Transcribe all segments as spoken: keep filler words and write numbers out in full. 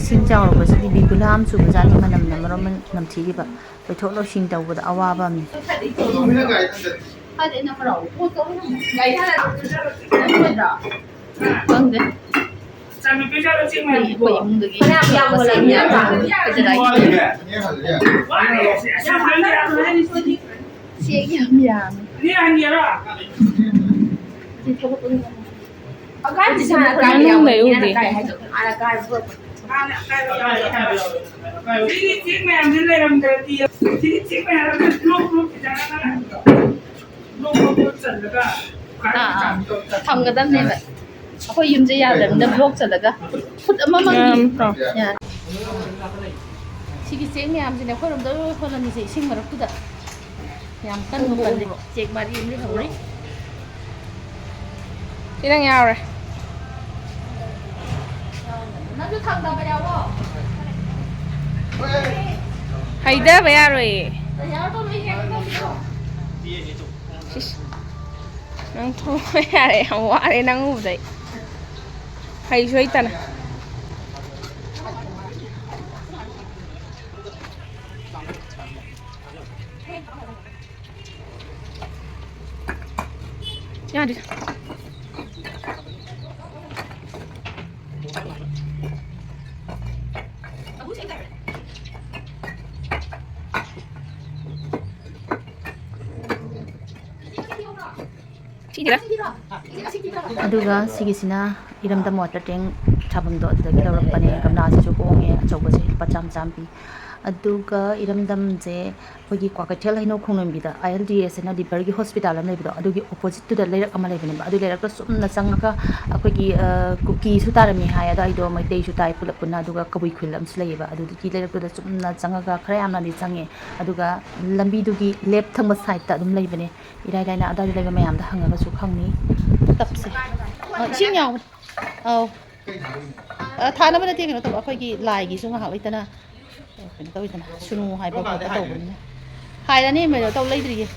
ꯏꯁꯤꯡ ꯆꯥꯎꯔꯛꯄꯁꯤꯗꯤ ꯕꯤꯕꯨꯂꯥ ꯑꯃ ꯆꯨꯕꯖꯥꯠꯅꯤ, ꯃꯅꯝꯅ ꯃꯔꯣꯟ ꯑꯃ ꯅꯝꯊꯤꯔꯤꯕ꯫ ꯂꯣꯏꯊꯣꯛ ꯂꯣꯏꯁꯤꯟ ꯇꯧꯕꯗ ꯑꯋꯥꯕ ꯑꯃꯅꯤ꯫ ꯈꯪꯗꯦ꯫ ꯑꯩꯈꯣꯏ, ꯑꯩꯈꯣꯏ ꯏꯃꯨꯡꯗꯒꯤ ꯃꯁꯤꯡ ꯌꯥꯝ ꯇꯥꯕ ꯀꯗꯥꯏꯗꯒꯤ ꯆꯦꯡ ꯌꯥꯝ ꯌꯥꯝꯃꯦ꯫ ꯁꯤ ꯊꯕꯛ ꯑꯣꯏꯅ ꯃꯅꯨꯡꯗꯩ ꯎꯗꯦ꯫ ꯁꯤꯒꯤ ꯆꯦꯡ ꯃꯌꯥꯝꯁꯤ ꯂꯩꯔꯝꯗ꯭ꯔꯗꯤ, ꯁꯤꯒꯤ ꯆꯦꯡ ꯃꯌꯥꯝꯁꯤ ꯕ꯭ꯂꯣꯛ ꯕ꯭ꯂꯣꯛ ꯆꯜꯂꯒ, ꯕ꯭ꯂꯣꯛ ꯕ꯭ꯂꯣꯛ ꯆꯜꯂꯒ ꯑꯥ, ꯑꯥ꯫ ꯊꯝꯒꯗꯕꯅꯦꯕ꯫ ꯑꯩꯈꯣꯏ ꯌꯨꯝꯁꯦ ꯌꯥꯗ꯭ꯔꯕꯅꯤꯅ ꯕ꯭ꯂꯣꯛ ꯆꯜꯂꯒ ꯐꯨꯠ ꯑꯃꯃꯝꯒꯤ ꯌꯥꯝ ꯇꯧ꯫ ꯌꯥ-, ꯁꯤꯒꯤ ꯆꯦꯡ ꯃꯌꯥꯝꯁꯤꯅꯦ ꯑꯩꯈꯣꯏꯔꯣꯝꯗ ꯂꯣꯏ ꯍꯣꯜꯂꯝꯃꯤꯁꯦ ꯏꯁꯤꯡ ꯃꯔꯛꯇꯨꯗ꯫ ꯌꯥꯝ ꯀꯟꯕ ꯀꯜꯂꯤ꯫ ꯆꯦꯛ ꯃꯔꯤ ꯑꯃ ꯂꯩꯍꯧꯔꯤ꯫ ꯁꯤ ꯅꯪ ꯌꯥꯎꯔꯦ꯫ ꯅꯪꯁꯨ ꯊꯥꯡꯗꯕ ꯌꯥꯎꯋꯣ꯫ ꯍꯩꯗꯕ ꯌꯥꯔꯣꯏꯌꯦ꯫ ꯁꯤꯁ꯫ ꯅꯪ ꯊꯣꯛꯂꯛꯑꯣ ꯌꯥꯔꯦ, ꯌꯥꯝ ꯋꯥꯔꯦ ꯅꯪ ꯎꯕꯗꯩ꯫ ꯍꯩꯁꯨ ꯍꯩꯇꯅ꯫ ꯌꯥꯗꯦ꯫ ꯁꯤꯁꯤꯔ? ꯑꯗꯨꯒ ꯁꯤꯒꯤꯁꯤꯅ ꯏꯔꯝꯗꯝ ꯋꯥꯇꯔ ꯇꯦꯡ ꯊꯥꯐꯝꯗꯣ, ꯑꯗꯨꯗꯒꯤ ꯂꯧꯔꯛꯄꯅꯦ꯫ ꯒꯝꯂꯥꯁꯤꯁꯨ ꯍꯣꯡꯉꯦ, ꯑꯆꯧꯕꯁꯦ ꯂꯨꯄꯥ ꯆꯥꯝꯃ ꯆꯥꯝꯃ ꯄꯤ꯫ ꯑꯗꯨꯒ ꯏꯔꯝꯗꯝꯁꯦ ꯑꯩꯈꯣꯏꯒꯤ ꯀ꯭ꯋꯥꯀꯩꯊꯦꯜ ꯍꯩꯅꯧ ꯈꯣꯡꯅꯨꯡꯕꯤꯗ ꯑꯥꯏ ꯑꯦꯜ ꯗꯤ ꯑꯦꯁ ꯍꯥꯏꯅ ꯂꯤꯚꯔꯒꯤ ꯍꯣꯁꯄꯤꯇꯥꯜ ꯑꯃ ꯂꯩꯕꯗꯣ, ꯑꯗꯨꯒꯤ ꯑꯣꯄꯣꯖꯤꯠꯇꯨꯗ ꯂꯩꯔꯛ ꯑꯃ ꯂꯩꯕꯅꯦꯕ꯫ ꯑꯗꯨ ꯂꯩꯔꯛꯇ ꯆꯨꯝꯅ ꯆꯪꯉꯒ ꯑꯩꯈꯣꯏꯒꯤ, ꯑ, ꯀꯨꯀꯤꯁꯨ ꯇꯥꯔꯝꯃꯤ ꯍꯥꯏ, ꯑꯗꯣ ꯑꯩꯗꯣ ꯃꯩꯇꯩꯁꯨ ꯇꯥꯏ ꯄꯨꯂꯞ ꯄꯨꯟꯅ꯫ ꯑꯗꯨꯒ ꯀꯕꯨꯏ ꯈꯨꯜ ꯑꯃꯁꯨ ꯂꯩꯌꯦꯕ, ꯑꯗꯨꯗꯨꯒꯤ ꯂꯩꯔꯛꯇꯨꯗ ꯆꯨꯝꯅ ꯆꯪꯉꯒ ꯈꯔ ꯌꯥꯝꯅꯗꯤ ꯆꯪꯉꯦ꯫ ꯑꯗꯨꯒ ꯂꯝꯕꯤꯗꯨꯒꯤ ꯂꯦꯞ ꯊꯪꯕ ꯁꯥꯏꯠꯇ ꯑꯗꯨꯝ ꯂꯩꯕꯅꯦ꯫ ꯏꯔꯥꯏ ꯂꯥꯏꯅ ꯑꯗꯥꯏꯗ ꯂꯩꯕ ꯃꯌꯥꯝꯗ ꯍꯪꯉꯒꯁꯨ ꯈꯪꯅꯤ꯫ ꯇꯞꯁꯦ꯫ ꯑ, ꯏꯁꯤꯡ ꯌꯥꯎꯕꯅꯦ꯫ ꯑꯧ꯫ ꯑ, ꯊꯥꯅꯕ ꯅꯠꯇꯦ, ꯀꯩꯅꯣ ꯇꯧꯕ, ꯑꯩꯈꯣꯏꯒꯤ ꯂꯥꯏꯒꯤꯁꯨ ꯉꯥꯏꯍꯥꯛ ꯂꯩꯇꯅ, ꯑ, ꯀꯩꯅꯣ ꯇꯧꯋꯤꯗꯅ, ꯁꯨꯅꯨ ꯍꯥꯏꯕ ꯈꯣꯠꯄ ꯇꯧꯕꯅꯤꯅ꯫ ꯍꯥꯏꯔꯅꯤ, ꯀꯩꯅꯣ ꯇꯧ ꯂꯩꯗ꯭ꯔꯤꯌꯦ꯫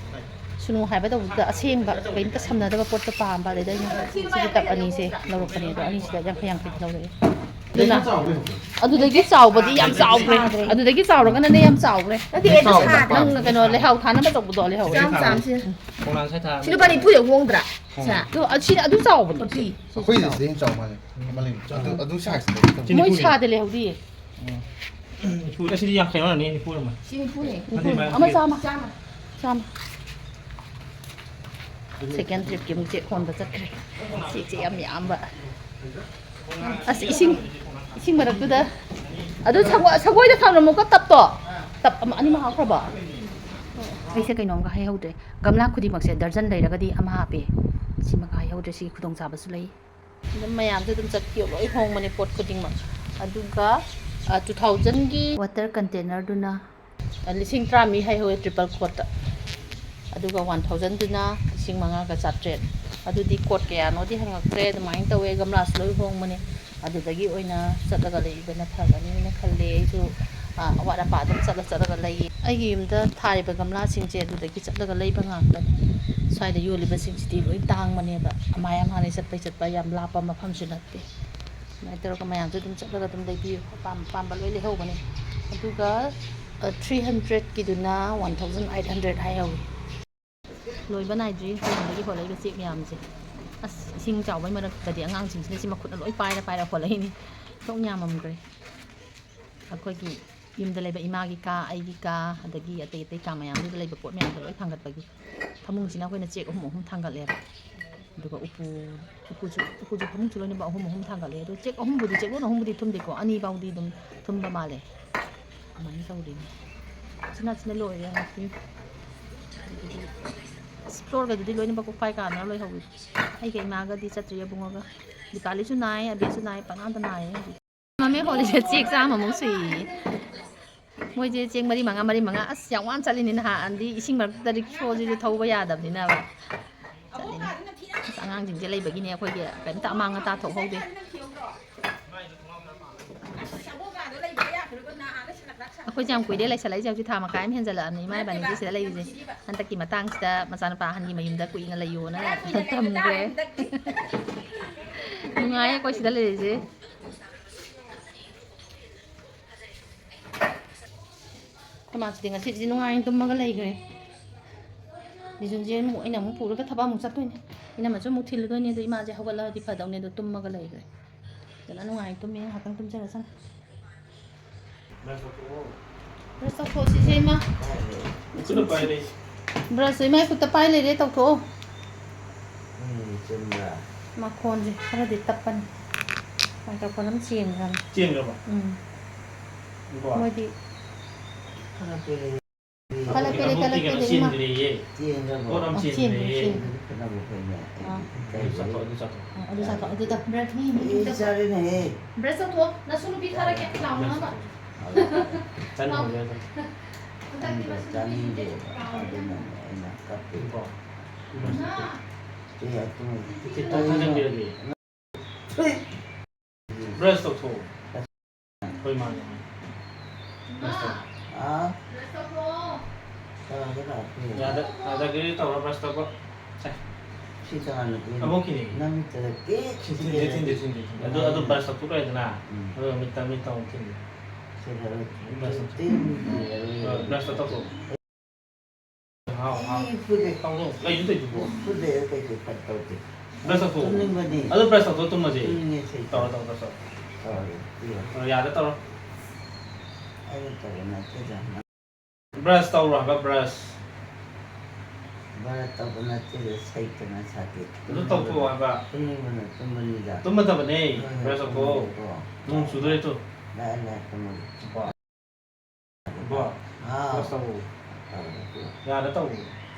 ꯁꯨꯅꯨ ꯍꯥꯏꯕ ꯇꯧꯕꯗꯨꯗ ꯑꯁꯦꯡꯕ ꯀꯩꯝꯇ ꯁꯝꯅꯗꯕ ꯄꯣꯠꯇꯣ ꯄꯥꯝꯕ, ꯑꯗꯩꯗ ꯑꯩꯅ ꯁꯤꯒꯤ ꯇꯞ ꯑꯅꯤꯁꯦ ꯂꯧꯔꯛꯄꯅꯦ, ꯑꯗꯣ ꯑꯅꯤꯁꯤꯗ ꯌꯥꯡꯈꯩ ꯌꯥꯡꯈꯩ ꯂꯧꯔꯛꯑꯦ꯫ ꯑꯗꯨꯅ ꯑꯗꯨꯗꯒꯤ ꯆꯥꯎꯕꯗꯤ ꯌꯥꯝ ꯆꯥꯎꯈ꯭ꯔꯦ꯫ ꯑꯗꯨꯗꯒꯤ ꯆꯥꯎꯔꯒꯅꯅꯦ ꯌꯥꯝ ꯆꯥꯎꯈ꯭ꯔꯦ꯫ ꯅꯠꯇꯦ, ꯑꯗꯨ ꯁꯥꯗ꯭ꯔꯥ? ꯅꯪ ꯀꯩꯅꯣ ꯂꯩꯍꯥꯎ ꯊꯥꯅꯕ ꯑꯆꯧꯕꯗꯣ ꯂꯩꯍꯧꯔꯦ꯫ ꯆꯥꯝ ꯆꯥꯝꯁꯦ꯫ ꯈꯣꯡꯅꯥꯡ ꯁꯥꯏ ꯊꯥ꯫ ꯁꯤ ꯂꯨꯄꯥ ꯅꯤꯐꯨꯗ ꯍꯣꯡꯗ꯭ꯔꯥ? ꯁꯦ꯫ ꯑꯗꯣ ꯑꯁꯤ ꯑꯗꯨ ꯆꯥꯎꯕꯅꯦ꯫ ꯐꯣꯔꯇꯤ꯫ ꯑꯩꯈꯣꯏꯁꯦ ꯁꯤꯗꯩ ꯍꯦꯟꯅ ꯆꯥꯎ ꯃꯥꯜꯂꯦ꯫ ꯑꯃ ꯂꯩꯕꯗꯣ꯫ ꯑꯗꯨ ꯑꯗꯨ ꯁꯥꯏꯖꯇ ꯁꯤ ꯃꯣꯏ ꯅꯤꯐꯨꯅꯦ꯫ ꯁꯥꯗ ꯂꯩꯍꯧꯗꯤꯌꯦ꯫ ꯅꯤꯐꯨ ꯑꯁꯤꯗꯤ ꯌꯥꯡꯈꯩ ꯑꯣꯏꯔꯝꯅꯤ, ꯅꯤꯐꯨ ꯑꯣꯏꯔꯝꯃꯣꯏ꯫ ꯁꯤ ꯅꯤꯐꯨꯅꯦ꯫ ꯅꯠꯇꯦ, ꯃꯥ ꯑꯃ ꯆꯥꯝꯃ꯫ ꯆꯥꯝꯃ꯫ ꯆꯥꯝꯃ꯫ ꯁꯦꯀꯦꯟ ꯇ꯭ꯔꯤꯞꯀꯤ ꯑꯃꯨꯛ ꯆꯦꯛ ꯍꯣꯟꯕ ꯆꯠꯈ꯭ꯔꯦ꯫ ꯆꯦꯛꯁꯦ ꯌꯥꯝ ꯌꯥꯝꯕ꯫ ꯑꯁ, ꯏꯁꯤꯡ, ꯏꯁꯤꯡ ꯃꯔꯛꯇꯨꯗ꯫ ꯑꯗꯨ ꯁꯪꯒꯣ-, ꯁꯪꯒꯣꯏꯗ ꯊꯝꯂꯝꯃꯨꯀꯣ, ꯇꯞꯇꯣ꯫ ꯇꯞ ꯑꯃ, ꯑꯅꯤꯃꯛ ꯍꯥꯞꯈ꯭ꯔꯕꯣ? ꯑꯩꯁꯦ ꯀꯩꯅꯣꯝꯒ ꯍꯥꯏꯍꯧꯗ꯭ꯔꯦ꯫ ꯒꯝꯂꯥ ꯈꯨꯗꯤꯡꯃꯛꯁꯦ ꯗꯔꯖꯟ ꯂꯩꯔꯒꯗꯤ ꯑꯃ ꯍꯥꯞꯄꯦ꯫ ꯁꯤꯃꯒ ꯍꯥꯏꯍꯧꯗ꯭ꯔꯦ, ꯁꯤꯒꯤ ꯈꯨꯗꯣꯡꯆꯥꯕꯁꯨ ꯂꯩ꯫ ꯑꯗꯨꯝ ꯃꯌꯥꯝꯁꯦ ꯑꯗꯨꯝ ꯆꯠꯄꯤꯌꯣ, ꯂꯣꯏ ꯍꯣꯡꯕꯅꯦ ꯄꯣꯠ ꯈꯨꯗꯤꯡꯃꯛ꯫ ꯑꯗꯨꯒ, ꯑ, two thousandꯒꯤ water containerꯗꯨꯅ, ꯑ, ꯂꯤꯁꯤꯡ ꯇꯔꯥ ꯃꯤ ꯍꯩꯍꯧꯋꯦ triple coatꯇ꯫ ꯑꯗꯨꯒ one thousandꯗꯨꯅ ꯂꯤꯁꯤꯡ ꯃꯉꯥꯒ ꯆꯥꯇ꯭ꯔꯦꯠ꯫ ꯑꯗꯨꯗꯤ coat ꯀꯌꯥꯅꯣꯗꯤ ꯍꯪꯉꯛꯇ꯭ꯔꯦ, ꯑꯗꯨꯃꯥꯏꯅ ꯇꯧꯋꯦ꯫ ꯒꯝꯂꯥꯁꯨ ꯂꯣꯏ ꯍꯣꯡꯕꯅꯦ꯫ ꯑꯗꯨꯗꯒꯤ ꯑꯣꯏꯅ ꯆꯠꯂꯒ ꯂꯩꯕꯅ ꯐꯒꯅꯤꯅ ꯈꯜꯂꯦ꯫ ꯑꯩꯁꯨ, ꯑ, ꯑꯋꯥꯠ ꯑꯄꯥ ꯑꯗꯨꯝ ꯆꯠꯂ ꯆꯠꯂꯒ ꯂꯩꯌꯦ꯫ ꯑꯩꯒꯤ ꯌꯨꯝꯗ ꯊꯥꯔꯤꯕ ꯒꯝꯂꯥꯁꯤꯡꯁꯦ ꯑꯗꯨꯗꯒꯤ ꯆꯠꯂꯒ ꯂꯩꯕ ꯉꯥꯛꯇꯅꯦ꯫ ꯁ꯭ꯋꯥꯏꯗ ꯌꯣꯜꯂꯤꯕꯁꯤꯡꯁꯤꯗꯤ ꯂꯣꯏ ꯇꯥꯡꯕꯅꯦꯕ꯫ ꯑꯃꯥꯏ ꯑꯃꯥꯏꯅ ꯆꯠꯄꯩ ꯆꯠꯄ ꯌꯥꯝ ꯂꯥꯞꯄ ꯃꯐꯝꯁꯨ ꯅꯠꯇꯦ꯫ ꯑꯗꯨꯃꯥꯏꯅ ꯇꯧꯔꯒ ꯃꯌꯥꯝꯁꯨ ꯑꯗꯨꯝ ꯆꯠꯂꯒ ꯑꯗꯨꯝ ꯂꯩꯕꯤꯌꯨ꯫ ꯑꯄꯥꯝ ꯑꯄꯥꯝꯕ ꯂꯣꯏ ꯂꯩꯍꯧꯕꯅꯦ꯫ ꯑꯗꯨꯒ, ꯑ, three hundredꯀꯤꯗꯨꯅ one thousand eight hundred ꯍꯥꯏꯍꯧꯋꯤ꯫ ꯂꯣꯏꯕ ꯅꯥꯏꯗ꯭ꯔꯤ ꯍꯌꯦꯡꯗꯒꯤ ꯍꯣꯜꯂꯛꯏꯕ ꯆꯦꯛ ꯃꯌꯥꯝꯁꯦ꯫ ꯑꯁ, ꯏꯁꯤꯡ ꯆꯥꯎꯕꯩ ꯃꯔꯛꯇꯗꯤ ꯑꯉꯥꯡꯁꯤꯡꯁꯤꯅ ꯁꯤ ꯃꯈꯨꯠꯅ ꯂꯣꯏ ꯄꯥꯏꯔ ꯄꯥꯏꯔ ꯍꯣꯜꯂꯛꯏꯅꯤ꯫ ꯊꯣꯛ ꯌꯥꯝꯃꯝꯈ꯭ꯔꯦ꯫ ꯑꯩꯈꯣꯏꯒꯤ ꯌꯨꯝꯗ ꯂꯩꯕ ꯏꯃꯥꯒꯤ ꯀꯥ, ꯑꯩꯒꯤ ꯀꯥ, ꯑꯗꯒꯤ ꯑꯇꯩ ꯑꯇꯩ ꯀꯥ ꯃꯌꯥꯝꯗꯨꯗ ꯂꯩꯕ ꯄꯣꯠ ꯃꯌꯥꯝꯗꯣ ꯂꯣꯏ ꯊꯥꯡꯒꯠꯄꯒꯤ꯫ ꯐꯃꯨꯡꯁꯤꯅ ꯑꯩꯈꯣꯏꯅ ꯆꯦꯛ ꯑꯍꯨꯝ ꯑꯍꯨꯝ ꯊꯥꯡꯒꯠꯂꯦꯕ꯫ ꯑꯗꯨꯒ ꯎꯄꯨ, ꯎꯄꯨꯁꯨ, ꯎꯄꯨꯁꯨ ꯐꯃꯨꯡꯁꯨ ꯂꯣꯏꯅꯃꯛ ꯑꯍꯨꯝ ꯑꯍꯨꯝ ꯊꯥꯡꯒꯠꯂꯦ꯫ ꯑꯗꯣ ꯆꯦꯛ ꯑꯍꯨꯝꯕꯨꯗꯤ, ꯆꯦꯛꯂꯣꯟ ꯑꯍꯨꯝꯕꯨꯗꯤ ꯊꯨꯝꯗꯦꯀꯣ, ꯑꯅꯤ ꯐꯥꯎꯗꯤ ꯑꯗꯨꯝ ꯊꯨꯝꯕ ꯃꯥꯜꯂꯦ꯫ ꯑꯗꯨꯃꯥꯏꯅ ꯇꯧꯔꯤꯅꯦ꯫ ꯁꯤꯅ, ꯁꯤꯅ ꯂꯣꯏꯔꯦ ꯉꯁꯤ꯫ ꯑꯗꯒꯤꯗꯤ ꯑꯁ, floorꯒꯗꯨꯗꯤ ꯂꯣꯏꯅꯃꯛ ꯀꯣꯛꯐꯥꯏ ꯀꯥꯗꯅ ꯂꯣꯏꯍꯧꯋꯤ꯫ ꯑꯩꯒ ꯏꯃꯥꯒꯗꯤ ꯆꯠꯇ꯭ꯔꯤ, ꯑꯕꯨꯡꯉꯣꯒ꯫ ꯗꯤꯄꯥꯂꯤꯁꯨ ꯅꯥꯏ, ꯑꯕꯦꯁꯨ ꯅꯥꯏ, ꯄꯪꯅꯥꯗ ꯅꯥꯏꯌꯦ ꯍꯧꯖꯤꯛ꯫ ꯃꯃꯦ ꯍꯣꯜꯂꯤꯁꯦ ꯆꯦꯛ ꯆꯥꯝꯃꯃꯨꯛ ꯁꯨꯏꯌꯦ꯫ ꯃꯣꯏꯁꯦ ꯆꯦꯡ ꯃꯔꯤ ꯃꯉꯥ, ꯃꯔꯤ ꯃꯉꯥ, ꯑꯁ, ꯌꯥꯝ ꯋꯥꯅ ꯆꯠꯂꯤꯅꯤ꯫ ꯅꯍꯥꯟꯗꯤ ꯏꯁꯤꯡ ꯃꯔꯛꯇ ꯔꯤꯛꯁꯣꯁꯤꯁꯨ ꯊꯧꯕ ꯌꯥꯗꯕꯅꯤꯅꯕ ꯆꯠꯂꯤꯅꯤ꯫ ꯑꯁ, ꯑꯉꯥꯡꯁꯤꯡꯁꯦ ꯂꯩꯕꯒꯤꯅꯦ ꯑꯩꯈꯣꯏꯒꯤ ꯀꯔꯤꯝꯇ ꯑꯃꯥꯡ ꯑꯇꯥ ꯊꯣꯛꯍꯧꯗꯦ꯫ ꯑꯩꯈꯣꯏꯁꯦ ꯌꯥꯝ ꯀꯨꯏꯔꯦ ꯂꯩꯁꯜꯂꯛꯏꯁꯦ, ꯍꯧꯖꯤꯛ ꯊꯥ ꯃꯈꯥꯏ ꯑꯃ ꯍꯦꯟꯖꯜꯂꯛꯑꯕꯅꯤ ꯏꯃꯥ ꯏꯕꯥꯅꯤꯁꯦ ꯁꯤꯗ ꯂꯩꯔꯤꯁꯦ꯫ ꯍꯟꯗꯛꯀꯤ ꯃꯇꯥꯡꯁꯤꯗ ꯃꯆꯥꯅꯨꯄꯥ ꯑꯍꯟꯒꯤ ꯃꯌꯨꯝꯗ ꯀꯨꯏꯅ ꯂꯩꯌꯣꯅ ꯊꯝꯈ꯭ꯔꯦ꯫ ꯅꯨꯡꯉꯥꯏꯌꯦ ꯑꯩꯈꯣꯏ ꯁꯤꯗ ꯂꯩꯔꯤꯁꯦ꯫ ꯑꯩꯈꯣꯏ ꯃꯥꯁꯤꯗꯤ ꯉꯁꯤꯗꯤ ꯅꯨꯡꯉꯥꯏꯅ ꯇꯨꯝꯃꯒ ꯂꯩꯈ꯭ꯔꯦ꯫ ꯕꯤꯖꯨꯟꯁꯦ ꯑꯃꯨꯛ, ꯑꯩꯅ ꯑꯃꯨꯛ ꯄꯨꯔꯒ ꯊꯕꯛ ꯑꯃꯨꯛ ꯆꯠꯇꯣꯏꯅꯦ꯫ ꯏꯅꯝꯃꯁꯨ ꯑꯃꯨꯛ ꯊꯤꯜꯂꯨꯗꯣꯏꯅꯦ꯫ ꯑꯗꯣ ꯏꯃꯥꯁꯦ ꯍꯧꯒꯠꯂꯛꯑꯗꯤ ꯐꯗꯧꯅꯦ꯫ ꯑꯗꯣ ꯇꯨꯝꯃꯒ ꯂꯩꯈ꯭ꯔꯦ꯫ ꯐꯖꯅ ꯅꯨꯡꯉꯥꯏꯅ ꯇꯨꯝꯃꯦ꯫ ꯉꯥꯏꯍꯥꯛꯇꯪ ꯇꯨꯝꯖꯔꯁꯅꯨ꯫ ꯕ꯭ꯔꯁ ꯇꯧꯊꯣꯛꯑꯣ ꯁꯤꯁꯦ, ꯏꯃꯥ꯫ ꯈꯨꯠꯅ ꯄꯥꯏ ꯂꯩ꯫ ꯕ꯭ꯔꯁꯁꯦ ꯏꯃꯥꯒꯤ ꯈꯨꯠꯇ ꯄꯥꯏ ꯂꯩꯔꯦ꯫ ꯇꯧꯊꯣꯛꯑꯣ꯫ ꯎꯝ, ꯆꯨꯝꯕ꯭ꯔꯥ? ꯃꯈꯣꯟꯁꯦ ꯈꯔꯗꯤ ꯇꯞꯄꯅꯤ꯫ ꯃꯥꯏꯀ꯭ꯔꯣꯐꯣꯟ ꯑꯃ ꯆꯦꯟꯈ꯭ꯔꯕꯅꯤ꯫ ꯆꯦꯟꯈ꯭ꯔꯕ? ꯎꯝ꯫ ꯏꯀꯣ? ꯃꯣꯏꯗꯤ ꯈꯔ ꯄꯦꯜꯂꯦ꯫ ꯈꯜꯂꯛ ꯄꯦꯜꯂꯦ, ꯈꯜꯂꯛ ꯄꯦꯜꯂꯦ, ꯏꯃꯥ꯫ ꯆꯦꯟꯈ꯭ꯔꯦꯌꯦ꯫ ꯆꯦꯟꯈ꯭ꯔꯕꯣ? ꯄꯣꯠ ꯑꯃ ꯑꯣ, ꯆꯦꯟꯈ꯭ꯔꯦ, ꯆꯦꯟꯈ꯭ꯔꯦꯌꯦ꯫ ꯆꯦꯟꯈ꯭ꯔꯦ꯫ ꯑꯗꯨꯗꯤ ꯐꯅꯕꯨ ꯐꯩꯅꯦ꯫ ꯑꯥ꯫ ꯑꯗꯨ ꯆꯥꯊꯣꯛ, ꯑꯗꯨ ꯆꯥꯊꯣꯛ꯫ ꯑꯣ, ꯑꯗꯨ ꯆꯥꯊꯣꯛ꯫ ꯑꯗꯨꯗ ꯕ꯭ꯔꯦꯛ ꯃꯤ, ꯃꯤ ꯑꯦ, ꯆꯥꯊꯣꯛ꯫ ꯆꯥꯔꯦꯅꯦꯍꯦ꯫ ꯕ꯭ꯔꯦꯛ ꯆꯥꯊꯣꯛ꯫ ꯅꯁꯨ ꯅꯨꯄꯤ ꯊꯥꯔꯛꯀꯦ, ꯂꯥꯎꯅꯕ꯫ ꯆꯥꯅꯤꯡꯉꯦ꯫ ꯍꯟꯗꯛꯇꯤ ꯃꯁꯨ ꯅꯨꯄꯤꯁꯤꯡꯁꯦ ꯆꯥꯅꯤꯡꯗꯦꯕ꯫ ꯂꯥꯎꯅꯕ꯫ ꯑꯗꯨꯅꯅꯦ ꯑꯩꯅ ꯀꯞꯄꯤꯗꯣ꯫ ꯏꯃꯥ꯫ ꯁꯤ ꯑꯗꯨꯝ ꯇꯤꯀꯦꯠꯇꯣ ꯊꯥꯖꯤꯟꯕꯤꯔꯒꯦ꯫ ꯊꯨꯏ꯫ ꯕ꯭ꯔꯁ ꯇꯧꯊꯣꯛꯑꯣ꯫ ꯍꯣꯏ, ꯃꯥꯅꯦ꯫ ꯕ꯭ꯔꯁ ꯇꯧ꯫ ꯑꯥ? ꯕ꯭ꯔꯁ ꯇꯧꯊꯣꯛꯑꯣ꯫ ꯇꯧꯔꯒꯦ, ꯂꯥꯛꯀꯦ꯫ ꯌꯥꯗ-, ꯌꯥꯗꯒꯦ ꯇꯧꯔꯣ, ꯕ꯭ꯔꯁ ꯇꯧꯕ꯫ ꯁꯦ꯫ ꯁꯤ ꯀꯅꯥꯅꯣ ꯄꯤꯔꯤꯅꯣ? ꯑꯃꯨꯛꯀꯤꯅꯦ꯫ ꯅꯪ ꯃꯤꯠꯇ ꯀꯦꯛ ꯁꯤ ꯊꯤꯟꯗꯦ, ꯊꯤꯟꯗꯦ, ꯊꯤꯟꯗꯦ, ꯊꯤꯟꯗꯦ꯫ ꯑꯗꯨ, ꯑꯗꯨ ꯕ꯭ꯔꯁ ꯇꯧꯊꯣꯛꯈ꯭ꯔꯦꯗꯅ, ꯎꯝ꯫ ꯑꯗꯨꯒ ꯃꯤꯠꯇ, ꯃꯤꯠꯇ ꯑꯃꯨꯛ ꯊꯤꯟꯗꯦ꯫ ꯁꯤ ꯂꯣꯏꯔꯦ꯫ ꯕ꯭ꯔꯁ ꯇꯧꯊꯣꯛ꯫ ꯇꯤꯟ ꯂꯣꯏꯔꯦ꯫ ꯍꯣꯏ, ꯕ꯭ꯔꯁ ꯇꯧꯊꯣꯛ꯫ ꯍꯥꯎ, ꯍꯥꯎ꯫ ꯑꯩ ꯐꯨꯗꯦ꯫ ꯀꯩꯅꯣ ꯇꯧꯗꯨꯕꯣ? ꯐꯨꯗꯦ, ꯀꯩꯁꯨ ꯐꯠ ꯇꯧꯗꯦ꯫ ꯕ꯭ꯔꯁ ꯇꯧꯊꯣꯛꯑꯣ꯫ ꯇꯨꯝꯅꯤꯡꯕꯅꯤ꯫ ꯑꯗꯨ ꯕ꯭ꯔꯁ ꯇꯧꯊꯣꯛꯑꯣ, ꯇꯨꯝꯃꯁꯦ꯫ ꯇꯨꯝꯅꯤꯡꯉꯦ, ꯁꯤ ꯇꯧꯔꯣ, ꯇꯧꯔꯣ, ꯕ꯭ꯔꯁ ꯇꯧꯔꯣ꯫ ꯇꯧꯔꯦ, ꯄꯤꯔꯣ꯫ ꯑ, ꯌꯥꯗ ꯇꯧꯔꯣ꯫ ꯑꯩꯅ ꯇꯧꯕ ꯅꯠꯇꯦꯗ꯫ ꯕ꯭ꯔꯁ ꯇꯧꯔꯣ ꯍꯥꯏꯕ, ꯕ꯭ꯔꯁ꯫ ꯕ꯭ꯔꯁ ꯇꯧꯕ ꯅꯠꯇꯦꯗ, ꯁꯩꯇꯅ ꯁꯥꯇꯦ꯫ ꯑꯗꯨ ꯇꯧꯊꯣꯛꯑꯣ ꯍꯥꯏꯕ꯫ ꯇꯨꯝꯅꯤꯡꯕꯅ ꯇꯨꯝꯕꯅꯤꯗ꯫ ꯇꯨꯝꯃꯗꯕꯅꯦ, ꯍꯣꯏ, ꯍꯣꯏ, ꯕ꯭ꯔꯁ ꯇꯧꯊꯣꯛꯑꯣ꯫ ꯇꯨꯝꯃꯒꯦꯀꯣ꯫ ꯅꯣꯡ ꯆꯨꯗꯣꯔꯦ ꯇꯨ꯫ ꯂꯥꯛꯑꯦ, ꯂꯥꯛꯑꯦ, ꯇꯨꯝꯃꯒꯦ꯫ ꯏꯕꯣ, ꯑꯥ꯫ ꯕ꯭ꯔꯁ ꯇꯧ꯫ ꯇꯧꯔꯒꯦ꯫ ꯌꯥꯗ ꯇꯧ꯫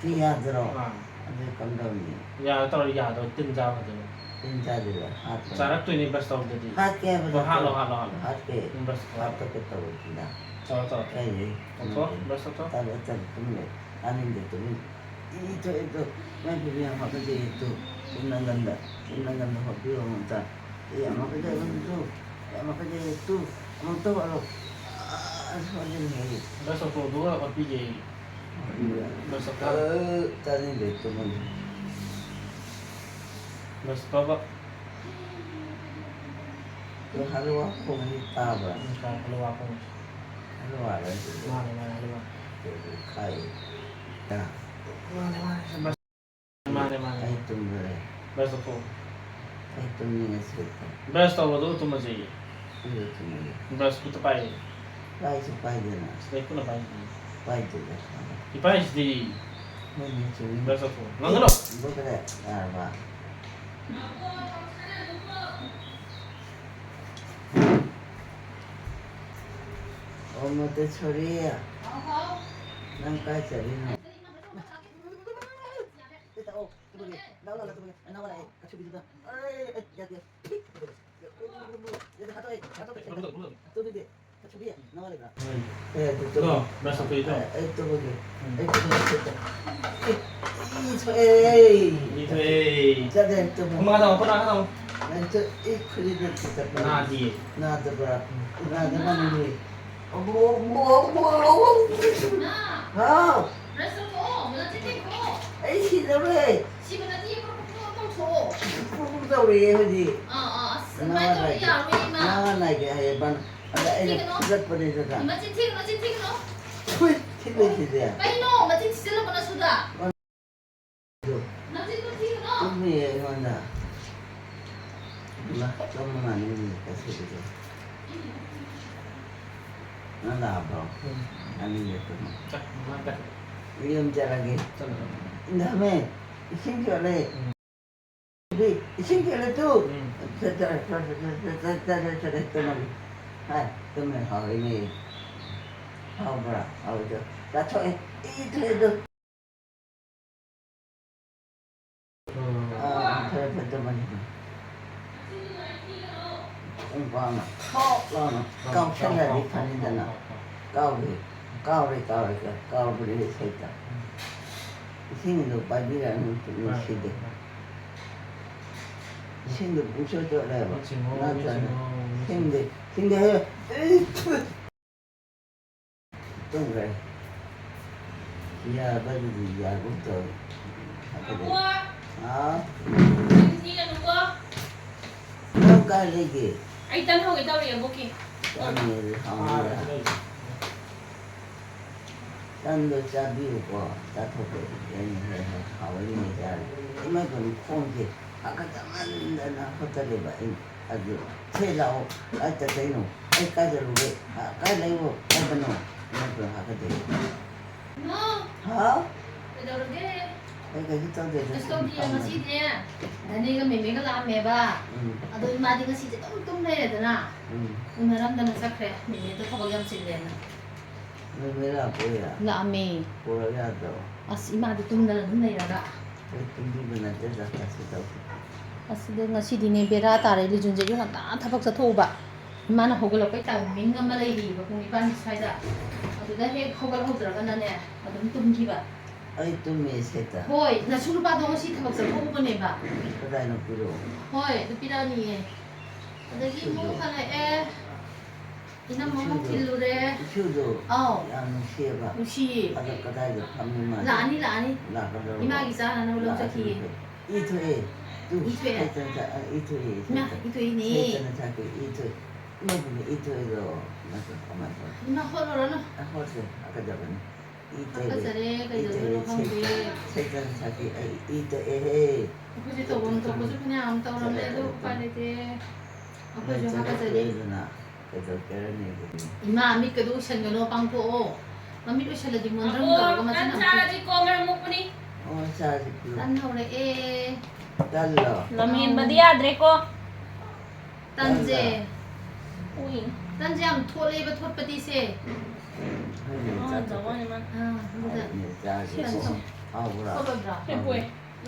ꯁꯤ ꯌꯥꯗ꯭ꯔꯣ? ꯑꯥ꯫ ꯑꯗꯨ ꯀꯝꯗꯧꯅꯤ? ꯌꯥꯗ ꯇꯧꯔ ꯌꯥꯗꯕ ꯇꯤꯟ ꯆꯥꯕꯗꯨꯅ꯫ ꯇꯤꯟ ꯆꯥꯗꯣꯏꯕ? ꯍꯥꯠꯄ꯫ ꯆꯥꯔꯛꯇꯣꯏꯅꯤ ꯕ꯭ꯔꯁ ꯇꯧꯗ꯭ꯔꯗꯤ꯫ ꯍꯥꯠꯀꯦ ꯍꯥꯏꯕ ꯍꯣꯏ, ꯅꯠꯇ꯭ꯔꯣ? ꯍꯥꯠꯂꯣ, ꯍꯥꯠꯂꯣ, ꯍꯥꯠꯂꯣ꯫ ꯍꯥꯠꯀꯦ꯫ ꯎꯝ, ꯕ꯭ꯔꯁ ꯇꯧ꯫ ꯍꯥꯠꯇꯣꯛꯀꯦ ꯇꯧꯕꯁꯤꯗ꯫ ꯇꯧꯔꯣ, ꯇꯧꯔꯣ꯫ ꯀꯩꯒꯤ? ꯇꯧꯊꯣꯛ, ꯕ꯭ꯔꯁ ꯇꯧꯊꯣꯛ꯫ ꯇꯜꯂꯦ, ꯇꯜꯂꯦ, ꯇꯨꯝꯃꯦ꯫ ꯇꯥꯅꯤꯡꯗꯦ, ꯇꯨꯃꯤꯟ꯫ ꯏ ꯊꯣꯛꯑꯦ ꯇꯨ꯫ ꯃꯥꯏ ꯐꯤꯕꯝ ꯌꯥꯝ ꯍꯥꯀꯠꯆꯩꯌꯦ ꯇꯨ꯫ ꯁꯤ ꯅꯪꯒꯟꯗ, ꯁꯤ ꯅꯪꯒꯟꯗ ꯍꯣꯠꯄꯤꯔꯣ ꯑꯝꯇ꯫ ꯑꯦ, ꯌꯥꯝ ꯍꯥꯀꯠꯆꯕꯅꯤ ꯇꯨ꯫ ꯌꯥꯝ ꯍꯥꯀꯠꯆꯩꯌꯦ ꯇꯨ꯫ ꯑꯃꯨꯛ ꯇꯧꯔꯣ꯫ ꯑꯁ, ꯍꯣꯠꯂꯤꯅꯦ ꯑꯩ꯫ ꯕ꯭ꯔꯁ ꯇꯧꯊꯣꯛꯑꯣ, ꯑꯗꯨꯒ ꯍꯣꯠꯄꯤꯒꯦ꯫ ꯍꯣꯠꯄꯤꯕ꯫ ꯕ꯭ꯔꯁ ꯇꯧꯊꯣꯛꯑꯣ꯫ ꯑ, ꯇꯥꯅꯤꯡꯗꯦ, ꯇꯨꯝꯃꯒꯦ꯫ ꯕ꯭ꯔꯁ ꯇꯧꯊꯣꯛꯑꯣ꯫ ꯑꯗꯣ ꯍꯜꯂꯨꯋꯥ ꯈꯣꯡꯉꯗꯤ ꯇꯥꯕ꯭ꯔꯥ? ꯎꯝ, ꯇꯥꯏ, ꯍꯜꯂꯨꯋꯥ ꯈꯣꯡꯉꯤ꯫ ꯍꯜꯂꯨꯋꯥꯔ ꯑꯗꯨꯗꯤ꯫ ꯃꯥꯅꯦ, ꯃꯥꯅꯦ, ꯍꯜꯂꯨꯋꯥ꯫ ꯑꯗꯨꯗꯤ ꯈꯥꯏ꯫ ꯌꯥ꯫ ꯃꯥꯅꯦ, ꯃꯥꯅꯦ, ꯁꯦ ꯕ꯭ꯔꯁ꯫ ꯃꯥꯅꯦ, ꯃꯥꯅꯦ꯫ ꯑꯩ ꯇꯨꯝꯗꯣꯔꯦ꯫ ꯕ꯭ꯔꯁ ꯇꯧꯊꯣꯛꯑꯣ꯫ ꯑꯩ ꯇꯨꯝꯅꯤꯡꯉꯦ ꯁꯤꯗ꯫ ꯕ꯭ꯔꯁ ꯇꯧꯔꯣ, ꯑꯗꯨꯒ ꯇꯨꯝꯃꯁꯦ꯫ ꯑꯗꯨꯒ ꯇꯨꯝꯃꯁꯦ꯫ ꯕ꯭ꯔꯁ ꯈꯨꯠꯇ ꯄꯥꯏꯌꯦ꯫ ꯄꯥꯏꯁꯨ ꯄꯥꯏꯗꯅ꯫ ꯁꯤꯗ ꯑꯩ ꯈꯨꯠꯅ ꯄꯥꯏ꯫ ꯄꯥꯏꯗꯦꯗ꯫ ꯏꯄꯥꯏꯁꯤꯗꯤ꯫ ꯍꯣꯏꯅꯦ, ꯆꯨꯝꯃꯤ꯫ ꯕ꯭ꯔꯁ ꯇꯧꯊꯣꯛꯑꯣ꯫ ꯉꯥꯡꯒꯅꯣ꯫ ꯕ꯭ꯔꯁ ꯌꯥꯔꯕ? ꯑꯣ, ꯃꯣꯇꯦꯁꯣꯔꯤ꯫ ꯍꯥꯎ, ꯍꯥꯎ꯫ ꯅꯪ ꯀꯥꯏ ꯆꯠꯂꯤꯅꯣ? ꯁꯤꯗ ꯂꯥꯛꯑꯣ, ꯇꯨꯝꯃꯒꯦ꯫ ꯂꯥꯛꯑꯣ, ꯂꯥꯛꯑꯣ, ꯇꯨꯝꯃꯒꯦ꯫ ꯑꯅꯥꯕ ꯂꯥꯛꯑꯦ, ꯑꯊꯨꯕꯤꯗꯨꯗ꯫ ꯑꯩ, ꯑꯩ, ꯌꯥꯗꯦ꯫ ꯌꯥꯗꯦ, ꯍꯥꯠꯇꯣꯛꯑꯦ, ꯍꯥꯠꯇꯣꯛꯑꯦ꯫ ꯇꯨꯝꯃꯤꯗꯤ, ꯑꯊꯨꯕꯤ, ꯑꯅꯥꯕ ꯂꯩꯕ꯭ꯔꯥ? ꯑꯦ, ꯑꯗꯨ ꯇꯨꯝꯃꯣ꯫ ꯇꯨꯝꯃꯣ, ꯕ꯭ꯔꯁ ꯇꯧꯊꯣꯛꯏ, ꯇꯨꯝꯃꯣ꯫ ꯑꯩ, ꯑꯩ ꯇꯨꯝꯃꯒꯦ꯫ ꯎꯝ꯫ ꯑꯩ ꯇꯨꯝꯃꯒꯦ꯫ ꯑꯦ, ꯏ ꯊꯣꯛꯑꯦ꯫ ꯏ ꯊꯣꯛꯑꯦ꯫ ꯆꯠꯂꯦ, ꯇꯨꯝꯃꯣ꯫ ꯃꯈꯥ ꯊꯝꯃꯣ, ꯈꯨꯠ ꯃꯈꯥ ꯊꯝꯃꯣ꯫ ꯅꯪꯁꯨ, ꯑꯦ, ꯈꯨꯠ ꯅꯠꯇꯦ, ꯆꯠꯄ꯫ ꯅꯥꯗꯤꯌꯦ꯫ ꯅꯥꯗꯕ꯭ꯔꯥ? ꯎꯝ꯫ ꯅꯥꯗꯕ ꯃꯥꯜꯂꯦ꯫ ꯍꯥꯎ꯫ ꯕ꯭ꯔꯁ ꯇꯧꯊꯣꯛꯑꯣ, ꯃꯅꯝ ꯊꯤ ꯊꯤꯀꯣ꯫ ꯑꯩ ꯁꯤꯗꯧꯔꯦ꯫ ꯁꯤꯕ ꯅꯠꯇꯦ, ꯄ꯭ꯔꯣꯛ ꯄ꯭ꯔꯣꯛ ꯄ꯭ꯔꯣꯛ ꯇꯧꯊꯣꯛꯑꯣ꯫ ꯄ꯭ꯔꯣꯛ ꯄ꯭ꯔꯣꯛ ꯇꯧꯔꯤꯌꯦ ꯍꯧꯖꯤꯛ꯫ ꯑꯥ, ꯑꯥ, ꯑꯁ, ꯑꯗꯨꯃꯥꯏꯅ ꯇꯧꯔꯗꯤ ꯌꯥꯔꯣꯏ, ꯏꯃꯥ꯫ ꯅꯋꯥ ꯅꯥꯏꯒꯦ ꯍꯥꯏꯌꯦ, ꯕꯟ꯫ ꯑꯗ ꯑꯩꯅ ꯊꯤꯒꯅꯣ꯫ ꯐꯨꯒꯠꯄꯅꯦ ꯑꯗꯨꯗ꯫ ꯏꯃꯥ, ꯆꯤꯟ ꯊꯤꯒꯅꯣ, ꯆꯤꯟ ꯊꯤꯒꯅꯣ꯫ ꯍꯨꯏ, ꯊꯤꯠꯂꯦ ꯁꯤꯗꯤ꯫ ꯀꯩꯅꯣ, ꯃꯆꯤꯟ ꯊꯤꯖꯤꯜꯂꯛꯄꯅ ꯁꯨꯗ꯫ ꯇꯨꯝꯃꯤꯌꯦ ꯑꯩꯉꯣꯟꯗ꯫ ꯏꯃꯥ, ꯇꯨꯝꯕ ꯃꯥꯟꯅꯤꯅꯦ ꯉꯁꯤꯒꯤꯗꯤ꯫ ꯅꯪ ꯂꯥꯛꯑꯕ꯭ꯔꯣ? ꯎꯝ꯫ ꯑꯅꯤꯗ ꯇꯨꯝꯃꯣ꯫ ꯆꯠ-, ꯃꯥ ꯆꯠꯈ꯭ꯔꯦ꯫ ꯌꯨꯝ ꯆꯠꯂꯒꯦ꯫ ꯆꯠꯂꯣ, ꯆꯠꯂꯣ꯫ ꯏꯟꯗꯥꯃꯦ, ꯏꯁꯤꯡ ꯆꯣꯠꯂꯦ꯫ ꯎꯝ꯫ ꯏꯁꯤꯡ ꯆꯣꯠꯂꯦ ꯇꯨ꯫ ꯎꯝ꯫ ꯆꯠ-, ꯆꯠ-, ꯆꯠꯂꯒꯦ, ꯇꯨꯝꯃꯒꯦ꯫ ꯍꯥꯏ, ꯇꯨꯝꯃꯦ, ꯍꯥꯎꯔꯦꯅꯦ꯫ ꯍꯥꯎꯕ꯭ꯔꯥ? ꯍꯥꯎꯋꯤꯗꯣ꯫ ꯆꯥꯊꯣꯛꯑꯦ꯫ ꯏ ꯊꯣꯛꯑꯦꯗꯣ꯫ ꯑꯥ, ꯐꯔꯦ, ꯐꯔꯦ, ꯑꯗꯨꯃꯥꯏꯅ꯫ ꯄꯨꯡ ꯐꯥꯅ ꯊꯣꯛ ꯂꯥꯎꯅ ꯀꯥꯎꯁꯜꯂꯗꯤ ꯐꯅꯤꯗꯅ꯫ ꯀꯥꯎꯔꯦ, ꯀꯥꯎꯔꯦ, ꯀꯥꯎꯔꯦ, ꯀꯥꯎꯕꯗꯤ ꯏꯁꯩꯗ꯫ ꯏꯁꯤꯡꯗꯣ ꯄꯥꯏꯕꯤꯔꯛꯑꯅꯨ, ꯅꯨꯡꯁꯤꯗꯦ꯫ ꯏꯁꯤꯡꯗꯣ ꯄꯨꯡꯆꯣꯠ ꯆꯣꯠꯂꯦꯕ꯫ ꯅꯠꯇ꯭ꯔꯒ ꯏꯁꯤꯡꯗꯤ, ꯏꯁꯤꯡꯗꯤ ꯍꯦ-, ꯇꯨꯝꯈ꯭ꯔꯦ꯫ ꯌꯥꯕꯗꯨꯗꯤ ꯌꯥꯒꯨꯝ ꯇꯧꯏ꯫ ꯑꯗꯨꯗꯤ, ꯍꯥꯎ꯫ ꯅꯪ ꯀꯥꯏ ꯂꯩꯒꯦ? ꯑꯩ ꯇꯟ ꯍꯧꯒꯦ ꯇꯧꯔꯤ, ꯑꯕꯣꯛꯀꯤ꯫ ꯇꯟ ꯍꯧꯔꯤ, ꯍꯥꯎꯅꯤ꯫ ꯇꯟꯗꯣ ꯆꯥꯕꯤꯌꯨꯀꯣ, ꯆꯥꯊꯣꯛꯄꯗꯤ ꯑꯩꯅ ꯍꯦꯛ ꯍꯦꯛ ꯍꯥꯎꯋꯦꯅ ꯆꯥꯔꯦ꯫ ꯏꯃꯥꯏꯕꯦꯝꯃ, ꯈꯣꯡꯁꯦ ꯍꯥꯀꯠꯆꯃꯟꯗꯅ ꯍꯣꯠꯇꯔꯦꯕ ꯑꯩ꯫ ꯑꯗꯨ "ꯁꯦ ꯂꯥꯛꯑꯣ, ꯀꯥꯏ ꯆꯠꯇꯣꯏꯅꯣ? ꯑꯩ ꯀꯥꯏ ꯆꯠꯂꯨꯒꯦ? ꯀꯥꯏ ꯂꯩꯌꯣ ꯍꯥꯏꯕꯅꯣ?" ꯏꯃꯥꯏꯕꯦꯝꯃ, ꯍꯥꯀꯠꯆꯩ꯫ ꯏꯃꯥ! ꯍꯥꯎ? ꯀꯩꯗꯧꯔꯒꯦ? ꯑꯩ ꯀꯩꯁꯨ ꯇꯧꯗꯦꯗ, ꯀꯩꯁꯨ ꯁꯨꯝ ꯇꯧꯗꯤꯌꯦ, ꯐꯝꯕꯅꯤ꯫ ꯉꯁꯤꯅꯦ ꯙꯅꯤꯒ ꯃꯦꯃꯦꯒ ꯂꯥꯛꯑꯝꯃꯦꯕ꯫ ꯎꯝ꯫ ꯑꯗꯣ ꯏꯃꯥꯗꯤ ꯉꯁꯤꯁꯦ ꯑꯗꯨꯝ ꯇꯨꯝ ꯂꯩꯔꯦꯗꯅ꯫ ꯎꯝ꯫ ꯎꯅꯔꯝꯗꯅ ꯆꯠꯈ꯭ꯔꯦ, ꯃꯦꯃꯦꯗꯣ ꯊꯕꯛ ꯌꯥꯝ ꯆꯤꯜꯂꯦꯅ꯫ ꯃꯦꯃꯦ ꯂꯥꯛꯄꯩꯔꯥ? ꯂꯥꯛꯑꯝꯃꯦ꯫ ꯄꯨꯔꯛ ꯌꯥꯗ꯭ꯔꯣ? ꯑꯁ, ꯏꯃꯥꯗꯤ ꯇꯨꯝꯗꯅ ꯑꯗꯨꯝ ꯂꯩꯔꯒ꯫ ꯑꯩ ꯇꯨꯝꯕꯤꯕ ꯅꯠꯇꯦꯗ, ꯀꯩꯁꯨ ꯇꯧꯗꯦ꯫ ꯑꯁ, ꯑꯗꯣ ꯉꯁꯤꯗꯤꯅꯦ ꯕꯦꯔꯥ ꯇꯥꯔꯦ, ꯂꯤꯖꯨꯟꯁꯦ ꯑꯌꯨꯛ ꯉꯟꯇꯥ ꯊꯕꯛ ꯆꯠꯊꯣꯛꯎꯕ꯫ ꯏꯃꯥꯅ ꯍꯧꯒꯠꯂꯛꯄꯩ timing ꯑꯃ ꯂꯩꯔꯤꯕ, ꯄꯨꯡ ꯅꯤꯄꯥꯟ ꯁ꯭ꯋꯥꯏꯗ꯫ ꯑꯗꯨꯗ ꯍꯦꯛ ꯍꯧꯒꯠꯍꯧꯗ꯭ꯔꯒꯅꯅꯦ, ꯑꯗꯨꯝ ꯇꯨꯝꯈꯤꯕ꯫ ꯑꯩ ꯇꯨꯝꯃꯦ ꯁꯦꯠꯇ꯫ ꯍꯣꯏ, ꯅꯁꯨ ꯅꯨꯄꯥꯗꯣ ꯉꯁꯤ ꯊꯕꯛ ꯆꯠꯊꯣꯛꯎꯕꯅꯦꯕ꯫ ꯀꯗꯥꯏꯅꯣ ꯄꯤꯔꯛꯑꯣ? ꯍꯣꯏ, ꯑꯗꯨ ꯄꯤꯔꯛꯑꯅꯤꯌꯦ꯫ ꯑꯗꯒꯤ ꯏꯁꯨꯗꯣ꯫ ꯑꯃꯨꯛ ꯍꯜꯂꯛꯑꯦ꯫ ꯏꯅꯝꯃ ꯑꯃꯨꯛ ꯏꯁꯨꯗꯣ꯫ ꯊꯤꯜꯂꯨꯔꯦ꯫ ꯏꯁꯨꯗꯣ ꯑꯧ꯫ ꯌꯥꯝ ꯅꯨꯡꯁꯤꯌꯦꯕ꯫ ꯅꯨꯡꯁꯤꯌꯦ꯫ ꯑꯗꯣ ꯀꯗꯥꯏꯗ ꯐꯝꯃꯤ ꯃꯥꯗꯤ? ꯂꯥꯛꯑꯅꯤ, ꯂꯥꯛꯑꯅꯤ꯫ ꯂꯥꯛꯀꯗꯧꯔꯕꯣ? ꯏꯃꯥꯒꯤ ꯆꯥꯅꯅꯕ ꯂꯧ ꯂꯥꯛꯑꯗꯤ ꯆꯠꯈꯤꯌꯦ꯫ ꯐꯩ꯫ ꯏ ꯊꯣꯛꯑꯦ꯫ ꯇꯨ, ꯏ ꯊꯣꯛꯑꯦ? ꯁꯩꯇꯅ ꯊꯥ-, ꯑ, ꯏ ꯊꯣꯛꯑꯦ, ꯏꯃꯥ, ꯁꯩꯇꯅ꯫ ꯏ ꯊꯣꯛꯏꯅꯦ꯫ ꯁꯩꯇꯅ ꯊꯥꯛꯄꯤ ꯏ ꯊꯣꯛꯑꯦ꯫ ꯏꯃꯥ, ꯏ ꯊꯣꯛꯑꯦꯗꯣ꯫ ꯅꯠꯇ꯭ꯔꯣ? ꯀꯃꯥꯏꯅ ꯇꯧꯔꯦ? ꯏꯃꯥ, ꯍꯣꯠꯂꯨꯔꯅꯨ꯫ ꯑ, ꯍꯣꯠꯁꯦ꯫ ꯍꯥꯀꯠꯆꯕꯅꯤ꯫ ꯏ ꯊꯣꯛꯑꯦ꯫ ꯍꯥꯀꯠꯆꯔꯦ, ꯏ ꯀꯩꯗꯧꯗꯣꯏꯅꯣ ꯊꯣꯛꯑꯦ, ꯈꯪꯗꯦ꯫ ꯁꯩꯇ-, ꯁꯩꯇꯅ ꯊꯥꯛꯄꯤ ꯑꯩ ꯏ ꯊꯣꯛꯑꯦꯍꯦ꯫ ꯑꯩꯈꯣꯏꯁꯦ ꯇꯧꯐꯝ ꯊꯣꯛꯄꯁꯨ ꯐꯅꯌꯥꯝ ꯇꯧꯔꯝꯃꯦ, ꯑꯗꯨ ꯎꯄꯥꯏ ꯂꯩꯇꯦ꯫ ꯑꯩꯈꯣꯏꯁꯨ ꯍꯥꯀꯠꯆꯔꯦ꯫ ꯅꯣꯏ ꯆꯠꯂꯨꯔꯦꯗꯅ ꯀꯩꯗꯧꯒꯦꯔꯅꯦ ꯑꯗꯨꯗꯤ? ꯏꯃꯥ, ꯃꯤꯠꯀꯗꯣ ꯎꯏꯁꯟꯒꯅꯣ, ꯄꯥꯡꯊꯣꯛꯑꯣ꯫ ꯃꯃꯤꯠ ꯎꯏꯁꯜꯂꯗꯤ ꯃꯣꯟꯗ꯭ꯔꯪ ꯑꯕꯣ, ꯇꯧꯔꯒ ꯃꯆꯤꯟ ꯇꯟ ꯑꯃ ꯆꯥꯔꯗꯤꯀꯣ, ꯃꯔꯝ ꯃꯣꯛꯄꯅꯤ꯫ ꯑꯣ, ꯆꯥꯔꯁꯤ ꯄꯤꯔꯣ꯫ ꯇꯟ ꯍꯧꯔꯛꯑꯦ꯫ ꯇꯜꯂꯣ? ꯂꯝꯍꯦꯟꯕꯗꯤ ꯌꯥꯗ꯭ꯔꯦꯀꯣ꯫ ꯇꯟꯁꯦ꯫ ꯇꯜꯂꯣ? ꯎꯏ꯫ ꯇꯟꯁꯦ ꯌꯥꯝ ꯊꯣꯠꯂꯦꯕ, ꯊꯣꯠꯄꯗꯤꯁꯦ꯫ ꯍꯣꯏꯅꯦ, ꯑꯥ, ꯆꯥꯊꯣꯛꯄ꯫ ꯇꯧꯕꯅꯤ ꯃꯥ꯫ ꯑꯥ, ꯑꯗꯨꯗ꯫ ꯍꯥꯎꯕꯅꯦ, ꯆꯥꯔꯁꯤ꯫ ꯁꯤ ꯑꯗꯨꯝ ꯄꯤꯔꯣ꯫ ꯊꯣꯠꯂꯣꯏꯗ꯭ꯔꯥ? ꯁꯤ ꯄꯨꯏ꯫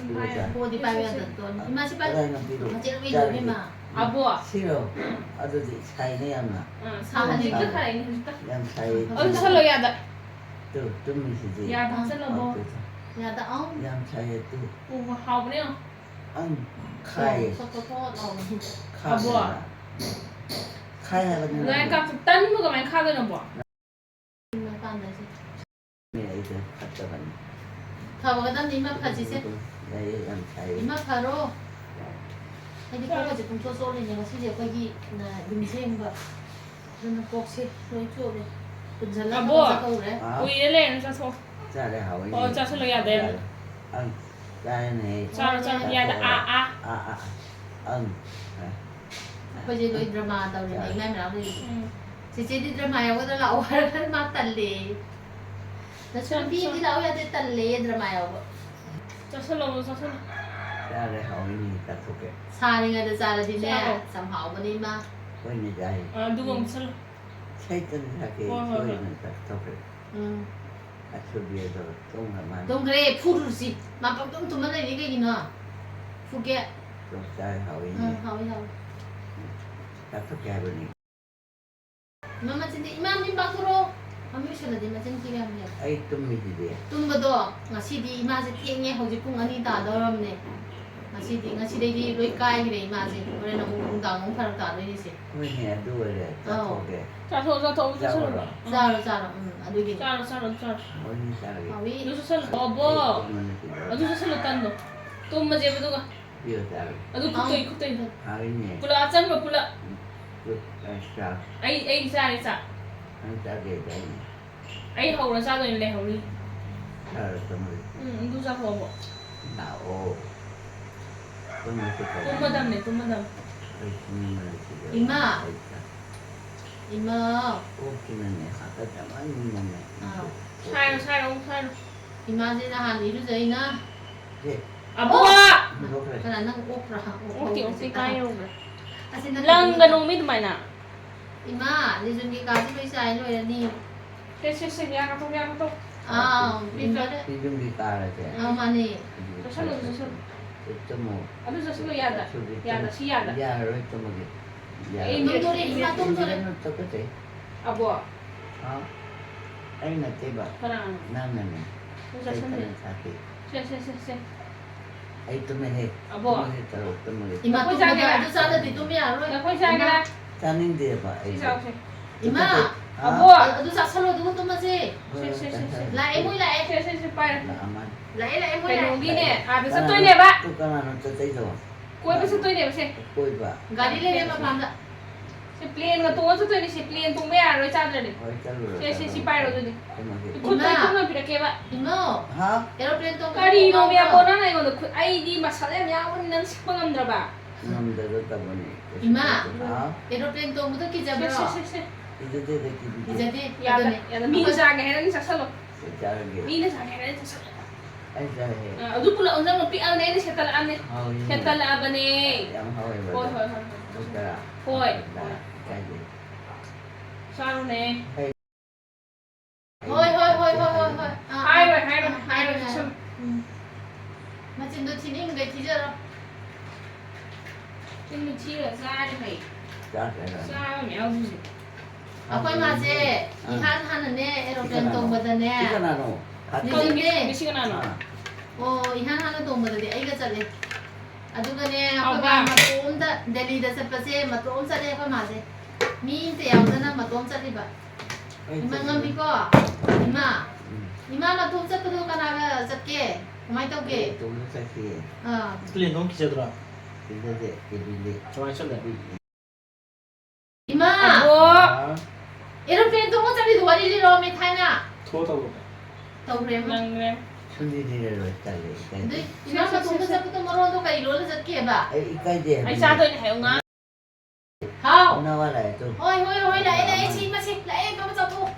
ꯄꯤꯔꯣ, ꯆꯥ꯫ ꯄꯣꯗꯤ ꯄꯥꯏꯕ ꯌꯥꯗꯕ ꯇꯣꯟ꯫ ꯏꯃꯥ, ꯁꯤ ꯄꯥꯏ꯫ ꯀꯗꯥꯏꯅꯣ ꯄꯤꯔꯣ? ꯃꯆꯦꯠ ꯑꯃ ꯆꯥꯔꯒꯦ꯫ ꯏꯜꯂꯨꯅꯦ, ꯏꯃꯥ꯫ ꯑꯕꯣ꯫ ꯁꯤꯔꯣ? ꯑꯗꯨꯗꯤ ꯁꯥꯏꯅꯦ ꯌꯥꯝꯅ꯫ ꯑꯥ, ꯁꯥꯍꯜꯂꯤ꯫ ꯍꯧꯖꯤꯛꯇ ꯁꯥꯏꯅꯦ, ꯍꯧꯖꯤꯛꯇ꯫ ꯌꯥꯝ ꯁꯥꯏꯌꯦ꯫ ꯑꯗꯨ ꯁꯜꯂꯣ ꯌꯥꯗ꯫ ꯇꯨ, ꯇꯨꯝꯃꯤꯁꯤꯗꯤ꯫ ꯌꯥꯗ ꯍꯥꯞꯆꯜꯂꯕꯣ? ꯑꯣ, ꯇꯨ, ꯇꯨ꯫ ꯌꯥꯗ, ꯑꯥꯎ꯫ ꯌꯥꯝ ꯁꯥꯏꯌꯦ, ꯇꯨ꯫ ꯑꯣ, ꯍꯥꯎꯕꯅꯦ ꯌꯦꯡꯉꯣ꯫ ꯑꯪ, ꯈꯥꯏꯌꯦ꯫ ꯊꯣꯠ, ꯊꯣꯠ, ꯊꯣꯠ ꯂꯥꯎꯕꯅꯦ꯫ ꯈꯥꯕꯅꯦꯕ꯫ ꯑꯕꯣ꯫ ꯈꯥꯏ ꯍꯥꯏꯕꯅꯤ ꯂꯥꯏ ꯅꯪꯕꯣ꯫ ꯀꯥꯞꯁꯨ ꯇꯟꯕꯨ ꯀꯃꯥꯏꯅ ꯈꯥꯗꯣꯏꯅꯣꯕꯣ? ꯃꯄꯥꯟꯗꯁꯦ꯫ ꯑꯩꯁꯦ ꯐꯠꯇꯕꯅꯤ꯫ ꯐꯕꯒꯗꯕꯅꯤ, ꯏꯃꯥ ꯐꯁꯤꯁꯦ꯫ ꯌꯥꯏꯌꯦ, ꯌꯥꯝ ꯐꯩꯌꯦ꯫ ꯏꯃꯥ ꯐꯔꯣ꯫ ꯑꯩꯗꯤ ꯀꯣꯛꯀꯁꯦ ꯄꯨꯡꯆꯣꯠ ꯆꯣꯠꯂꯤꯅꯦ ꯉꯁꯤꯁꯦ, ꯑꯩꯈꯣꯏꯒꯤ, ꯅ, ꯌꯨꯝ ꯁꯦꯡꯕ꯫ ꯑꯗꯨꯅ ꯀꯣꯛꯁꯦ ꯂꯣꯏ ꯆꯣꯠꯂꯦ꯫ ꯄꯨꯟꯁꯤꯜꯂꯒ ꯑꯕꯣ꯫ ꯆꯠꯊꯣꯛꯎꯔꯦ꯫ ꯍꯥꯎ꯫ ꯎꯏꯔ ꯂꯩꯔꯅꯨ, ꯆꯥꯊꯣꯛꯑꯣ꯫ ꯆꯥꯔꯦ, ꯍꯥꯎꯋꯤ꯫ ꯑꯣ, ꯆꯥꯁꯤꯜꯂꯣ, ꯌꯥꯗꯦ, ꯌꯥꯗꯦ꯫ ꯌꯥꯔꯦ꯫ ꯑꯪ, ꯆꯥꯔꯦꯅꯦ꯫ ꯆꯥꯔꯣ, ꯆꯥꯔꯣ, ꯌꯥꯗꯦ꯫ ꯆꯥꯊꯣꯛꯑꯣ꯫ ꯑꯥ, ꯑꯥ꯫ ꯑꯥ, ꯑꯥ, ꯑꯥ꯫ ꯑꯪ꯫ ꯑꯩꯈꯣꯏꯁꯦ ꯂꯣꯏ ꯗ꯭ꯔꯃꯥ ꯇꯧꯔꯤꯅꯦ, ꯆꯥꯔꯦ꯫ ꯏꯃꯥꯏ ꯃꯅꯥꯎ ꯂꯩꯔꯤꯁꯦ꯫ ꯎꯝ꯫ ꯆꯦꯆꯦꯗꯤ ꯗ꯭ꯔꯃꯥ ꯌꯥꯎꯒꯗ꯭ꯔꯥ ꯂꯥꯛꯑꯣ ꯍꯥꯏꯔꯒ ꯃꯥ ꯇꯜꯂꯦꯌꯦ꯫ ꯅꯁꯨ ꯆꯥꯔꯣ, ꯅꯨꯄꯤꯗꯤ ꯆꯥꯔꯣ꯫ ꯂꯥꯛꯑꯣ ꯌꯥꯗꯦ, ꯇꯜꯂꯦꯌꯦ ꯗ꯭ꯔꯃꯥ ꯌꯥꯎꯕ꯫ ꯆꯥꯁꯤꯜꯂꯣ, ꯆꯥꯁꯤꯜꯂꯣ꯫ ꯆꯥꯔꯦ, ꯍꯥꯎꯋꯤꯅꯦ, ꯆꯥꯊꯣꯛꯀꯦ꯫ ꯁꯥꯔꯤꯉꯩꯗ ꯆꯥꯔꯗꯤꯅꯦ, ꯆꯥꯔꯣ꯫ ꯌꯥꯝ ꯍꯥꯎꯕꯅꯦ, ꯏꯃꯥ꯫ ꯍꯣꯏꯅꯦ, ꯆꯥꯏ꯫ ꯑꯥ, ꯑꯗꯨꯒ ꯑꯃꯨꯛ ꯆꯥꯁꯤꯜꯂꯣ꯫ ꯁꯩꯇꯅ ꯁꯥꯀꯦ, ꯍꯣꯏ, ꯍꯣꯏ, ꯍꯣꯏ꯫ ꯁꯣꯏꯗꯅ ꯆꯥꯊꯣꯛꯀꯦ꯫ ꯎꯝ꯫ ꯑꯁꯨꯕꯤꯗꯣ ꯇꯨꯝꯈ꯭ꯔ ꯃꯥꯜꯂꯦ꯫ ꯇꯨꯝꯈ꯭ꯔꯦ, ꯐꯨꯔꯨꯁꯤ꯫ ꯃꯥ ꯄꯪꯇꯨꯝ ꯇꯨꯝꯃ ꯂꯩꯔꯤ ꯀꯩꯒꯤꯅꯣ? ꯐꯨꯒꯦ꯫ ꯆꯥꯛ ꯆꯥꯏ, ꯍꯥꯎꯋꯤꯅꯦ꯫ ꯎꯝ, ꯍꯥꯎꯋꯤ, ꯍꯥꯎꯋꯤ꯫ ꯆꯥꯊꯣꯛꯀꯦ ꯍꯥꯏꯕꯅꯤ꯫ ꯏꯃꯥ ꯃꯆꯤꯟꯗꯤ, ꯏꯃꯥ ꯃꯤꯠ ꯄꯥꯡꯊꯣꯔꯛꯑꯣ꯫ ꯃꯃꯤꯠ ꯎꯏꯁꯜꯂꯗꯤ ꯃꯆꯤꯟ ꯊꯤꯕ ꯌꯥꯝ ꯍꯩ꯫ ꯑꯩ ꯇꯨꯝꯃꯤꯁꯤꯗꯤ꯫ ꯇꯨꯝꯕꯗꯣ ꯉꯁꯤꯗꯤ ꯏꯃꯥꯁꯦ ꯊꯦꯡꯉꯦ, ꯍꯧꯖꯤꯛ ꯄꯨꯡ ꯑꯅꯤ ꯇꯥꯗꯧꯔꯝꯅꯦ꯫ ꯉꯁꯤꯗꯤ, ꯉꯁꯤꯗꯩꯗꯤ ꯂꯣꯏ ꯀꯥꯏꯈ꯭ꯔꯦ ꯏꯃꯥꯁꯦ꯫ ꯍꯣꯔꯦꯟ ꯑꯃꯨꯛ ꯅꯨꯡꯗꯥꯡ ꯑꯃꯨꯛ ꯐꯔꯛ ꯇꯥꯗꯣꯏꯅꯤꯁꯦ꯫ ꯍꯣꯏꯅꯦ, ꯑꯗꯨ ꯑꯣꯏꯔꯦ꯫ ꯑꯧ꯫ ꯆꯥꯊꯣꯛꯑꯒꯦ꯫ ꯆꯥꯊꯣꯛ, ꯆꯥꯊꯣꯛ, ꯆꯥꯊꯣꯛ꯫ ꯆꯥꯔꯣ꯫ ꯆꯥꯔꯣ, ꯆꯥꯔꯣ꯫ ꯎꯝ, ꯑꯗꯨꯒꯤꯅꯤ꯫ ꯆꯥꯔꯣ, ꯆꯥꯔꯣ, ꯆꯥꯔꯣ꯫ ꯍꯣꯏꯅꯦ, ꯆꯥꯔꯒꯦ꯫ ꯍꯥꯎꯋꯤ꯫ ꯑꯗꯨꯁꯨ ꯆꯥꯁꯜꯂꯣ꯫ ꯑꯕꯣ꯫ ꯑꯩ ꯇꯨꯝꯃꯅꯤ ꯁꯤꯗ꯫ ꯑꯗꯨꯁꯨ ꯆꯥꯁꯜꯂꯣ, ꯇꯟꯗꯣ꯫ ꯇꯨꯝꯃꯁꯦꯕ ꯑꯗꯨꯒ꯫ ꯄꯤꯌꯣ ꯆꯥꯔꯒꯦ꯫ ꯑꯗꯨ ꯈꯨꯠꯇꯣꯏ, ꯑꯥ꯫ ꯈꯨꯠꯇꯣꯏ꯫ ꯍꯥꯎꯋꯤꯅꯦ꯫ ꯄꯨꯂꯞ ꯑꯆꯝꯕ ꯄꯨꯂꯞ꯫ ꯎꯝ, ꯆꯥ꯫ ꯑꯩ, ꯑꯩ ꯆꯥꯔꯦ ꯆꯥꯛ꯫ ꯅꯪ ꯆꯥꯒꯦ ꯍꯥꯏꯗꯥꯏꯅꯦ? ꯑꯩ ꯍꯧꯔ ꯆꯥꯗꯣꯏꯅꯦ, ꯂꯩꯍꯧꯔꯤ꯫ ꯆꯥꯔꯣ, ꯆꯥꯔꯣ꯫ ꯎꯝ, ꯑꯗꯨ ꯆꯥꯊꯣꯛꯑꯕꯣ? ꯂꯥꯛꯑꯣ꯫ ꯇꯨꯝꯃꯁꯤ ꯀꯩꯅꯣ꯫ ꯇꯨꯝꯃꯗꯝꯅꯦ, ꯇꯨꯝꯃꯗꯝꯅꯦ꯫ ꯑꯩ ꯇꯨꯝꯅꯤꯡꯕꯅ ꯁꯤꯗꯣꯔꯦ꯫ ꯏꯃꯥ! ꯑꯩ ꯆꯥ-, ꯏꯃꯥ! ꯀꯣꯛꯁꯤꯅꯅꯦ ꯍꯥꯀꯠꯆꯃꯟꯗꯅꯅꯦ꯫ ꯑꯥ꯫ ꯁꯥꯏꯔꯣ, ꯁꯥꯏꯔꯣ, ꯑꯃꯨꯛ ꯁꯥꯏꯔꯣ꯫ ꯏꯃꯥꯁꯦ ꯅꯍꯥꯟ ꯏꯔꯨꯖꯩꯅ꯫ ꯑꯦ꯫ ꯑꯕꯣ! ꯍꯨꯟꯗꯣꯛꯈ꯭ꯔꯦ꯫ ꯀꯅꯥ ꯅꯪ ꯑꯣꯛꯄ꯭ꯔꯥ? ꯑꯣꯛ ꯑꯣꯛꯇꯦ, ꯍꯧꯕꯁꯦ ꯑꯣꯛꯇꯦ, ꯀꯥꯏ ꯇꯥꯍꯧ-, ꯌꯧꯈ꯭ꯔꯦ? ꯑꯁꯤ ꯅꯠꯇꯦ, ꯂꯪꯒ ꯅꯠꯇꯦ꯫ ꯅꯣꯝꯃꯤ ꯑꯗꯨꯃꯥꯏꯅ꯫ ꯏꯃꯥ, ꯂꯤꯖꯨꯟꯒꯤ ꯀꯥꯁꯦ ꯂꯣꯏ ꯆꯥꯏ ꯂꯣꯏꯔꯅꯤ꯫ ꯁꯦ, ꯁꯦ, ꯁꯦ, ꯌꯥ ꯀꯥꯊꯣꯛ, ꯌꯥ ꯀꯥꯊꯣꯛ꯫ ꯑꯥ, ꯎꯝ, ꯐꯔꯦ꯫ ꯐꯤꯖꯨꯝꯒꯤ ꯀꯥꯔꯁꯦ꯫ ꯑꯥ, ꯃꯥꯅꯦ꯫ ꯐꯤꯖꯨꯝ ꯆꯠꯁꯜꯂꯨ, ꯀꯥꯔꯁꯦ꯫ ꯆꯠꯁꯜꯂꯨ꯫ ꯆꯠꯁꯜꯂꯨ꯫ ꯑꯗꯨ ꯆꯠꯁꯜꯂꯨ, ꯌꯥꯗ-, ꯆꯠꯁꯜꯂꯨ꯫ ꯌꯥꯗ, ꯁꯤ ꯌꯥꯗ꯫ ꯌꯥꯔꯔꯣꯏ, ꯇꯨꯝꯃꯒꯦ꯫ ꯑꯩ ꯌꯥꯔꯔꯣꯏ꯫ ꯇꯨꯝꯗꯣꯔꯦ, ꯏꯃꯥ ꯇꯨꯝꯗꯣꯔꯦ꯫ ꯐꯤꯖꯨꯝ ꯇꯨꯀꯠꯆꯩ꯫ ꯑꯕꯣ꯫ ꯍꯥ? ꯑꯩ ꯅꯠꯇꯦꯕ꯫ ꯀꯅꯥꯅꯣ? ꯅꯪꯅꯅꯦ꯫ ꯑꯗꯨ ꯆꯠꯁꯜꯂꯨ꯫ ꯁꯩꯇꯅ ꯁꯥꯀꯦ꯫ ꯁꯦ, ꯁꯦ, ꯁꯦ, ꯁꯦ꯫ ꯑꯩ ꯇꯨꯝꯃꯦꯍꯦ꯫ ꯑꯕꯣ꯫ ꯇꯨꯝꯃꯒꯦ ꯇꯧꯔꯣ, ꯇꯨꯝꯃꯒꯦ꯫ ꯏꯃꯥ, ꯑꯩꯈꯣꯏ ꯇꯨꯝꯕꯗ ꯆꯥꯒꯦꯔꯥ? ꯑꯗꯨ ꯆꯥꯗꯗꯤ ꯇꯨꯝꯕ ꯌꯥꯔꯔꯣꯏ꯫ ꯑꯩꯈꯣꯏ ꯆꯥꯒꯦꯔꯥ? ꯏꯃꯥ꯫ ꯆꯥꯅꯤꯡꯗꯦꯕ ꯑꯩ꯫ ꯁꯤ ꯆꯥꯎꯁꯦ꯫ ꯏꯃꯥ꯫ ꯇꯨꯀꯠꯆꯩ꯫ ꯍꯥ? ꯑꯕꯣ꯫ ꯑꯗꯨ ꯆꯥꯁꯜꯂꯣ, ꯑꯗꯨꯒ ꯇꯨꯝꯃꯁꯦ꯫ ꯍꯣꯏ, ꯁꯦ, ꯍꯣꯏ, ꯁꯦ, ꯁꯦ, ꯁꯦ꯫ ꯆꯥꯁꯜꯂꯣ꯫ ꯂꯥꯛꯑꯦ, ꯃꯣꯏ ꯂꯥꯛꯑꯦ꯫ ꯁꯦ, ꯁꯦ, ꯁꯦ, ꯄꯥꯏꯔꯣ꯫ ꯂꯥꯛꯑꯝꯃꯅꯤ꯫ ꯂꯥꯛꯑꯦ, ꯂꯥꯛꯑꯦ, ꯃꯣꯏ ꯂꯥꯛꯑꯦ꯫ ꯀꯩꯅꯣꯒꯤꯅꯦ, ꯂꯥꯛꯑꯦ꯫ ꯑꯥꯗ ꯀꯅꯥꯅꯣ? ꯆꯠꯇꯣꯏꯅꯦꯕ꯫ ꯇꯨ ꯀꯅꯥꯅꯣ ꯆꯠꯇꯣꯏꯗꯣ? ꯀꯣꯏꯕ ꯀꯅꯥꯅꯣ? ꯆꯠꯇꯣꯏꯅꯦꯕ ꯁꯦ꯫ ꯀꯣꯏꯕ? ꯒꯥꯔꯤ ꯂꯩꯔꯦ ꯃꯄꯥꯟꯗ꯫ ꯄ꯭ꯂꯦꯟꯒ ꯇꯣꯡꯉ ꯆꯠꯇꯣꯏꯅꯦ ꯁꯤ꯫ ꯄ꯭ꯂꯦꯟ ꯇꯣꯡꯕ ꯌꯥꯔꯔꯣꯏ, ꯆꯥꯗ꯭ꯔꯗꯤ꯫ ꯍꯣꯏ, ꯆꯠꯂꯨꯔꯣ, ꯁꯦ, ꯁꯦ, ꯁꯤ ꯆꯠꯂꯨꯔꯣ꯫ ꯄꯥꯏꯔꯣ ꯑꯗꯨꯗꯤ꯫ ꯀꯩꯅꯣꯒꯤ꯫ ꯈꯨꯠꯇꯣ ꯏꯃꯥ! ꯏꯈꯨꯠꯅ ꯄꯤꯔꯛꯀꯦꯕ꯫ ꯏꯃꯥ! ꯍꯥ? ꯑꯦꯔꯣꯄ꯭ꯂꯦꯟ ꯇꯣꯡꯕ ꯀꯔꯤꯅꯣ ꯇꯣꯡꯕ ꯃꯌꯥꯝ ꯇꯣꯡꯕ꯫ ꯅꯪ ꯑꯩꯉꯣꯟꯗ ꯈꯨꯠ-, ꯑꯩꯗꯤ ꯃꯁꯜ ꯌꯥꯝ ꯌꯥꯎꯕꯅꯤ, ꯅꯪ ꯁꯤꯛꯄ ꯉꯝꯗ꯭ꯔꯕ? ꯉꯝꯗꯗ ꯇꯧꯕꯅꯤ꯫ ꯀꯩꯁꯨ ꯏꯃꯥ! ꯇꯧꯗꯦ꯫ ꯍꯥ? ꯑꯦꯔꯣꯄ꯭ꯂꯦꯟ ꯇꯣꯡꯕꯗꯣ ꯁꯦ, ꯀꯤꯖꯕ꯭ꯔꯣ? ꯁꯦ, ꯁꯦ, ꯁꯦ꯫ ꯀꯤꯖꯗꯦꯗ, ꯀꯤꯕꯤꯗꯦ꯫ ꯀꯤꯖꯗꯦ? ꯌꯥꯗꯦ, ꯑꯗꯨꯅꯦ꯫ ꯌꯥꯗꯦ꯫ ꯃꯤꯅ ꯃꯈꯣꯏ ꯆꯥꯒꯦ ꯍꯥꯏꯔꯅꯤ, ꯆꯥꯁꯜꯂꯣ꯫ ꯀꯩ ꯆꯥꯔꯒꯦ? ꯃꯤꯅ ꯆꯥꯒꯦ ꯍꯥꯏꯔꯅꯤ, ꯆꯥꯁꯜꯂꯣ꯫ ꯑꯩ ꯆꯥꯏꯍꯦ꯫ ꯑ, ꯑꯗꯨ ꯄꯨꯂꯞ ꯑꯣꯟꯁꯤꯜꯂꯣ, ꯄꯤꯛꯑꯕꯅꯦ, ꯑꯩꯅ ꯁꯦꯠꯇꯠꯂꯛꯑꯕꯅꯦ꯫ ꯍꯥꯎꯏꯅꯦ꯫ ꯁꯦꯠꯇꯠꯂꯛꯑꯕꯅꯦ꯫ ꯌꯥꯝ ꯍꯥꯎꯋꯦꯕ ꯍꯣꯏ, ꯑꯗꯣ꯫ ꯍꯣꯏ, ꯍꯣꯏ, ꯍꯣꯏ꯫ ꯗꯣꯛꯇꯔ꯫ ꯍꯣꯏ, ꯗꯣꯛꯇꯔ꯫ ꯍꯣꯏ꯫ ꯀꯥꯏꯗꯦ꯫ ꯆꯥꯔꯨꯅꯦ꯫ ꯑꯩ ꯍꯣꯏ, ꯍꯣꯏ, ꯍꯣꯏ, ꯍꯣꯏ, ꯍꯣꯏ, ꯍꯣꯏ꯫ ꯑꯥ, ꯑꯥ, ꯍꯥꯏꯔꯣꯏ, ꯍꯥꯏꯔꯣꯏ, ꯑꯥ, ꯍꯥꯏꯔꯣꯏ, ꯍꯥꯏꯔꯣꯏ, ꯁꯨꯝ꯫ ꯍꯥꯏꯔꯣꯏ꯫ ꯎꯝ꯫ ꯃꯆꯤꯟꯗꯣ ꯊꯤꯅꯤꯡꯈꯩ ꯊꯤꯖꯔꯣ꯫ ꯆꯤꯟꯗꯣ ꯊꯤꯔ ꯆꯥꯔꯦ ꯐꯩ꯫ ꯆꯥꯈ꯭ꯔꯦ ꯅꯪ꯫ ꯆꯥꯕ ꯑꯃ ꯌꯥꯎꯗ꯭ꯔꯤꯁꯦ꯫ ꯑꯩꯈꯣꯏ ꯃꯥꯁꯦ ꯑꯥ꯫ ꯏꯍꯥꯟ ꯍꯥꯟꯅꯅꯦ, ꯁꯤ ꯑꯦꯔꯣꯄ꯭ꯂꯦꯟ ꯀꯅꯥꯅꯣ? ꯇꯣꯡꯕꯗꯅꯦ꯫ ꯁꯤ ꯀꯅꯥꯅꯣ? ꯈꯪꯗꯦ, ꯂꯤꯖꯤꯡꯅꯦ꯫ ꯈꯪꯗꯦ, ꯁꯤ ꯀꯅꯥꯅꯣ? ꯑꯥ꯫ ꯑꯣ, ꯏꯍꯥꯟ ꯍꯥꯟꯅ ꯇꯣꯡꯕꯗꯗꯤ ꯑꯩꯒ ꯆꯠꯂꯦ꯫ ꯑꯗꯨꯒꯅꯦ, ꯑꯩꯈꯣꯏ ꯍꯥꯎꯕ꯭ꯔꯥ? ꯃꯥ ꯃꯇꯣꯝꯇ ꯗꯦꯜꯂꯤꯗ ꯆꯠꯄꯁꯦ ꯃꯇꯣꯝ ꯆꯠꯂꯦ ꯑꯩꯈꯣꯏ ꯃꯥꯁꯦ꯫ ꯃꯤ ꯑꯝꯇ ꯌꯥꯎꯗꯅ ꯃꯇꯣꯝ ꯆꯠꯂꯤꯕ꯫ ꯑꯩ ꯏꯃꯥ ꯆꯠꯂꯦ꯫ ꯉꯝꯃꯤꯀꯣ? ꯏꯃꯥ꯫ ꯎꯝ꯫ ꯏꯃꯥ ꯃꯇꯣꯝ ꯆꯠꯄꯗꯣ ꯀꯅꯥꯒ ꯆꯠꯀꯦ? ꯀꯃꯥꯏ ꯇꯧꯒꯦ? ꯑꯩ ꯏꯇꯣꯝꯇ ꯆꯠꯈꯤꯌꯦ꯫ ꯑꯥ꯫ ꯄ꯭ꯂꯦꯟꯗꯣ ꯀꯤꯖꯗ꯭ꯔꯣ? ꯀꯤꯖꯗꯦ, ꯀꯤꯕꯤꯗꯦ꯫ ꯀꯃꯥꯏ ꯆꯠꯂꯦ? ꯏꯃꯥ! ꯑꯕꯣ! ꯑꯥ꯫ ꯑꯦꯔꯣꯄ꯭ꯂꯦꯟ ꯇꯣꯡꯉ ꯆꯠꯂꯤꯗꯣ ꯋꯥꯔꯤ ꯂꯤꯔꯛꯑꯣꯃꯦ ꯊꯥꯏꯅ꯫ ꯊꯣꯛꯑꯣ ꯇꯧꯔꯣ꯫ ꯇꯧꯈ꯭ꯔꯦ ꯑꯃ꯫ ꯅꯪꯅꯦ꯫ ꯁꯨꯡꯂꯤ ꯂꯤꯔꯔꯣꯏ, ꯇꯜꯂꯦ, ꯏꯀꯥꯏꯖꯩ꯫ ꯑꯗꯨ ꯏꯃꯥ ꯁꯦ, ꯁꯦ, ꯃꯇꯣꯝꯇ ꯁꯦ, ꯁꯦ꯫ ꯆꯠꯄꯗꯣ ꯃꯔꯣꯟꯗꯣ ꯀꯩ ꯂꯣꯜꯂ ꯆꯠꯀꯦꯕ? ꯑꯩ ꯏꯀꯥꯏꯖꯩ ꯑꯩ ꯍꯥꯏꯕꯅꯤ꯫ ꯆꯥꯗꯣꯏꯅꯦ ꯍꯥꯏꯌꯣ ꯉꯥ꯫ ꯍꯥꯎ꯫ ꯅꯋꯥ ꯂꯥꯛꯑꯦ ꯇꯨ꯫ ꯍꯣꯏ, ꯍꯣꯏ, ꯍꯣꯏ, ꯂꯥꯛꯑꯦ, ꯂꯥꯛꯑꯦ, ꯁꯤ ꯏꯃꯥ, ꯁꯤ ꯂꯥꯛꯑꯦ, ꯏꯃꯥ, ꯆꯥꯊꯣꯛꯑꯣ꯫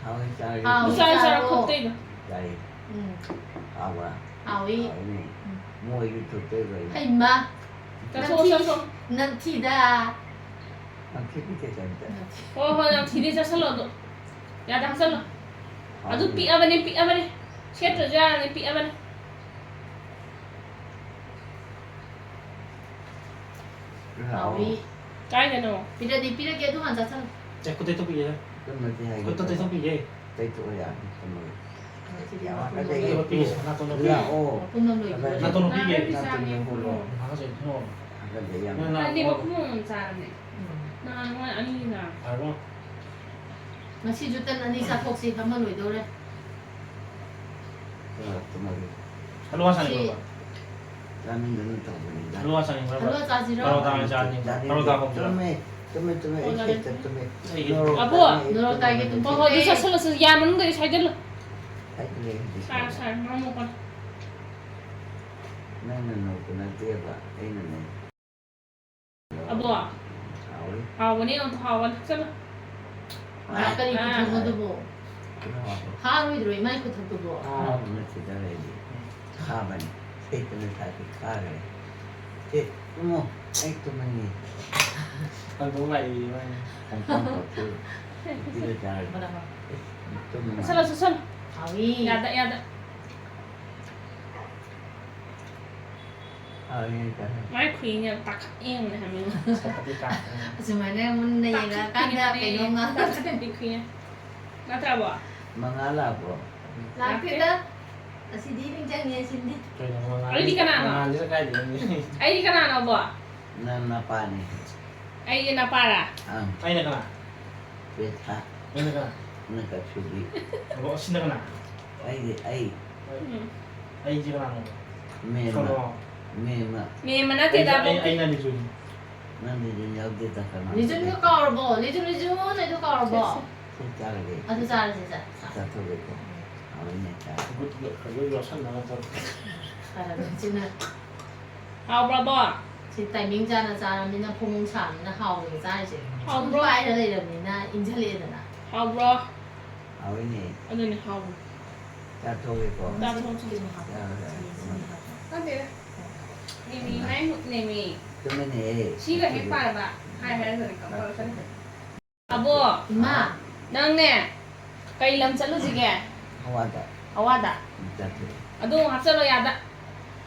ꯍꯥꯎꯋꯦ, ꯆꯥꯔꯦ꯫ ꯍꯥꯎꯋꯦ, ꯆꯥꯔꯣ, ꯆꯥꯔꯣ, ꯆꯥꯔꯣ꯫ ꯈꯨꯠꯇꯩꯗꯣ꯫ ꯆꯥꯔꯦ꯫ ꯎꯝ꯫ ꯍꯥꯎꯕ꯭ꯔꯥ? ꯍꯥꯎꯋꯤ꯫ ꯍꯥꯎꯋꯤꯅꯦ꯫ ꯎꯝ꯫ ꯃꯣꯏ YouTube ꯇꯩ ꯂꯣꯏꯔꯦ꯫ ꯍꯩꯃꯥ! ꯆꯥꯊꯣꯛꯑꯣ, ꯅꯝꯊꯤ-, ꯆꯥꯊꯣꯛꯑꯣ꯫ ꯅꯝꯊꯤꯗ꯫ ꯅꯝꯊꯤꯕꯤꯗꯦ ꯀꯩꯝꯇ꯫ ꯅꯝꯊꯤ꯫ ꯍꯣꯏ, ꯍꯣꯏ, ꯅꯝꯊꯤꯗꯤ ꯆꯥꯁꯜꯂꯣ ꯑꯗꯣ꯫ ꯌꯥꯗ ꯍꯥꯞꯆꯜꯂꯣ꯫ ꯑꯗꯨ ꯍꯥꯎꯋꯤ꯫ ꯄꯤꯛꯑꯕꯅꯦ, ꯄꯤꯛꯑꯕꯅꯦ꯫ ꯁꯦꯠꯇ꯭ꯔꯁꯨ ꯌꯥꯔꯕꯅꯦ, ꯄꯤꯛꯑꯕꯅꯦ꯫ ꯂꯥꯛꯑꯣ꯫ ꯍꯥꯎꯋꯤ꯫ ꯀꯥꯏꯗꯅꯣ? ꯄꯤꯔꯗꯤ ꯄꯤꯔꯒꯦ, ꯑꯗꯨ ꯍꯥꯟꯅ ꯆꯥꯁꯜꯂꯣ꯫ ꯆꯦ, ꯈꯨꯠ ꯇꯩꯊꯣꯛꯄꯤꯒꯦ꯫ ꯇꯨꯝꯃꯗꯤ ꯍꯥꯏꯒꯦ ꯈꯨꯠꯇ ꯇꯧꯕ꯫ ꯇꯩꯊꯣꯛꯄꯤꯒꯦ꯫ ꯇꯩꯊꯣꯛꯑꯣ ꯌꯥꯔꯅꯤ, ꯇꯨꯝꯃꯒꯦ꯫ ꯌꯥꯝ ꯍꯥꯀꯠꯆꯩꯌꯦ꯫ ꯇꯩꯊꯣꯛꯄꯤꯒꯦ, ꯁꯣꯅꯥ ꯇꯣꯟ ꯇꯩꯊꯣꯛꯄꯤꯒꯦ꯫ ꯂꯥꯛꯑꯣ꯫ ꯃꯄꯨꯝ ꯑꯃ ꯂꯣꯏꯗ꯭ꯔꯦ꯫ ꯍꯥꯀꯠꯆꯩ꯫ ꯅꯥꯇꯣꯟ ꯅꯥꯇꯣꯟ ꯅꯥꯇꯣꯟ ꯆꯥꯕꯅꯦ꯫ ꯂꯣꯏꯍꯜꯂꯣ꯫ ꯍꯥꯀꯠꯆꯩ, ꯊꯨꯡꯉꯣ꯫ ꯍꯥꯀꯠꯆꯩ ꯌꯥꯝ꯫ ꯅꯪ ꯂꯥꯛꯑꯣ꯫ ꯑꯅꯤ ꯃꯄꯨꯝ ꯑꯃꯃꯝ ꯆꯥꯔꯕꯅꯦ꯫ ꯎꯝ꯫ ꯅꯍꯥꯟ ꯃꯣꯏ ꯑꯅꯤꯅ꯫ ꯐꯔꯕꯣ? ꯉꯁꯤꯁꯨ ꯇꯟ ꯑꯅꯤ ꯆꯥꯊꯣꯛꯁꯤ, ꯑꯃ ꯂꯣꯏꯗꯧꯔꯦ꯫ ꯇꯨꯝꯃꯒꯦ꯫ ꯍꯜꯂꯣ, ꯁꯤ ꯁꯥꯟꯅꯕ꯫ ꯆꯥꯅꯤꯡꯗꯅ ꯇꯧꯕꯅꯤꯗ꯫ ꯍꯜꯋꯥ ꯆꯥꯅꯤꯡꯕ꯭ꯔꯕ? ꯍꯜꯋꯥ ꯆꯥꯁꯤꯔꯣ? ꯄꯔꯣꯇꯥ ꯑꯣꯏꯅ ꯆꯥꯅꯤꯡꯕ꯭ꯔꯣ? ꯄꯔꯣꯇꯥ ꯍꯧꯕꯤꯔꯣ? ꯇꯨꯝꯃꯦ, ꯇꯨꯝꯃꯦ, ꯇꯨꯝꯃꯦ, ꯑꯩ ꯑꯣ, ꯁꯦꯠꯇ ꯇꯨꯝꯃꯦ꯫ ꯑꯩꯒꯤ ꯅꯣꯔꯣꯛ ꯑꯕꯣ! ꯇꯥꯅꯤ, ꯑꯩ ꯅꯣꯔꯣꯛ ꯇꯨꯝꯃꯦ, ꯇꯥꯏꯒꯦ ꯑꯩ ꯇꯨꯝꯕ ꯁꯦꯠꯇ ꯍꯣꯏ, ꯑꯗꯨ ꯇꯨꯝꯃꯦ꯫ ꯆꯠꯁꯜꯂꯁꯤ, ꯌꯥ ꯃꯅꯨꯡꯗꯒꯤ ꯁꯥꯏꯗꯠꯂꯨ꯫ ꯁꯥꯏꯗꯠꯂꯦ ꯍꯧꯖꯤꯛ ꯁꯥꯔ, ꯁꯥꯏꯗꯠꯂꯦ꯫ ꯁꯥꯔ, ꯃꯔꯝ ꯃꯣꯛꯄꯅꯤ꯫ ꯅꯪꯅ ꯅꯣꯛꯄ ꯅꯠꯇꯦꯕ, ꯑꯩꯅꯅꯦ꯫ ꯑꯕꯣ! ꯍꯥꯎꯋꯤ꯫ ꯍꯥꯎꯕꯅꯦ, ꯌꯥꯝ ꯍꯥꯎꯕꯅꯦ꯫ ꯆꯠꯂꯣ꯫ ꯃꯥ ꯀꯔꯤ ꯑꯥ꯫ ꯈꯨꯊꯨꯝꯅꯣ ꯑꯗꯨꯕꯣ? ꯀꯩꯅꯣ ꯍꯥꯎꯕ꯫ ꯍꯥꯔ ꯑꯣꯏꯗ꯭ꯔꯣ ꯏꯃꯥꯏ ꯈꯨꯊꯨꯝꯗꯨꯕꯣ? ꯍꯥꯎꯕ ꯅꯠꯇꯦꯗ ꯑꯩꯗꯤ꯫ ꯈꯥꯕꯅꯤ꯫ ꯁꯦꯠꯇꯅ ꯁꯥꯏꯗꯤ ꯈꯥꯈ꯭ꯔꯦ꯫ ꯁꯦ, ꯇꯨꯝꯃꯣ꯫ ꯑꯩ ꯇꯨꯝꯃꯅꯤ꯫ ꯍꯟꯗꯣꯛ ꯂꯥꯛꯏ ꯃꯥꯏ꯫ ꯈꯣꯡꯄꯥꯛ ꯀꯥꯎꯊꯣꯛ꯫ ꯅꯨꯄꯤꯗ ꯆꯥꯔꯗꯤ꯫ ꯇꯨꯝꯃꯣ꯫ ꯆꯠꯁꯜꯂꯣ, ꯆꯠꯁꯜꯂꯣ꯫ ꯍꯥꯎꯋꯤ꯫ ꯌꯥꯗ, ꯌꯥꯗ꯫ ꯍꯥꯎꯋꯤ ꯍꯥꯏꯇꯥꯔꯦ꯫ ꯃꯥꯏ ꯈꯨꯌꯦꯡ ꯌꯥꯝ ꯇꯥꯈꯠ ꯌꯦꯡꯕꯅꯦ ꯍꯥꯏꯕ꯫ ꯁꯣꯛꯄꯗꯤ ꯇꯥꯈ꯭ꯔꯦ꯫ ꯑꯁꯨꯃꯥꯏꯅ ꯃꯨꯟꯅ ꯌꯦꯡꯉꯛꯑꯀꯥꯟꯗ ꯀꯩꯅꯣꯝ ꯉꯥꯡ- ꯇꯥꯈꯠꯇꯕꯤ ꯈꯨꯌꯦꯡ꯫ ꯅꯠꯇ꯭ꯔꯕꯣ? ꯃꯉꯥ ꯂꯥꯛꯄ꯭ꯔꯣ? ꯂꯥꯛꯇꯦꯗ꯫ ꯑꯁꯤꯗꯤ ꯅꯤꯡꯁꯤꯡꯉꯦ ꯁꯤꯗꯤ꯫ ꯀꯩꯅꯣ ꯃꯉꯥꯜ-, ꯑꯩꯗꯤ ꯀꯅꯥꯅꯣ? ꯃꯉꯥꯜꯁꯤꯅ ꯀꯥꯏꯗꯩꯅꯣ? ꯑꯩꯗꯤ ꯀꯅꯥꯅꯣꯕꯣ? ꯅꯪ ꯅꯄꯥꯅꯤ꯫ ꯑꯩꯒꯤ ꯅꯄꯥꯔꯥ? ꯑꯪ꯫ ꯑꯩꯅ ꯀꯅꯥ? ꯄꯦꯊꯥ꯫ ꯅꯪꯅ ꯀꯅꯥ? ꯅꯪ ꯀꯛꯁꯨꯕꯤ꯫ ꯑꯣ, ꯑꯁꯤꯅ ꯀꯅꯥ? ꯑꯩꯗꯤ ꯑꯩ꯫ ꯎꯝ꯫ ꯑꯩꯁꯦ ꯀꯅꯥꯅꯣ? ꯃꯦꯝꯃ꯫ ꯀꯅꯥꯅꯣ? ꯃꯦꯝꯃ꯫ ꯃꯦꯝꯃ ꯅꯠꯇꯦꯗ, ꯑꯩ, ꯑꯕꯣꯛ꯫ ꯑꯩꯅ ꯂꯤꯆꯨꯅꯤ꯫ ꯅꯪꯗꯤ ꯑꯗꯨꯝ ꯌꯥꯎꯗꯦꯗ ꯀꯅꯥ? ꯂꯤꯖꯨꯟꯗꯣ ꯀꯥꯎꯔꯕꯣ? ꯂꯤꯖꯨꯟ, ꯂꯤꯖꯨꯟ, ꯑꯩꯗꯣ ꯀꯥꯎꯔꯕꯣ? ꯁꯦ, ꯁꯦ꯫ ꯁꯤ ꯆꯥꯔꯒꯦ꯫ ꯑꯗꯨ ꯆꯥꯔꯁꯦ, ꯆꯥ-, ꯆꯥ-, ꯆꯥꯊꯣꯛꯑꯒꯦꯀꯣ꯫ ꯍꯥꯎꯋꯤꯅꯦ ꯆꯥ꯫ ꯒꯨꯠ, ꯒꯨꯠ, ꯒꯨꯠ ꯌꯣꯠꯁꯟꯅꯕ ꯇꯧ꯫ ꯐꯔꯦ, ꯁꯤꯅ꯫ ꯍꯥꯎꯕ꯭ꯔꯕꯣ? ꯁꯤ ꯇꯥꯏꯃꯤꯡ ꯆꯥꯅ ꯆꯥꯔꯕꯅꯤꯅ, ꯐꯣꯡ ꯐꯣꯡ ꯁꯥꯕꯅꯤꯅ ꯍꯥꯎꯋꯦ ꯆꯥꯔꯤꯁꯦ꯫ ꯍꯥꯎꯕ꯭ꯔꯣ? ꯁꯨꯝ ꯄꯥꯏꯔ ꯂꯩꯔꯕꯅꯤꯅ ꯏꯪꯁꯜꯂꯛꯑꯦꯗꯅ꯫ ꯍꯥꯎꯕ꯭ꯔꯣ? ꯍꯥꯎꯋꯤꯅꯦ꯫ ꯑꯗꯨꯅꯦ ꯍꯥꯎꯕ꯭ꯔꯣ? ꯆꯥꯊꯣꯛꯑꯒꯦꯀꯣ꯫ ꯆꯥꯊꯣꯛꯑꯣ, ꯆꯥꯊꯣꯛꯑꯣ꯫ ꯆꯥꯔꯒ ꯆꯥꯔꯒꯦ꯫ ꯅꯠꯇꯦꯗ꯫ ꯃꯤꯃꯤ ꯃꯥꯏ ꯃꯨꯠꯅꯦꯃꯤ꯫ ꯇꯨꯝꯃꯤꯅꯦ꯫ ꯁꯤꯒ ꯍꯦꯛ ꯄꯥꯔꯕ꯫ ꯍꯥꯏ ꯍꯥꯏꯔꯒꯅꯤ ꯀꯝꯄꯜꯁꯔꯤ꯫ ꯑꯕꯣ, ꯏꯃꯥ, ꯅꯪꯅꯦ ꯀꯩ ꯂꯝ ꯆꯠꯂꯨꯁꯤꯒꯦ? ꯍꯋꯥꯗ꯫ ꯍꯋꯥꯗ? ꯆꯠꯊꯣꯛꯑꯦ꯫ ꯑꯗꯨ ꯑꯃꯨꯛ ꯍꯥꯞꯆꯜꯂꯣ ꯌꯥꯗ꯫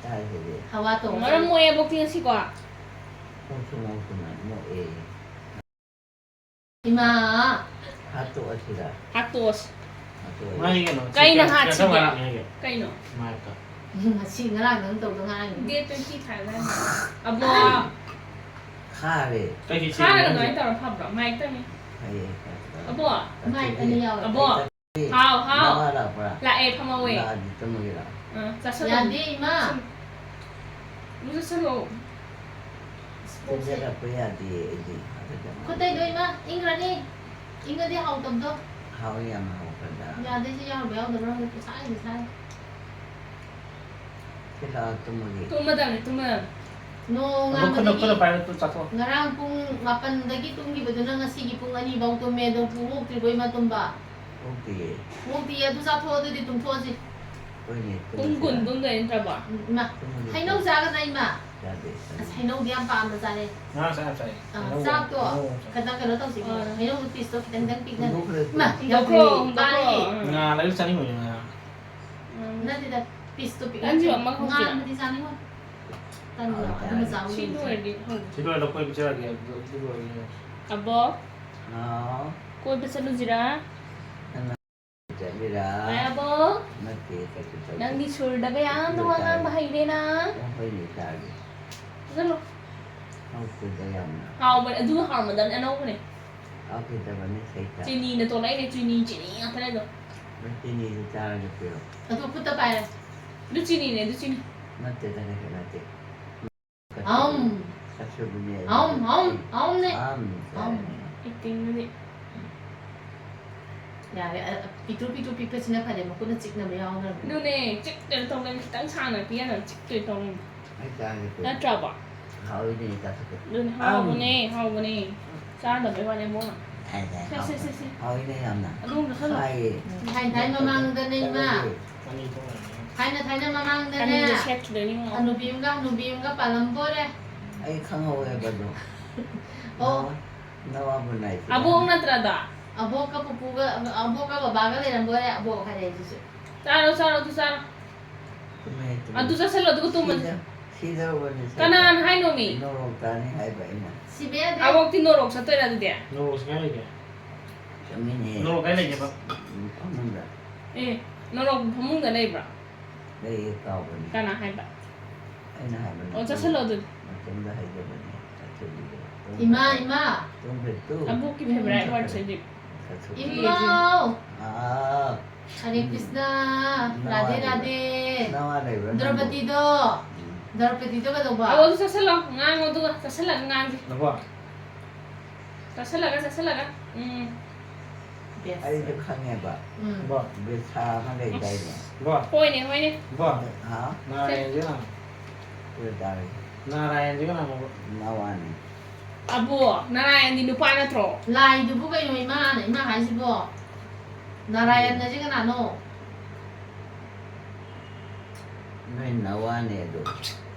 ꯆꯥꯏꯁꯤꯗꯤ꯫ ꯍꯋꯥ ꯇꯣꯡ-, ꯃꯔꯝ ꯃꯣꯛꯑꯦ ꯑꯕꯣꯛꯇꯤ ꯉꯁꯤꯀꯣ꯫ ꯃꯣꯛꯁꯨ ꯃꯣꯛꯇꯅ ꯅꯣꯛꯑꯦ꯫ ꯏꯃꯥ, ꯍꯥꯠꯇꯣꯛꯑꯁꯤꯔ? ꯍꯥꯠꯇꯣꯛꯑꯁꯤ꯫ ꯍꯥꯠꯇꯣꯛꯑꯁꯤ꯫ ꯃꯥꯒꯤ ꯀꯩꯅꯣ? ꯀꯩꯅ ꯆꯦ-, ꯍꯥꯠꯁꯤꯒꯦ? ꯆꯦ-, ꯆꯦ-, ꯀꯩꯅꯣ? ꯉꯁꯤ ꯉꯔꯥꯡ ꯅꯪ ꯇꯧꯗ ꯉꯥꯏꯔꯤ꯫ Date twenty five ꯍꯥꯏꯅ꯫ ꯑꯕꯣ, ꯈꯥꯔꯦ꯫ ꯀꯩꯒꯤ ꯈꯥꯔꯒ ꯆꯦ-, ꯑꯗꯨꯃꯥꯏꯅ ꯇꯧꯔ ꯐꯕ꯭ꯔꯣ? ꯃꯥꯏꯛ ꯇꯝꯃꯤ꯫ ꯐꯩꯌꯦ꯫ ꯑꯕꯣ꯫ ꯃꯥꯏꯛ ꯑꯅꯤ ꯌꯥꯎꯋꯦ꯫ ꯑꯕꯣ꯫ ꯍꯥꯎ, ꯍꯥꯎ꯫ ꯅꯋꯥ ꯂꯥꯛꯄ꯭ꯔꯥ? ꯂꯥꯛꯑꯦ, ꯐꯝꯍꯧꯋꯦ꯫ ꯂꯥꯛꯑꯗꯤ ꯇꯨꯝꯃꯒꯦꯔꯣ? ꯑ, ꯆꯥꯁꯜꯂꯣ꯫ ꯌꯥꯗꯦ, ꯏꯃꯥ꯫ ꯁꯨꯝ꯫ ꯃꯨꯁꯨ ꯁꯜꯂꯣ꯫ ꯆꯦꯟꯖꯜꯂꯛꯄ ꯌꯥꯗꯦ ꯑꯩꯗꯤ꯫ ꯈꯨꯠꯇꯩꯗꯣ ꯏꯃꯥ, ꯏꯪꯈ꯭ꯔꯅꯤ꯫ ꯏꯪꯉꯗꯤ ꯍꯥꯎꯇꯕꯗꯣ꯫ ꯍꯥꯎꯋꯤ, ꯌꯥꯝ ꯍꯥꯎꯈ꯭ꯔꯗ꯫ ꯌꯥꯗꯦ, ꯁꯤ ꯌꯥꯎꯕ ꯌꯥꯎꯗꯕ꯭ꯔꯥ ꯈꯪꯗꯦ, ꯄꯨꯡꯁꯥꯏꯗ ꯁꯥꯏ꯫ ꯁꯤ ꯂꯥꯛꯑꯣ, ꯇꯨꯝꯃꯒꯦ꯫ ꯇꯨꯝꯃꯗꯕꯅꯤ, ꯇꯨꯝꯃꯗꯕꯅꯤ꯫ ꯅꯣꯡ ꯑꯗꯣ ꯈꯨꯠꯅ, ꯉꯥꯟꯕꯗꯒꯤ ꯈꯨꯠꯅ ꯄꯥꯏꯔ ꯇꯨ ꯆꯥꯊꯣꯛ꯫ ꯉꯔꯥꯡ ꯄꯨꯡ ꯃꯥꯄꯟꯗꯒꯤ ꯇꯨꯝꯈꯤꯕꯗꯨꯅ ꯉꯁꯤꯒꯤ ꯄꯨꯡ ꯑꯅꯤ ꯐꯥꯎ ꯇꯨꯝꯃꯦ, ꯑꯗꯣ ꯄꯨꯡ ꯑꯣꯛꯇ꯭ꯔꯤꯕꯣ ꯏꯃꯥ ꯇꯨꯝꯕ? ꯑꯣꯛꯇꯤꯌꯦ꯫ ꯑꯣꯛꯇꯤꯌꯦ, ꯑꯗꯨ ꯆꯥꯊꯣꯛꯑꯣ, ꯑꯗꯨꯗꯤ ꯇꯨꯝꯊꯣꯛꯑꯁꯤ꯫ ꯍꯣꯏꯅꯦ, ꯄꯨꯡ ꯇꯨꯝꯃꯁꯤ꯫ ꯀꯨꯟ ꯇꯨꯝꯗꯣꯏ ꯅꯠꯇ꯭ꯔꯕꯣ? ꯎꯝ, ꯏꯃꯥ, ꯇꯨꯝꯃꯁꯤ, ꯍꯩꯅꯧ ꯇꯨꯝꯃꯁꯤ꯫ ꯆꯥꯒꯗ꯭ꯔꯥ ꯏꯃꯥ? ꯌꯥꯗꯦ, ꯆꯥꯅꯤꯡꯗꯦ꯫ ꯑꯁ, ꯍꯩꯅꯧꯗꯤ ꯌꯥꯝ ꯄꯥꯝꯅ ꯆꯥꯔꯦ꯫ ꯉꯥ ꯆꯥ ꯌꯥꯝ ꯆꯥꯏ꯫ ꯑꯥ, ꯍꯩꯅꯧ, ꯆꯥꯛꯇꯣ ꯍꯩꯅꯧ ꯌꯥꯝ ꯆꯥꯏ꯫ ꯈꯤꯇꯪ ꯀꯩꯅꯣ ꯇꯧꯁꯤ, ꯑꯥ꯫ ꯍꯩꯅꯧꯗꯣ piece ꯇꯣ ꯈꯤꯇꯪ ꯈꯤꯇꯪ ꯄꯤꯛꯅ꯫ ꯍꯨꯟꯗꯣꯛꯈ꯭ꯔꯦ꯫ ꯏꯃꯥ, ꯍꯨꯟꯗꯣꯛꯈ꯭ꯔꯣ, ꯌꯥꯗꯦ, ꯍꯨꯟꯗꯣꯛꯈ꯭ꯔꯣ꯫ ꯄꯥꯜꯂꯤ꯫ ꯑꯥ꯫ ꯉꯥ ꯂꯩꯔ ꯆꯥꯅꯤꯡꯕꯅꯤ, ꯉꯥ꯫ ꯎꯝ꯫ ꯅꯠꯇꯦꯗ, piece ꯇꯣ ꯄꯤꯛꯅ ꯇꯟꯁꯨ ꯆꯥꯏ꯫ ꯑꯃ ꯍꯧꯁꯤꯔꯥ? ꯉꯥ ꯑꯃꯗꯤ ꯆꯥꯅꯤꯡꯉꯣ꯫ ꯇꯟꯗꯣ, ꯍꯣꯏ, ꯑꯗꯨ ꯆꯥꯔꯦ꯫ ꯃꯆꯥ ꯑꯃ ꯁꯤ ꯂꯩꯔꯨꯁꯦ꯫ ꯂꯣꯏꯔꯗꯤ ꯍꯧꯁꯤ꯫ ꯁꯤ ꯂꯣꯏꯔ ꯂꯐꯣꯏ ꯄꯤꯖꯔꯒꯦ, ꯑꯗꯨ, ꯑꯗꯨ ꯂꯣꯏꯔꯒ ꯌꯦꯡꯉꯁꯤ꯫ ꯑꯕꯣꯛ, ꯍꯥꯎ꯫ ꯀꯣꯏꯕ ꯆꯠꯂꯨꯁꯤꯔꯥ? ꯅꯪꯅ ꯆꯠꯂꯤꯔꯥ? ꯍꯣꯏ, ꯑꯕꯣꯛ꯫ ꯅꯠꯇꯦ, ꯀꯩꯁꯨ ꯇꯧꯗꯦ꯫ ꯅꯪꯗꯤ ꯁꯨꯔꯗꯒ ꯌꯥꯝꯅ ꯋꯥ ꯉꯥꯡꯕ ꯍꯩꯔꯦꯅ꯫ ꯑꯣ, ꯍꯣꯏꯅꯦ, ꯇꯥꯒꯦ꯫ ꯆꯠꯂꯣ꯫ ꯍꯥꯎꯈꯤꯗ ꯌꯥꯝꯅ꯫ ꯍꯥꯎꯕꯅꯦ, ꯑꯗꯨ ꯍꯥꯎꯔꯝꯃꯗꯕꯅꯦ, ꯑꯅꯧꯕꯅꯦ꯫ ꯍꯥꯎꯈꯤꯗꯕꯅꯦ, ꯁꯩꯇ꯫ ꯆꯤꯅꯤꯅ ꯇꯣꯂꯛꯏꯅꯦ, ꯆꯤꯅꯤ, ꯆꯤꯅꯤ ꯉꯥꯛꯇꯅꯦ ꯑꯗꯣ꯫ ꯅꯪ ꯆꯤꯅꯤꯗꯨ ꯆꯥꯔꯒ ꯄꯤꯔꯛꯑꯣ꯫ ꯑꯗꯨ ꯈꯨꯠꯇ ꯄꯥꯏꯔꯦ꯫ ꯑꯗꯨ ꯆꯤꯅꯤꯅꯦ, ꯑꯗꯨ ꯆꯤꯅꯤ꯫ ꯅꯠꯇꯦꯗ, ꯀꯩꯁꯨ ꯅꯠꯇꯦ꯫ ꯑꯝ꯫ ꯑꯆꯨꯝꯕꯅꯦ꯫ ꯑꯝ, ꯑꯝ, ꯑꯝꯅꯦ꯫ ꯑꯝ, ꯑꯝ꯫ ꯆꯥꯔꯦ꯫ Acting ꯗꯨꯗꯤ꯫ ꯌꯥꯔꯦ, ꯑ, ꯑ, ꯄꯤꯛꯇ꯭ꯔꯨ ꯄꯤꯛꯇ꯭ꯔꯨ ꯄꯤꯛꯄꯁꯤꯅ ꯐꯔꯦ, ꯃꯈꯨꯠꯅ ꯆꯤꯛꯅꯕ ꯌꯥꯎꯗ꯭ꯔꯕꯅꯦ꯫ ꯑꯗꯨꯅꯦ, ꯆꯤꯛꯇꯣꯏ ꯇꯧ ꯂꯩꯔꯦ, ꯈꯤꯇꯪ ꯁꯥꯡꯅ ꯄꯤꯒꯗꯕꯅꯤ, ꯆꯤꯛꯇꯣꯏ ꯇꯧ ꯂꯩꯔꯦ꯫ ꯑꯩ ꯆꯥꯒꯦ ꯇꯧ꯫ ꯅꯠꯇ꯭ꯔꯕꯣ? ꯍꯥꯎꯏꯅꯦ, ꯆꯥꯊꯣꯛꯀꯦ꯫ ꯑꯗꯨꯅꯦ, ꯍꯥꯎꯕꯅꯦ, ꯑꯝ꯫ ꯍꯥꯎꯕꯅꯦ꯫ ꯆꯥꯗꯕꯩ ꯋꯥꯅꯦ, ꯏꯕꯨꯡꯉꯣ꯫ ꯍꯥꯏ, ꯍꯥꯏ, ꯁꯦ, ꯁꯦ, ꯍꯥꯎꯕꯅꯦ꯫ ꯁꯦ, ꯁꯦ꯫ ꯍꯥꯎꯏꯅꯦ ꯌꯥꯝꯅ꯫ ꯑꯗꯨꯝ ꯆꯥꯁꯜꯂꯣ꯫ ꯍꯥꯏꯌꯦ꯫ ꯊꯥꯏ, ꯊꯥꯏ ꯃꯃꯥꯡꯗꯅꯦ, ꯏꯃꯥ꯫ ꯆꯥꯔꯒꯦ꯫ ꯊꯥꯏꯅ, ꯊꯥꯏꯅ ꯃꯃꯥꯡꯗꯅꯦ꯫ ꯑꯅꯤꯗꯣ ꯁꯦꯠꯈꯤꯗꯣꯏꯅꯤ, ꯏꯕꯨꯡꯉꯣ꯫ ꯍꯅꯨꯕꯤ ꯑꯃꯒ ꯍꯅꯨꯕꯤ ꯑꯃꯒ ꯄꯥꯜꯂꯝꯕꯣꯔꯦ꯫ ꯑꯩ ꯈꯪꯍꯧꯋꯦꯕ ꯑꯗꯣ꯫ ꯑꯣ꯫ ꯅꯋꯥ-, ꯅꯋꯥꯕꯨ ꯅꯥꯏꯗꯦ꯫ ꯑꯕꯣꯛ ꯅꯠꯇ꯭ꯔꯗ? ꯑꯕꯣꯛꯀ ꯄꯨꯄꯨꯒ, ꯑꯕꯣꯛꯀ ꯕꯕꯥꯒ ꯂꯩꯔꯝꯕꯣꯔꯦ, ꯑꯕꯣꯛ ꯍꯥꯏꯔꯦ ꯑꯗꯨꯁꯨ꯫ ꯆꯥꯔꯣ, ꯆꯥꯔꯣ, ꯑꯗꯨ ꯆꯥꯔꯣ꯫ ꯇꯨꯝꯃꯦ, ꯇꯨꯝꯃꯦ꯫ ꯑꯗꯨ ꯆꯥꯁꯜꯂꯣ, ꯑꯗꯨꯒ ꯇꯨꯝꯃꯁꯤ꯫ ꯁꯤꯗ-, ꯁꯤꯗꯧꯔꯕꯅꯤ, ꯁꯤꯗ꯫ ꯀꯅꯥꯅ ꯍꯥꯏꯅꯣꯃꯤ? ꯅꯣꯔꯣꯛ ꯇꯥꯅꯤ ꯍꯥꯏꯕ ꯑꯩꯅ꯫ ꯁꯤꯕ ꯌꯥꯗꯦ꯫ ꯑꯕꯣꯛꯇꯤ ꯅꯣꯔꯣꯛ ꯆꯠꯇꯣꯏꯔꯥ ꯑꯗꯨꯗꯤ? ꯅꯣꯔꯣꯛꯁꯤ ꯀꯥꯏ ꯂꯩꯒꯦ? ꯆꯠꯃꯤꯟꯅꯩ꯫ ꯅꯣꯔꯣꯛ ꯀꯥꯏ ꯂꯩꯒꯦꯕ? ꯎꯝ, ꯐꯃꯨꯡꯗ꯫ ꯑꯦ, ꯅꯣꯔꯣꯛ ꯐꯃꯨꯡꯗ ꯂꯩꯕ꯭ꯔꯥ? ꯂꯩꯌꯦ, ꯀꯥꯎꯕꯅꯤ꯫ ꯀꯅꯥ ꯍꯥꯏꯕ? ꯑꯩꯅ ꯍꯥꯏꯕ ꯑꯣ, ꯅꯠꯇꯦ꯫ ꯆꯠꯁꯜꯂꯣ ꯑꯗꯨꯗꯤ꯫ ꯃꯇꯣꯝꯗ ꯍꯥꯏꯖꯕꯅꯤ꯫ ꯆꯠꯊꯣꯛꯂꯤꯕ꯫ ꯏꯃꯥ, ꯏꯃꯥ꯫ ꯇꯨꯝꯈ꯭ꯔꯦ, ꯇꯨ꯫ ꯑꯕꯣꯛꯀꯤ favourite word ꯁꯦ ꯍꯧꯖꯤꯛ꯫ ꯆꯠꯊꯣꯛꯂꯤꯕ꯫ ꯏꯃꯥꯎ꯫ ꯍꯥꯎ꯫ ꯍꯔꯦ ꯀ꯭ꯔꯤꯁꯅ, ꯅꯋꯥ ꯔꯥꯙꯦ ꯂꯩꯕ꯭ꯔꯥ? ꯔꯥꯙꯦ꯫ ꯅꯋꯥ ꯂꯩꯕ꯭ꯔꯥ ꯅꯪꯕꯨ? ꯗ꯭ꯔꯧꯄꯗꯤꯗꯣ꯫ ꯎꯝ꯫ ꯗ꯭ꯔꯧꯄꯗꯤꯗꯣ ꯀꯩꯗꯧꯕ? ꯑꯗꯣ ꯑꯗꯨ ꯆꯠꯁꯜꯂꯣ, ꯉꯥꯡꯉꯣ, ꯑꯗꯨꯒ ꯆꯠꯁꯜꯂꯒ ꯉꯥꯡꯁꯤ꯫ ꯅꯕꯣ꯫ ꯆꯠꯁꯜꯂꯒ, ꯆꯠꯁꯜꯂꯒ꯫ ꯎꯝ꯫ ꯕꯦꯁ꯫ ꯑꯩꯁꯨ ꯈꯪꯉꯦꯕ꯫ ꯎꯝ꯫ ꯕꯣ꯫ ꯕꯦꯁꯥ ꯑꯃ ꯂꯩꯗꯥꯏꯅꯦ? ꯕꯣ꯫ ꯍꯣꯏꯅꯦ, ꯍꯣꯏꯅꯦ꯫ ꯕꯣ꯫ ꯍꯥ? ꯅꯥꯔꯥꯌꯟꯁꯦ ꯀꯅꯥꯅꯣ? ꯀꯨꯔꯦ ꯇꯥꯔꯦ꯫ ꯅꯥꯔꯥꯌꯟꯁꯦ ꯀꯅꯥꯅꯣꯕ? ꯅꯋꯥꯅꯤ꯫ ꯑꯕꯣ, ꯅꯥꯔꯥꯌꯟꯗꯤ ꯅꯨꯄꯥ ꯅꯠꯇ꯭ꯔꯣ? ꯂꯥꯏꯗꯨꯕꯨ ꯀꯩꯅꯣ ꯏꯃꯥꯅ, ꯏꯃꯥ ꯍꯥꯏꯁꯤꯕꯣ? ꯅꯥꯔꯥꯌꯟ ꯑꯁꯤ ꯀꯅꯥꯅꯣ? ꯅꯣꯏ ꯅꯋꯥꯅꯦ ꯑꯗꯣ꯫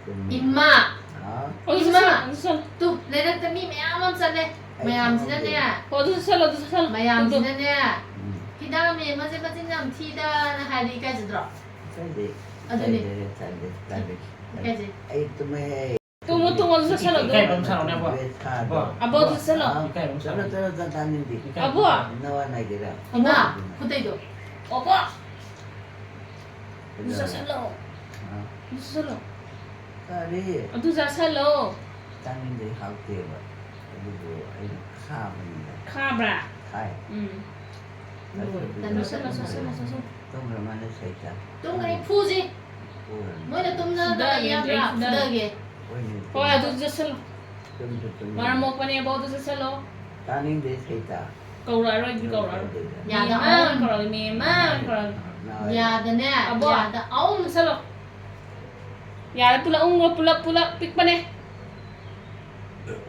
ꯆꯨꯝꯃꯤ꯫ ꯏꯃꯥ! ꯍꯥ? ꯑꯣ, ꯑꯗꯨ ꯏꯃꯥ! ꯆꯠꯁꯜꯂꯣ, ꯑꯗꯨ ꯆꯠꯁꯜꯂꯣ꯫ ꯇꯨ, ꯂꯩꯔꯛꯇ ꯃꯤ ꯃꯌꯥꯝ ꯑꯃ ꯆꯠꯂꯦ꯫ ꯑꯩ ꯃꯌꯥꯝꯁꯤꯅꯅꯦ꯫ ꯈꯪꯍꯧꯗꯦ꯫ ꯑꯣ, ꯑꯗꯨ ꯆꯠꯁꯜꯂꯣ, ꯑꯗꯨ ꯆꯠꯁꯜꯂꯣ꯫ ꯃꯌꯥꯝꯁꯤꯅꯅꯦ꯫ ꯎꯝ꯫ ꯍꯤꯗꯥꯛ ꯃꯦꯟꯕꯁꯦ ꯃꯆꯤꯟ ꯌꯥꯝ ꯊꯤꯗꯅ ꯍꯥꯏꯔꯗꯤ ꯏꯀꯥꯏꯖꯗ꯭ꯔꯣ? ꯏꯀꯥꯏꯗꯦ꯫ ꯑꯗꯨꯅꯦ꯫ ꯏꯀꯥꯏꯗꯦ, ꯏꯀꯥꯏꯗꯦ, ꯏꯀꯥꯏꯗꯦ꯫ ꯏꯀꯥꯏꯖꯩ꯫ ꯑꯩ ꯇꯨꯝꯃꯦ꯫ ꯇꯨꯝꯃꯣ, ꯇꯨꯝꯃꯣ, ꯑꯗꯨ ꯆꯠꯁꯜꯂꯣ, ꯑꯗꯨ꯫ ꯏꯀꯥꯏꯕ ꯑꯃ ꯁꯥꯎꯅꯦ, ꯑꯕꯣ꯫ ꯕꯦꯁꯥꯗꯣ꯫ ꯑꯕꯣ, ꯑꯗꯨ ꯆꯠꯁꯜꯂꯣ꯫ ꯍꯥ? ꯏꯀꯥꯏꯕ ꯑꯃ ꯆꯠꯂꯣ, ꯁꯥꯎꯅꯦ꯫ ꯆꯠꯂꯣ, ꯆꯠꯂꯣ, ꯇꯥꯅꯤꯡꯗꯦ꯫ ꯏꯀꯥꯏꯕ ꯑꯕꯣ꯫ ꯑꯃ ꯁꯥꯎꯅꯦ꯫ ꯅꯋꯥ ꯅꯥꯏꯒꯦꯔꯥ? ꯏꯃꯥ, ꯈꯨꯠꯇꯩꯗꯣ꯫ ꯑꯕꯣ꯫ ꯑꯗꯨ ꯀꯩꯗꯧꯔꯦ? ꯆꯠꯁꯜꯂꯣ꯫ ꯍꯥ? ꯑꯗꯨ ꯆꯠꯁꯜꯂꯣ꯫ ꯀꯔꯤ? ꯑꯗꯨ ꯆꯠꯁꯜꯂꯣ꯫ ꯆꯥꯅꯤꯡꯗꯦ, ꯍꯥꯎꯇꯦꯕ꯫ ꯑꯗꯨꯕꯨ ꯑꯩꯅ ꯈꯥꯕꯅꯤꯗ꯫ ꯈꯥꯕ꯭ꯔꯥ? ꯈꯥꯏ꯫ ꯎꯝ꯫ ꯆꯠꯁꯜꯂꯣ, ꯆꯠꯁꯜꯂꯣ, ꯆꯠꯁꯜꯂꯣ, ꯆꯠꯁꯜꯂꯣ꯫ ꯇꯨꯝꯈ꯭ꯔ ꯃꯥꯜꯂꯦ, ꯁꯩꯇ꯫ ꯇꯨꯝꯈ꯭ꯔꯦ, ꯐꯨꯁꯤ꯫ ꯐꯨꯔꯅꯤ꯫ ꯃꯣꯏꯅ ꯇꯨꯝꯅꯗꯕ ꯐꯨꯗꯒꯦ, ꯌꯥꯕ꯭ꯔꯥ? ꯑꯩ ꯐꯨꯗꯒꯦ꯫ ꯐꯨꯗꯒꯦ꯫ ꯍꯣꯏꯅꯦ, ꯍꯣꯏ, ꯇꯨꯝ-, ꯑꯗꯨ ꯆꯠꯁꯜꯂꯣ꯫ ꯇꯨꯝꯁꯨ ꯇꯨꯝꯃꯦ꯫ ꯃꯔꯝ ꯃꯣꯛꯄꯅꯦ, ꯑꯕꯣ, ꯑꯗꯨ ꯆꯠꯁꯜꯂꯣ꯫ ꯇꯥꯅꯤꯡꯗꯦ, ꯁꯩꯇ꯫ ꯀꯧꯔꯛꯑꯔꯣꯏ, ꯑꯗꯨꯗꯤ ꯀꯧꯔꯛꯑꯔꯣꯏ꯫ ꯌꯥꯗ ꯃꯤ ꯑꯃ ꯑꯍꯨꯝ꯫ ꯀꯧꯔꯛꯑꯒꯦ, ꯃꯤ ꯑꯃ ꯀꯧꯔꯛꯑꯒꯦ꯫ ꯅꯥꯔꯦ꯫ ꯌꯥꯗꯅꯦ, ꯑꯕꯣ꯫ ꯌꯥꯗ ꯑꯍꯨꯝ ꯆꯠꯁꯜꯂꯣ꯫ ꯌꯥꯗ ꯄꯨꯂꯞ ꯎꯪꯉꯣ, ꯄꯨꯂꯞ, ꯄꯨꯂꯞ ꯄꯤꯛꯄꯅꯦ꯫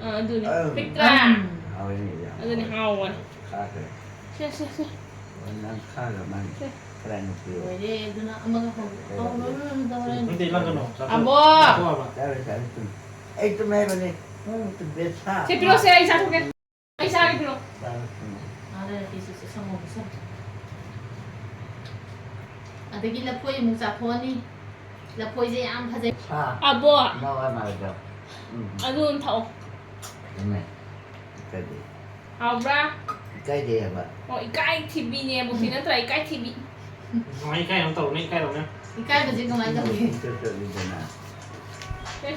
ꯑꯥ, ꯑꯗꯨꯅꯦ꯫ ꯑꯝ꯫ ꯄꯤꯛꯇ꯭ꯔꯥ? ꯑꯝ꯫ ꯍꯥꯎꯋꯦꯅꯦ, ꯌꯥꯝ ꯑꯗꯨꯅꯦ ꯍꯥꯎꯋꯦ꯫ ꯍꯥꯎꯋꯦ꯫ ꯈꯥꯈ꯭ꯔꯦ꯫ ꯁꯦ, ꯁꯦ, ꯁꯦ꯫ ꯑꯣ, ꯅꯪ ꯈꯥꯈ꯭ꯔ ꯃꯥꯜꯂꯦ꯫ ꯁꯦ꯫ ꯈꯔ ꯅꯨꯄꯤ ꯑꯣꯏ꯫ ꯂꯣꯏꯔꯦ, ꯑꯗꯨꯅ ꯑꯃꯒ ꯍꯧ-, ꯀꯩꯗꯧꯔꯒꯦ? ꯍꯧꯔꯨꯔꯅꯨ, ꯇꯧꯔꯅꯨ꯫ ꯃꯩꯇꯩ ꯂꯥꯡꯒꯅꯣ꯫ ꯆꯥꯊꯣꯛ-, ꯑꯕꯣ! ꯆꯥꯊꯣꯛꯑꯕ? ꯆꯥꯔꯣꯏ, ꯆꯥꯔꯣꯏ, ꯇꯨꯝ꯫ ꯑꯩ ꯇꯨꯝꯃꯦ ꯍꯥꯏꯕꯅꯦ꯫ ꯅꯪ ꯇꯨꯝꯕꯦ ꯁꯥ꯫ ꯁꯦ, ꯄꯤꯔꯛꯑꯣꯁꯦ, ꯑꯩ ꯆꯥꯊꯣꯛꯀꯦ꯫ ꯑꯩ ꯆꯥꯒꯦ, ꯄꯤꯔꯛꯑꯣ꯫ ꯆꯥꯔꯣꯏ, ꯇꯨꯝꯃꯣ꯫ ꯉꯥ ꯂꯩꯔꯛꯀꯦ, ꯁꯦ, ꯁꯦ, ꯁꯪꯒꯣꯝ ꯄꯤꯁꯜꯂꯣ꯫ ꯑꯗꯒꯤ ꯂꯐꯣꯏ ꯑꯃꯨꯛ ꯆꯥꯊꯣꯛꯑꯅꯤ꯫ ꯂꯐꯣꯏꯁꯦ ꯌꯥꯝ ꯐꯖꯩ꯫ ꯁꯥ꯫ ꯑꯕꯣ! ꯅꯋꯥ ꯅꯥꯏꯗ꯫ ꯎꯝ꯫ ꯑꯗꯨ ꯑꯗꯨꯝ ꯊꯛꯑꯣ꯫ ꯆꯨꯝꯃꯦ꯫ ꯀꯔꯤ? ꯍꯥꯎꯕ꯭ꯔꯥ? ꯏꯀꯥꯏꯗꯦ ꯍꯥꯏꯕ꯫ ꯑꯣ, ꯏꯀꯥꯏ ꯊꯤꯕꯤꯅꯦ, ꯃꯨꯛꯇꯤ ꯅꯠꯇ꯭ꯔꯥ? ꯏꯀꯥꯏ ꯊꯤꯕꯤ꯫ ꯀꯃꯥꯏ ꯏꯀꯥꯏꯅꯣ ꯇꯧꯔꯨꯅꯦ, ꯏꯀꯥꯏꯔꯨꯅꯦ꯫ ꯏꯀꯥꯏꯕꯁꯦ ꯀꯃꯥꯏꯅ ꯇꯧꯒꯦ? ꯏꯁꯤꯡꯗ ꯄꯨꯡꯆꯠ ꯆꯠꯂꯤꯗꯅ꯫ ꯑꯦ꯫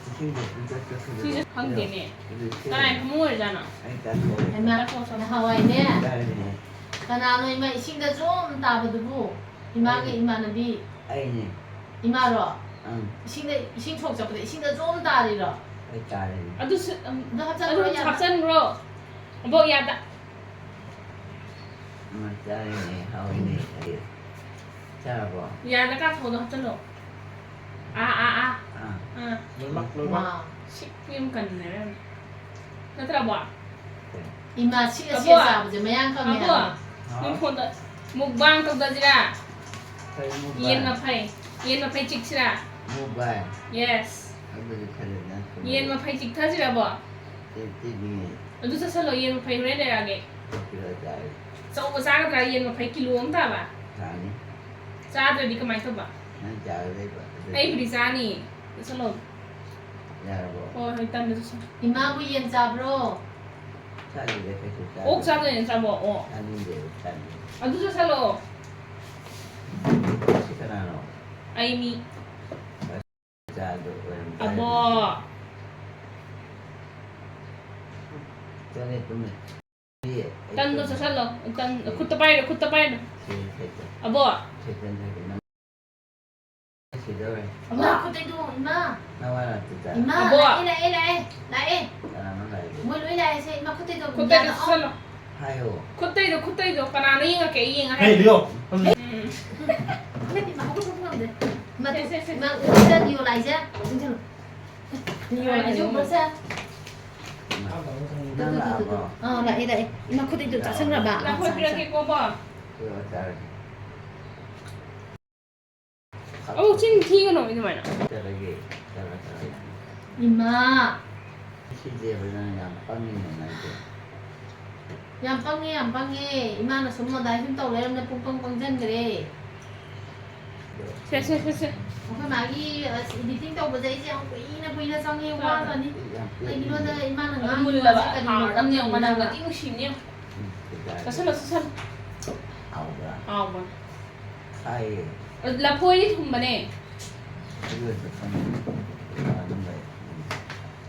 ꯏꯁꯤꯡꯗ ꯄꯨꯡꯆꯠ ꯆꯠꯈꯤꯕꯗꯣ꯫ ꯁꯤꯁꯦ ꯈꯪꯗꯦꯅꯦ꯫ ꯑꯗꯨ ꯏꯁꯤꯡ ꯀꯅꯥꯏ ꯐꯃꯨꯡ ꯑꯣꯏꯔꯖꯥꯠꯅꯣ? ꯑꯩ ꯆꯥꯊꯣꯛꯑꯦ꯫ ꯍꯩꯃꯥ, ꯅꯍꯥꯟꯋꯥꯏꯅꯦ꯫ ꯆꯥꯔꯤꯅꯦ꯫ ꯀꯅꯥꯅꯣ ꯏꯃꯥ ꯏꯁꯤꯡꯗ ꯖꯣꯝ ꯇꯥꯕꯗꯨꯕꯨ? ꯏꯃꯥꯒꯤ ꯑꯩꯅꯦ꯫ ꯏꯃꯥꯟꯅꯕꯤ꯫ ꯑꯩꯅꯦ꯫ ꯏꯃꯥꯔꯣ? ꯑꯪ꯫ ꯏꯁꯤꯡꯗ, ꯏꯁꯤꯡ ꯁꯣꯛ ꯆꯠꯄꯗ ꯏꯁꯤꯡꯗ ꯖꯣꯝ ꯇꯥꯔꯤꯔꯣ? ꯑꯩ ꯇꯥꯔꯦꯅꯦ꯫ ꯑꯗꯨꯁꯨ ꯎꯝ, ꯑꯗꯨ ꯑꯗꯨ ꯍꯥꯞꯆꯜꯂꯣ, ꯌꯥꯝꯅ꯫ ꯍꯥꯞꯆꯟꯈ꯭ꯔꯣ꯫ ꯑꯕꯣꯛ, ꯌꯥꯗ꯫ ꯑꯃ ꯆꯥꯔꯦꯅꯦ, ꯍꯥꯎꯏꯅꯦ꯫ ꯑꯩ ꯆꯥꯔꯕꯣ? ꯌꯥꯗ ꯀꯥꯊꯣꯛꯑꯗꯣ ꯍꯥꯞꯆꯜꯂꯣ꯫ ꯑꯥ, ꯑꯥ, ꯑꯥ꯫ ꯑꯥ꯫ ꯑꯥ꯫ ꯂꯣꯏꯃꯛ ꯂꯣꯏꯃꯛ꯫ ꯋꯥ꯫ ꯁꯤꯛ ꯌꯥꯝ ꯀꯟꯅꯔꯦ꯫ ꯅꯠꯇ꯭ꯔꯕꯣ? ꯏꯃꯥ, ꯁꯤ ꯑꯁꯤ ꯑꯕꯣ꯫ ꯆꯥꯕꯁꯦ ꯃꯌꯥꯡ ꯀꯪꯉꯦ ꯑꯕꯣ꯫ ꯍꯥꯏꯕ꯫ ꯅꯪ ꯐꯣꯟꯗ ꯃꯨꯛꯕꯥꯡ ꯇꯧꯗꯁꯤꯔꯥ? ꯀꯔꯤ ꯃꯨꯛꯕꯥꯡ? ꯌꯦꯟ ꯃꯐꯩ꯫ ꯌꯦꯟ ꯃꯐꯩ ꯆꯤꯛꯁꯤꯔꯥ? ꯃꯨꯛꯕꯥꯡ? ꯌꯦꯁ꯫ ꯑꯗꯨꯗꯤ ꯈꯔ ꯅꯪ ꯌꯦꯟ ꯃꯐꯩ ꯆꯤꯛꯊꯁꯤꯔꯕꯣ? ꯆꯤꯛ-, ꯆꯤꯛꯅꯤꯡꯉꯦ꯫ ꯑꯗꯨ ꯆꯠꯁꯜꯂꯣ, ꯌꯦꯟ ꯃꯐꯩ ꯍꯣꯔꯦꯟ ꯂꯩꯔꯛꯑꯒꯦ꯫ ꯆꯤꯛꯄꯤꯔ ꯆꯥꯔꯦ꯫ ꯑꯆꯧꯕ ꯆꯥꯒꯗ꯭ꯔꯥ? ꯌꯦꯟ ꯃꯐꯩ ꯀꯤꯂꯣ ꯑꯃ ꯇꯥꯕ? ꯆꯥꯅꯤ꯫ ꯆꯥꯗ꯭ꯔꯗꯤ ꯀꯃꯥꯏꯅ ꯇꯧꯕ? ꯅꯪ ꯆꯥꯒꯗꯣꯏꯕ꯫ ꯑꯗꯨꯗꯤ ꯑꯩꯕꯨꯗꯤ ꯆꯥꯅꯤ꯫ ꯆꯠꯁꯜꯂꯣ꯫ ꯌꯥꯔꯕꯣ? ꯍꯣꯏ, ꯍꯣꯏ, ꯇꯟꯗ ꯆꯠꯁꯜꯂꯣ꯫ ꯏꯃꯥꯕꯨ ꯌꯦꯟ ꯆꯥꯕ꯭ꯔꯣ? ꯆꯥꯗꯦꯗ, ꯀꯩꯁꯨ ꯆꯥꯗꯦ꯫ ꯑꯣꯛ ꯆꯥꯗꯣꯏꯅꯦ, ꯆꯥꯕꯣ, ꯑꯣꯛ꯫ ꯆꯥꯅꯤꯡꯗꯦꯕ, ꯆꯥꯗꯦ꯫ ꯑꯗꯨ ꯆꯠꯁꯜꯂꯣ꯫ ꯁꯤ ꯀꯅꯥꯅꯣ? ꯑꯩ ꯃꯤ꯫ ꯆꯥꯗꯣ ꯑꯣꯏꯔꯝ ꯑꯕꯣ꯫ ꯆꯪꯉꯦ, ꯇꯨꯝꯃꯦ꯫ ꯑꯩ ꯇꯟꯗꯣ ꯇꯨꯝꯃꯦ꯫ ꯆꯠꯁꯜꯂꯣ꯫ ꯇꯟ, ꯈꯨꯠꯇ ꯄꯥꯏꯔꯣ, ꯈꯨꯠꯇ ꯄꯥꯏꯔꯣ꯫ ꯁꯤ ꯁꯩꯇ-, ꯑꯕꯣ꯫ ꯁꯩꯇꯟ ꯁꯩꯇꯟ ꯅꯪ ꯁꯤꯗꯧꯔꯦ꯫ ꯏꯃꯥ, ꯈꯨꯠꯇꯩꯗꯣ, ꯏꯃꯥ꯫ ꯅꯋꯥ ꯂꯥꯛꯇꯦꯗ꯫ ꯏꯃꯥ, ꯑꯕꯣ꯫ ꯂꯥꯛꯑꯦ, ꯂꯥꯛꯑꯦ, ꯂꯥꯛꯑꯦ, ꯂꯥꯛꯑꯦ꯫ ꯀꯅꯥꯅꯣ ꯂꯥꯛꯏꯗꯣ? ꯃꯣꯏ ꯂꯣꯏ ꯂꯥꯛꯑꯦꯁꯦ, ꯏꯃꯥ, ꯈꯨꯠꯇꯩꯗꯣ꯫ ꯈꯨꯠꯇꯩꯗꯣ ꯌꯥꯗ-, ꯆꯠꯁꯜꯂꯣ꯫ ꯍꯥꯏꯌꯣ꯫ ꯈꯨꯠꯇꯩꯗꯣ, ꯈꯨꯠꯇꯩꯗꯣ꯫ ꯀꯅꯥꯅꯣ ꯌꯦꯡꯉꯛꯀꯦ? ꯑꯩ ꯌꯦꯡꯉ ꯍꯦ, ꯍꯥꯏꯔꯒꯦ꯫ ꯂꯤꯌꯣ꯫ ꯎꯝ꯫ ꯏꯃꯥ, ꯈꯨꯠꯇꯩꯗꯣ ꯉꯝꯗꯦ꯫ ꯏꯃꯥ, ꯁꯦ, ꯁꯦ, ꯁꯦ꯫ ꯏꯃꯥ, ꯈꯨꯠꯇꯩꯗꯣ ꯂꯥꯛꯑꯦꯁꯦ꯫ ꯏꯃꯥ, ꯈꯨꯠꯇꯩꯗꯣ꯫ ꯅꯪ ꯂꯥꯛꯑꯕꯣ? ꯑꯥ, ꯂꯥꯛꯑꯦ, ꯂꯥꯛꯑꯦ꯫ ꯏꯃꯥ, ꯈꯨꯠꯇꯩꯗꯣ ꯆꯥꯁꯟꯈ꯭ꯔꯕ? ꯂꯐꯣꯏ ꯄꯤꯔꯛꯀꯦꯀꯣ, ꯕꯣ꯫ ꯄꯤꯔꯛꯑꯣ, ꯆꯥꯔꯒꯦ꯫ ꯑꯧ, ꯆꯤꯟ ꯊꯤꯒꯅꯣ ꯑꯗꯨꯃꯥꯏꯅ꯫ ꯆꯠꯂꯒꯦ, ꯆꯠꯂ, ꯆꯠꯂꯒꯦ꯫ ꯏꯃꯥ꯫ ꯁꯤꯗꯦꯕ ꯅꯪ ꯌꯥꯝ ꯄꯪꯉꯤꯅꯦ ꯅꯪꯁꯦ꯫ ꯌꯥꯝ ꯄꯪꯉꯦ, ꯌꯥꯝ ꯄꯪꯉꯦ꯫ ꯏꯃꯥꯅ ꯁꯨꯝ ꯑꯗꯥꯏ ꯁꯨꯝ ꯇꯧ ꯂꯩꯔꯝꯅ ꯄꯨꯡ ꯄꯪ ꯄꯪꯖꯟꯈ꯭ꯔꯦ꯫ ꯁꯦ, ꯁꯦ, ꯁꯦ, ꯁꯦ꯫ ꯑꯩꯈꯣꯏ ꯃꯥꯒꯤ, ꯑꯁ, editing ꯇꯧꯕꯁꯦ ꯑꯩꯁꯦ ꯌꯥꯝ ꯀꯨꯏꯅ ꯀꯨꯏꯅ ꯆꯪꯉꯦ, ꯋꯥꯒꯅꯤ꯫ ꯌꯥꯝ ꯀꯩꯒꯤꯅꯣꯗ ꯏꯃꯥꯅ ꯑꯗꯨ ꯉꯥꯡꯉꯤ ꯃꯨꯜꯂꯕ ꯋꯥꯁꯦ ꯀꯔꯤꯅꯣ ꯍꯥꯎꯔꯗꯝꯅꯦ ꯌꯦꯡꯉꯣ, ꯈꯪꯗꯦ꯫ ꯃꯅꯝꯒ ꯇꯤꯡ ꯅꯨꯡꯁꯤꯕꯅꯦ ꯌꯦꯡꯉꯣ꯫ ꯎꯝ, ꯐꯖꯔꯦ꯫ ꯆꯥꯁꯜꯂꯣ, ꯆꯥꯁꯜꯂꯣ꯫ ꯍꯥꯎꯕ꯭ꯔꯥ? ꯍꯥꯎꯕꯅꯦ꯫ ꯈꯥꯏꯌꯦ꯫ ꯂꯐꯣꯏꯗꯤ ꯊꯨꯝꯕꯅꯦ꯫ ꯑꯗꯨ ꯑꯣꯏꯔꯁꯨ ꯈꯪꯗꯦ꯫ ꯑꯗꯨꯝ ꯂꯩ꯫ ꯎꯝ꯫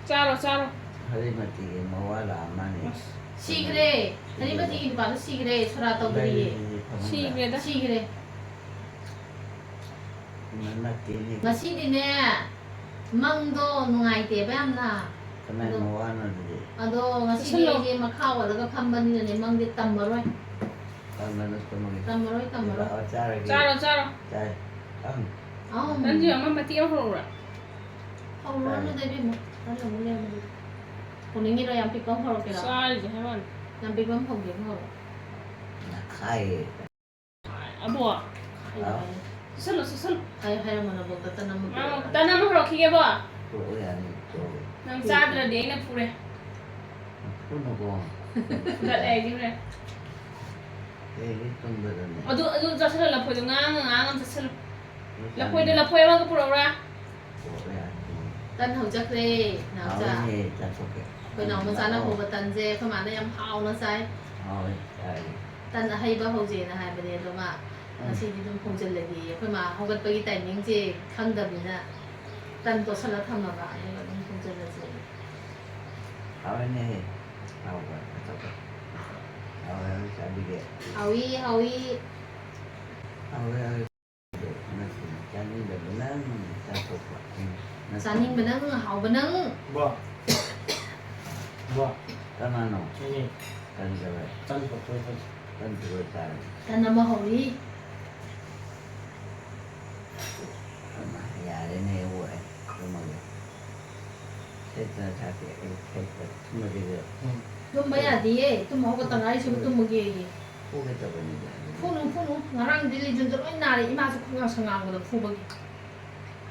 ꯆꯥꯔꯣ, ꯆꯥꯔꯣ꯫ ꯍꯔꯤꯃꯇꯤꯒꯤ ꯃꯋꯥ ꯂꯥꯛꯑ ꯃꯥꯅꯦ꯫ ꯁꯤꯈ꯭ꯔꯦ꯫ ꯍꯔꯤꯃꯇꯤꯒꯤ ꯅꯨꯄꯥꯗꯣ ꯁꯤꯈ꯭ꯔꯦ꯫ ꯁꯣꯔꯥ ꯇꯧꯗ꯭ꯔꯤꯌꯦ꯫ ꯂꯩꯔꯤꯁꯤꯗꯤ ꯐꯃꯨꯡꯗ꯫ ꯁꯤꯈ꯭ꯔꯦꯗ꯫ ꯁꯤꯈ꯭ꯔꯦ꯫ ꯅꯠꯇꯦꯅꯦ꯫ ꯉꯁꯤꯗꯤꯅꯦ, ꯃꯪꯗꯣ ꯅꯨꯡꯉꯥꯏꯇꯦꯕ ꯌꯥꯝꯅ꯫ ꯀꯅꯥꯏ ꯑꯗꯣ, ꯃꯋꯥꯅꯣ ꯑꯗꯨꯗꯤ? ꯑꯗꯣ ꯉꯁꯤꯗꯤ ꯆꯠꯁꯜꯂꯣ꯫ ꯑꯩꯁꯦ ꯃꯈꯥ ꯑꯣꯜꯂꯒ ꯐꯝꯕꯅꯤꯅꯅꯦ, ꯃꯪꯗꯤ ꯇꯝꯃꯔꯣꯏ꯫ ꯇꯝꯃꯅꯨ, ꯇꯝꯃꯅꯨ꯫ ꯇꯝꯃꯔꯣꯏ, ꯇꯝꯃꯔꯣꯏ꯫ ꯂꯥꯛꯑꯣ, ꯆꯥꯔꯒꯦ꯫ ꯆꯥꯔꯣ, ꯆꯥꯔꯣ꯫ ꯆꯥꯏ꯫ ꯑꯪ꯫ ꯑꯧ꯫ ꯇꯟꯁꯨ ꯑꯃ ꯃꯇꯦꯛ ꯑꯃ ꯍꯧꯔꯛꯎꯔꯥ? ꯍꯧꯔꯨꯔꯅꯨꯗ, ꯆꯥꯏ꯫ ꯏꯕꯦꯝꯃ꯫ ꯇꯟ ꯑꯃꯨꯛ ꯂꯩꯔꯝꯃꯗꯤ꯫ ꯍꯧꯅꯤꯡꯉꯤꯔꯣ? ꯌꯥꯝ ꯄꯤꯛꯄ ꯑꯃ ꯍꯧꯔꯛꯀꯦꯔꯣ? ꯆꯥꯔꯤꯁꯦ ꯍꯥꯏꯕ ꯋꯥꯅꯤ꯫ ꯌꯥꯝ ꯄꯤꯛꯄ ꯑꯃ ꯍꯧꯒꯦ, ꯑꯃ ꯍꯧꯔꯣ꯫ ꯅꯈꯥꯏꯌꯦ꯫ ꯑꯕꯣ꯫ ꯍꯥꯏꯔꯣ, ꯑꯥ꯫ ꯍꯥꯏꯔꯣ꯫ ꯆꯠꯁꯜꯂꯣ, ꯆꯠꯁꯜꯂꯣ꯫ ꯍꯥꯏ-, ꯍꯥꯏꯔꯝꯃꯣ ꯅꯕꯣꯛꯇ ꯇꯟ ꯑꯃ ꯃꯥ ꯄꯨꯔꯛꯑꯣ꯫ ꯇꯟ ꯑꯃ ꯍꯧꯔꯛꯈꯤꯒꯦꯕꯣ꯫ ꯄꯨꯔꯛꯑꯣ ꯌꯥꯅꯤ, ꯄꯨꯔꯛꯑꯣ꯫ ꯅꯪ ꯆꯥꯗ꯭ꯔꯗꯤ ꯑꯩꯅ ꯐꯨꯔꯦ꯫ ꯐꯨꯅꯨꯀꯣ꯫ ꯐꯨꯗꯠꯂꯦ ꯑꯩꯗꯤ ꯍꯣꯔꯦꯟ꯫ ꯍꯌꯦꯡꯗꯤ ꯇꯨꯝꯕꯗꯅꯦ꯫ ꯑꯗꯨ, ꯑꯗꯨ ꯆꯥꯁꯜꯂꯣ, ꯂꯐꯣꯏꯗꯣ ꯉꯥꯡꯉ ꯉꯥꯡꯉ ꯆꯥꯁꯜꯂꯣ꯫ ꯂꯐꯣꯏꯗꯣ, ꯂꯐꯣꯏ ꯑꯃꯒ ꯄꯨꯔꯛꯎꯔꯥ? ꯄꯨꯔꯛꯑꯣ ꯌꯥꯅꯤ꯫ ꯇꯟ ꯍꯧꯖꯈ꯭ꯔꯦ, ꯅꯥꯎꯆꯥ꯫ ꯍꯥꯎꯋꯤꯅꯦ, ꯆꯥꯊꯣꯛꯀꯦ꯫ ꯑꯩꯈꯣꯏ ꯅꯥꯎ ꯃꯆꯥꯅ ꯍꯧꯕ ꯇꯟꯁꯦ ꯑꯩꯈꯣꯏ ꯃꯥꯅ ꯌꯥꯝ ꯍꯥꯎꯅ ꯆꯥꯏ꯫ ꯍꯥꯎꯋꯦ, ꯆꯥꯏ꯫ ꯇꯟ ꯑꯍꯩꯕ ꯍꯧꯖꯦꯅ ꯍꯥꯏꯕꯅꯦ, ꯑꯗꯣ ꯃꯥ ꯎꯝ꯫ ꯉꯁꯤꯗꯤ ꯑꯗꯨꯝ ꯍꯧꯖꯤꯜꯂꯒꯦ꯫ ꯑꯩꯈꯣꯏ ꯃꯥ ꯍꯧꯒꯠꯄꯒꯤ timingꯁꯦ ꯈꯪꯗꯕꯅꯤꯅ ꯇꯟ ꯇꯣꯠꯁꯜꯂ ꯊꯝꯃꯕ, ꯑꯗꯨꯒ ꯑꯗꯨꯝ ꯍꯧꯖꯤꯜꯂꯁꯦ꯫ ꯍꯥꯎꯋꯦꯅꯦꯍꯦ꯫ ꯍꯥꯎꯕ, ꯑꯆꯧꯕ꯫ ꯍꯥꯎꯋꯦ, ꯍꯥꯎꯋꯦ, ꯆꯥꯕꯤꯒꯦ꯫ ꯍꯥꯎꯏ, ꯍꯥꯎꯏ꯫ ꯍꯥꯎꯋꯦ, ꯍꯥꯎꯋꯦ꯫ ꯆꯥꯅꯤꯡꯗꯕ ꯅꯪ ꯆꯥꯊꯣꯛꯄ꯫ ꯆꯥꯅꯤꯡꯕ ꯅꯪ, ꯍꯥꯎꯕ ꯅꯪ꯫ ꯕꯣ꯫ ꯕꯣ꯫ ꯀꯅꯥꯅꯣ? ꯑꯩꯅꯦ꯫ ꯀꯔꯤ ꯇꯧꯔꯦ? ꯇꯟ ꯄꯨꯊꯣꯛꯑꯦ꯫ ꯇꯟ ꯄꯨꯊꯣꯛꯑꯦ ꯆꯥꯔꯦ꯫ ꯇꯟ ꯑꯃ ꯍꯧꯔꯤ꯫ ꯑꯃ ꯌꯥꯔꯦꯅꯦ, ꯑꯣ, ꯑꯩ ꯇꯨꯝꯃꯒꯦ꯫ ꯁꯦꯠꯇꯅ ꯁꯥꯇꯦ, ꯑꯩ ꯁꯦꯠꯇ ꯇꯨꯝꯃꯒꯦ꯫ ꯎꯝ꯫ ꯇꯨꯝꯕ ꯌꯥꯗꯤꯌꯦ꯫ ꯇꯨꯝ ꯍꯧꯒꯠꯇ ꯉꯥꯏꯔꯤꯁꯤꯕꯨ ꯎꯝ꯫ ꯇꯨꯝꯃꯒꯦꯌꯦ꯫ ꯐꯨꯒꯦ ꯇꯧꯕꯅꯤꯗ꯫ ꯐꯨꯅꯨ, ꯐꯨꯅꯨ꯫ ꯉꯔꯥꯡꯗꯤ ꯂꯤꯟꯖꯨꯟꯗꯣ ꯂꯣꯏ ꯅꯥꯔꯦ꯫ ꯏꯃꯥꯁꯨ ꯈꯨꯉꯥꯡ ꯁꯉꯥꯡꯕꯗ ꯐꯨꯕꯒꯤ꯫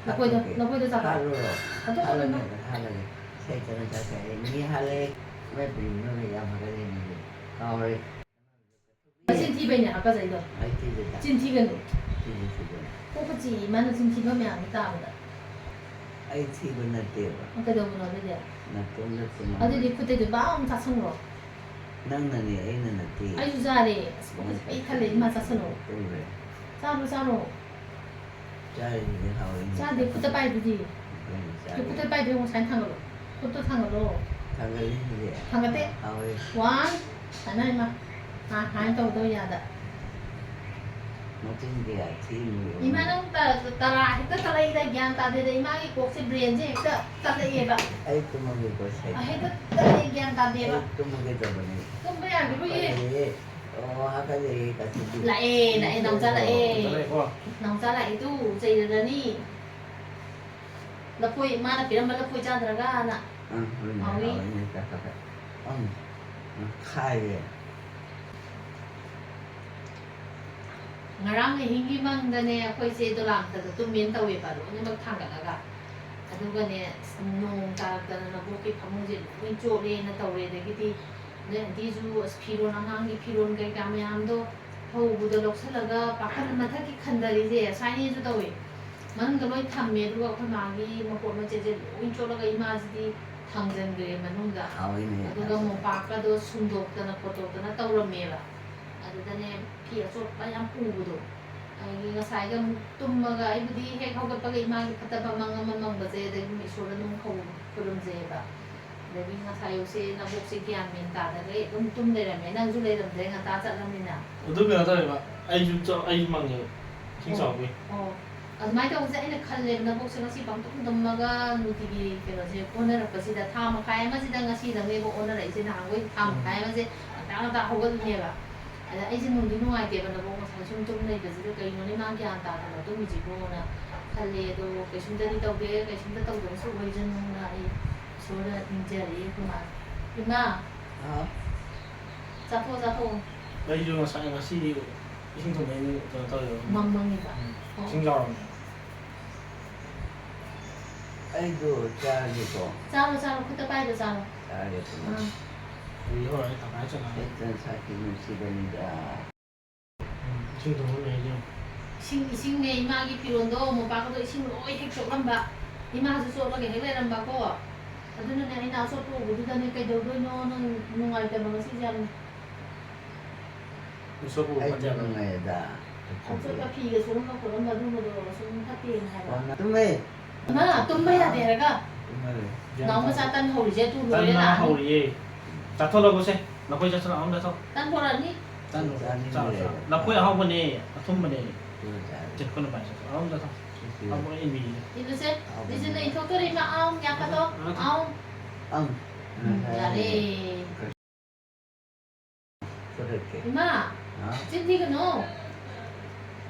ꯂꯐꯣꯏꯗꯣ, ꯍꯥꯠꯇꯣꯛꯀꯦ꯫ ꯂꯐꯣꯏꯗꯣ ꯆꯥꯊꯣꯛ꯫ ꯍꯥꯠꯂꯨꯔꯣ? ꯍꯥꯠꯇꯣꯛꯀꯅꯨ꯫ ꯍꯥꯠꯂꯒꯦ, ꯍꯥꯠꯂꯒꯦ꯫ ꯁꯦꯠꯇꯅ ꯆꯠꯈ꯭ꯔꯦ꯫ ꯑꯩ ꯃꯤ ꯍꯥꯠꯂꯦ꯫ ꯃꯣꯏ ꯄꯨꯂꯤꯁꯅ ꯌꯥꯝ ꯍꯥꯏꯒꯠꯂꯦ ꯃꯤꯗꯤ꯫ ꯀꯥꯎꯔꯦ꯫ ꯃꯆꯤꯟ ꯊꯤꯕꯩꯅꯦ ꯍꯥꯞꯀꯖꯩꯗꯣ꯫ ꯑꯩ ꯊꯤꯗꯦꯗ꯫ ꯆꯤꯟ ꯊꯤꯒꯅꯨ꯫ ꯊꯤꯗꯦ, ꯊꯤꯗꯦ꯫ ꯀꯣꯛꯀ ꯆꯤꯛꯏ, ꯃꯥꯅ ꯆꯤꯟ ꯊꯤꯕ ꯃꯌꯥꯝꯗꯣ ꯇꯥꯕꯗ꯫ ꯑꯩ ꯊꯤꯕ ꯅꯠꯇꯦꯕ꯫ ꯀꯩꯗꯧꯕꯅꯣ ꯑꯗꯨꯗꯤ? ꯅꯥꯇꯣꯝꯗ ꯆꯨꯝꯃ-, ꯑꯗꯨꯗꯤ ꯈꯨꯠꯇꯩꯗꯣ ꯕꯥꯛ ꯑꯃ ꯆꯥꯁꯟꯈ꯭ꯔꯣ꯫ ꯅꯪꯅꯅꯦ, ꯑꯩꯅ ꯅꯠꯇꯦ꯫ ꯑꯩꯁꯨ ꯆꯥꯔꯦ꯫ ꯑꯁ, ꯀꯣꯛꯀ ꯆꯤꯛꯄꯩ ꯈꯜꯂꯦ, ꯏꯃꯥ ꯆꯥꯁꯜꯂꯣ꯫ ꯇꯨꯝꯈ꯭ꯔꯦ꯫ ꯆꯥꯔꯣ, ꯆꯥꯔꯣ꯫ ꯆꯥꯔꯤꯁꯤꯗꯤ ꯍꯥꯎꯋꯤꯅꯦ꯫ ꯆꯥꯗꯦ, ꯈꯨꯠꯇ ꯄꯥꯏꯗꯨꯗꯤ꯫ ꯍꯣꯏꯅꯦ, ꯆꯥꯔꯤ꯫ ꯈꯨꯠꯇ ꯄꯥꯏꯗꯨꯗꯤ ꯉꯁꯥꯏꯅ ꯊꯥꯡꯒꯠꯂꯣ꯫ ꯈꯨꯠꯇ ꯊꯥꯡꯒꯠꯂꯣ꯫ ꯊꯥꯡꯒꯠꯂꯤꯁꯤꯗꯤ꯫ ꯊꯥꯡꯒꯠꯇꯦ꯫ ꯍꯥꯎꯋꯦ꯫ One, ꯁꯥꯟꯅ ꯏꯃꯥ꯫ ꯑꯥ, ꯍꯥꯏꯅ ꯇꯧꯒꯗꯧ ꯌꯥꯗ꯫ ꯃꯆꯤꯟꯗꯤ ꯌꯥꯝ ꯊꯤꯅꯤ꯫ ꯏꯃꯥ, ꯅꯪ ꯇ-, ꯇꯔꯥ ꯍꯦꯛꯇ ꯇꯠꯂꯛꯏꯗ, ꯒ꯭ꯌꯥꯟ ꯇꯥꯗꯦꯗ꯫ ꯏꯃꯥꯒꯤ ꯀꯣꯛꯁꯦ, brainꯁꯦ ꯍꯦꯛꯇ ꯇꯠꯂꯛꯑꯦꯕ꯫ ꯑꯩ ꯇꯨꯝꯃꯒꯦꯀꯣ, ꯁꯦ꯫ ꯑ, ꯍꯦꯛꯇ ꯇꯠꯂꯛꯑꯦ, ꯒ꯭ꯌꯥꯟ ꯇꯥꯗꯦꯕ꯫ ꯑꯩ ꯇꯨꯝꯃꯒꯦ ꯇꯧꯕꯅꯦ꯫ ꯇꯨꯝꯕ ꯌꯥꯈꯤꯔꯣꯏꯌꯦ꯫ ꯍꯥꯀꯠꯆꯩꯌꯦ꯫ ꯑꯣ, ꯍꯥꯀꯠꯆꯩꯌꯦ, ꯀꯥꯆꯤꯟꯗꯤ꯫ ꯂꯥꯛꯑꯦ, ꯂꯥꯛꯑꯦ, ꯅꯥꯎꯆꯥ ꯂꯥꯛꯑꯦ꯫ ꯂꯥꯛꯑꯦꯀꯣ? ꯅꯥꯎꯆꯥ ꯂꯥꯛꯑꯦ ꯇꯨ, ꯆꯩꯔꯗꯅꯤ꯫ ꯂꯐꯣꯏ, ꯃꯥꯅ ꯄꯤꯔꯝꯕ ꯂꯐꯣꯏ ꯆꯥꯗ꯭ꯔꯒꯅ꯫ ꯑ, ꯍꯣꯏꯅꯦ, ꯍꯥꯎꯏ꯫ ꯍꯥꯎꯏꯅꯦ, ꯆꯥ, ꯆꯥ, ꯆꯥ꯫ ꯑꯝ, ꯎꯝ, ꯈꯥꯏꯌꯦ꯫ ꯉꯔꯥꯡ ꯑꯍꯤꯡꯒꯤ ꯃꯪꯗꯅꯦ, ꯑꯩꯈꯣꯏꯁꯦ ꯗꯣꯂꯥꯟ ꯃꯊꯛꯇ ꯇꯨꯝꯃꯦꯅ ꯇꯧꯋꯦꯕ, ꯂꯣꯏꯅꯃꯛ ꯊꯥꯡꯒꯠꯂꯒ꯫ ꯑꯗꯨꯒꯅꯦ, ꯑꯁ, ꯅꯣꯡ ꯇꯥꯔꯛꯇꯅ ꯅꯕꯣꯛꯀꯤ ꯐꯃꯨꯡꯁꯦ ꯂꯣꯏ ꯆꯣꯠꯂꯦꯅ ꯇꯧꯔꯦ꯫ ꯑꯗꯒꯤꯗꯤ ꯅꯣꯏ ꯑꯟꯇꯤꯁꯨ, ꯑꯁ, ꯐꯤꯔꯣꯟ, ꯑꯉꯥꯡꯒꯤ ꯐꯤꯔꯣꯟ ꯀꯩꯀꯥ ꯃꯌꯥꯝꯗꯣ ꯐꯧꯕꯗꯣ ꯂꯧꯁꯜꯂꯒ ꯄꯥꯈꯠ ꯃꯊꯛꯀꯤ ꯈꯟꯗꯔꯤꯁꯦ, ꯁꯥꯏꯅꯤꯁꯨ ꯇꯧꯋꯦ꯫ ꯃꯅꯨꯡꯗ ꯂꯣꯏ ꯊꯝꯃꯦ, ꯑꯗꯨꯒ ꯑꯩꯈꯣꯏ ꯃꯥꯒꯤ ꯃꯄꯣꯠ ꯃꯆꯩꯁꯦ ꯂꯣꯏ ꯆꯣꯠꯂꯒ ꯏꯃꯥꯁꯤꯗꯤ ꯊꯥꯡꯖꯟꯈ꯭ꯔꯦ ꯃꯅꯨꯡꯗ꯫ ꯍꯥꯎꯏꯅꯦ꯫ ꯑꯗꯨꯒ ꯃꯣꯝꯄꯥꯛꯀꯗꯣ ꯁꯨꯝꯗꯣꯛꯇꯅ ꯈꯣꯠꯇꯣꯛꯇꯅ ꯇꯧꯔꯝꯃꯦꯕ꯫ ꯑꯗꯨꯗꯅꯦ, ꯐꯤ ꯑꯆꯣꯠꯄ ꯌꯥꯝ ꯎꯕꯗꯣ꯫ ꯑꯗꯒꯤ ꯉꯁꯥꯏꯒ ꯑꯃꯨꯛ ꯇꯨꯝꯃꯒ, ꯑꯩꯕꯨꯗꯤ ꯍꯦꯛ ꯍꯧꯒꯠꯄꯒ ꯏꯃꯥꯒꯤ ꯐꯠꯇꯕ ꯃꯪ ꯑꯃ ꯃꯪꯕꯁꯦ, ꯑꯗꯒꯤ ꯏꯁꯣꯔꯗ ꯑꯗꯨꯝ ꯈꯧ-, ꯈꯨꯔꯨꯝꯖꯩꯌꯦꯕ꯫ ꯑꯗꯒꯤ ꯉꯁꯥꯏ ꯑꯌꯨꯛꯁꯦ ꯅꯕꯣꯛꯁꯦ ꯒ꯭ꯌꯥꯟ ꯃꯦꯟ ꯇꯥꯗꯈꯩ ꯑꯗꯨꯝ ꯇꯨꯝ ꯂꯩꯔꯝꯃꯦ꯫ ꯅꯪꯁꯨ ꯂꯩꯔꯝꯗ꯭ꯔꯦ, ꯉꯟꯇꯥ ꯆꯠꯂꯝꯅꯤꯅ꯫ ꯑꯗꯨ ꯀꯩꯅꯣ ꯇꯧꯋꯦꯕ, ꯑꯩꯁꯨ ꯆ-, ꯑꯩꯁꯨ ꯃꯪꯉꯦꯕ, ꯏꯁꯤꯡ ꯑꯣ, ꯆꯥꯎꯕꯒꯤ꯫ ꯑꯣ꯫ ꯑꯗꯨꯃꯥꯏꯅ ꯇꯧꯕꯁꯦ ꯑꯩꯅ ꯈꯜꯂꯦꯕ, ꯅꯕꯣꯛꯁꯦ ꯉꯁꯤ ꯄꯪꯇꯨꯝ ꯇꯨꯝꯃꯒ ꯅꯨꯡꯇꯤꯒꯤ ꯀꯩꯅꯣꯁꯦ ꯑꯣꯟꯅꯔꯛꯄꯁꯤꯗ, ꯊꯥ ꯃꯈꯥꯏ ꯑꯃꯁꯤꯗ ꯉꯁꯤꯗꯪꯅꯦꯕ ꯑꯣꯟꯅꯔꯛꯏꯁꯦ꯫ ꯅꯍꯥꯟꯈꯣꯏ ꯊꯥ ꯎꯝ꯫ ꯃꯈꯥꯏ ꯑꯃꯁꯦ ꯉꯟꯇꯥ ꯉꯟꯇꯥ ꯍꯧꯒꯠꯂꯤꯅꯦꯕ꯫ ꯑꯗ ꯑꯩꯁꯦ ꯅꯨꯡꯗꯤ ꯅꯨꯡꯉꯥꯏꯇꯦꯕ, ꯅꯕꯣꯛ ꯉꯁꯥꯏ ꯁꯨꯝ ꯇꯨꯝ ꯂꯩꯕꯁꯤꯗ ꯀꯩꯅꯣꯅꯦ ꯃꯥ ꯒ꯭ꯌꯥꯟ ꯇꯥꯗꯅ ꯇꯨꯝꯃꯤꯁꯤꯕꯣꯅ ꯈꯜꯂꯦ꯫ ꯑꯗꯣ ꯀꯩꯁꯨꯝꯇꯗꯤ ꯇꯧꯗꯦ, ꯀꯩꯁꯨꯝꯇ ꯇꯧꯗꯕꯁꯨ ꯑꯣꯏꯖꯅꯨꯅ ꯑꯩ ꯏꯁꯣꯔꯗ ꯅꯤꯡꯖꯔꯤ ꯑꯩꯈꯣꯏ ꯃꯥ꯫ ꯏꯃꯥ! ꯍꯥꯎ? ꯆꯥꯊꯣꯛ, ꯆꯥꯊꯣꯛ꯫ ꯑꯩꯁꯨ ꯉꯁꯥꯏ, ꯉꯁꯤꯗꯤ ꯏꯁꯤꯡ ꯊꯨꯝꯕꯩ ꯀꯩꯅꯣ ꯇꯧꯋꯦꯕ꯫ ꯃꯝ ꯃꯪꯉꯤꯕ? ꯎꯝ꯫ ꯑꯣ꯫ ꯏꯁꯤꯡ ꯆꯥꯎꯔꯝꯃꯦ꯫ ꯑꯩꯗꯣ ꯆꯥꯒꯦꯀꯣ꯫ ꯆꯥꯔꯣ, ꯆꯥꯔꯣ, ꯈꯨꯠꯇ ꯄꯥꯏꯕ ꯆꯥꯔꯣ꯫ ꯆꯥꯒꯦ, ꯀꯩꯅꯣ꯫ ꯑꯥ꯫ ꯑꯩ ꯍꯣꯏ, ꯇꯪꯈꯥꯏ ꯆꯠꯂꯅꯤ꯫ ꯍꯦꯛꯇ ꯁꯥꯊꯤ ꯅꯨꯡꯁꯤꯕꯅꯤꯗ꯫ ꯎꯝ, ꯏꯁꯤꯡ ꯊꯨꯝꯕ ꯂꯩꯔꯗꯤ ꯌꯦꯡꯉꯨ꯫ ꯏꯁꯤꯡ, ꯏꯁꯤꯡꯅꯦ, ꯏꯃꯥꯒꯤ ꯐꯤꯔꯣꯜꯗꯣ, ꯃꯣꯝꯄꯥꯛꯀꯗꯣ ꯏꯁꯤꯡ ꯂꯣꯏ ꯍꯦꯛ ꯆꯣꯠꯂꯝꯕ꯫ ꯏꯃꯥꯁꯨ ꯆꯣꯠꯂꯒ ꯍꯦꯛ ꯂꯩꯔꯝꯕꯀꯣ꯫ ꯑꯗꯨꯅꯅꯦ, ꯑꯩꯅ ꯑꯆꯣꯠꯄ ꯎꯕꯗꯨꯗꯅꯦ, "ꯀꯩꯗꯧꯗꯣꯏꯅꯣ? ꯅꯪ ꯅꯨꯡꯉꯥꯏꯇꯕ ꯉꯁꯤꯁꯦ ꯌꯥꯝꯅ?" ꯑꯆꯣꯠꯄ ꯎꯕ ꯑꯩꯗꯤ ꯐꯠꯇꯦ ꯍꯥꯏꯕ꯫ ꯅꯨꯡꯉꯥꯏꯌꯦꯗ꯫ ꯑꯆꯣꯠꯄ ꯐꯤꯒ ꯁꯨꯔꯝꯕ ꯈꯣꯠꯂꯝꯕ ꯑꯗꯨꯝꯕꯗꯣ ꯁꯨꯝ ꯐꯠꯇꯦꯅ ꯍꯥꯏꯕ꯫ ꯑꯣ, ꯅꯪ ꯇꯨꯝꯃꯦ? ꯏꯃꯥ, ꯇꯨꯝꯕ ꯌꯥꯗꯦ ꯍꯥꯏꯔꯒ? ꯇꯨꯝꯃꯔꯣꯏ꯫ ꯅꯥꯎ ꯃꯆꯥ ꯇꯟ ꯍꯧꯔꯤꯁꯦ ꯑꯗꯨ ꯇꯟ ꯂꯣꯏꯔꯦ ꯃꯥ ꯂꯥꯛꯑꯅꯤ꯫ ꯍꯧꯔꯤꯌꯦ꯫ ꯆꯥꯊꯣꯛꯂꯒꯨꯁꯦ꯫ ꯅꯈꯣꯏ ꯆꯥꯊꯣꯛꯂꯛꯑꯣ, ꯆꯥꯊꯣꯛ꯫ ꯇꯟ ꯄꯣꯔꯛꯑꯅꯤ꯫ ꯆꯥꯅꯤꯡꯗ꯭ꯔꯦ꯫ ꯂꯐꯣꯏ ꯑꯍꯥꯎꯕꯅꯦ, ꯑꯊꯨꯝꯕꯅꯦ꯫ ꯑꯗꯨ ꯆꯥꯔꯦ꯫ ꯆꯦ, ꯈꯨꯟꯅ ꯄꯥꯏꯁꯦ꯫ ꯑꯍꯥꯎꯕꯗ ꯊꯝ-, ꯁꯤꯁꯨ ꯑꯍꯥꯎꯕ ꯏꯟꯕꯤꯒꯦ꯫ ꯏꯜꯂꯨꯁꯦ꯫ ꯑꯍꯥꯎꯕꯅꯦ꯫ ꯂꯤꯁꯤꯟꯗ ꯏꯟꯊꯣꯛꯇꯣꯔꯤ ꯏꯃꯥ, ꯑꯥꯎ, ꯌꯥ ꯀꯥꯊꯣꯛ꯫ ꯑꯥ꯫ ꯑꯥꯎ꯫ ꯑꯪ꯫ ꯎꯝ, ꯌꯥꯔꯦ꯫ ꯀꯔꯤ? ꯏꯃꯥ, ꯍꯥ? ꯆꯤꯟ ꯊꯤꯒꯅꯣ꯫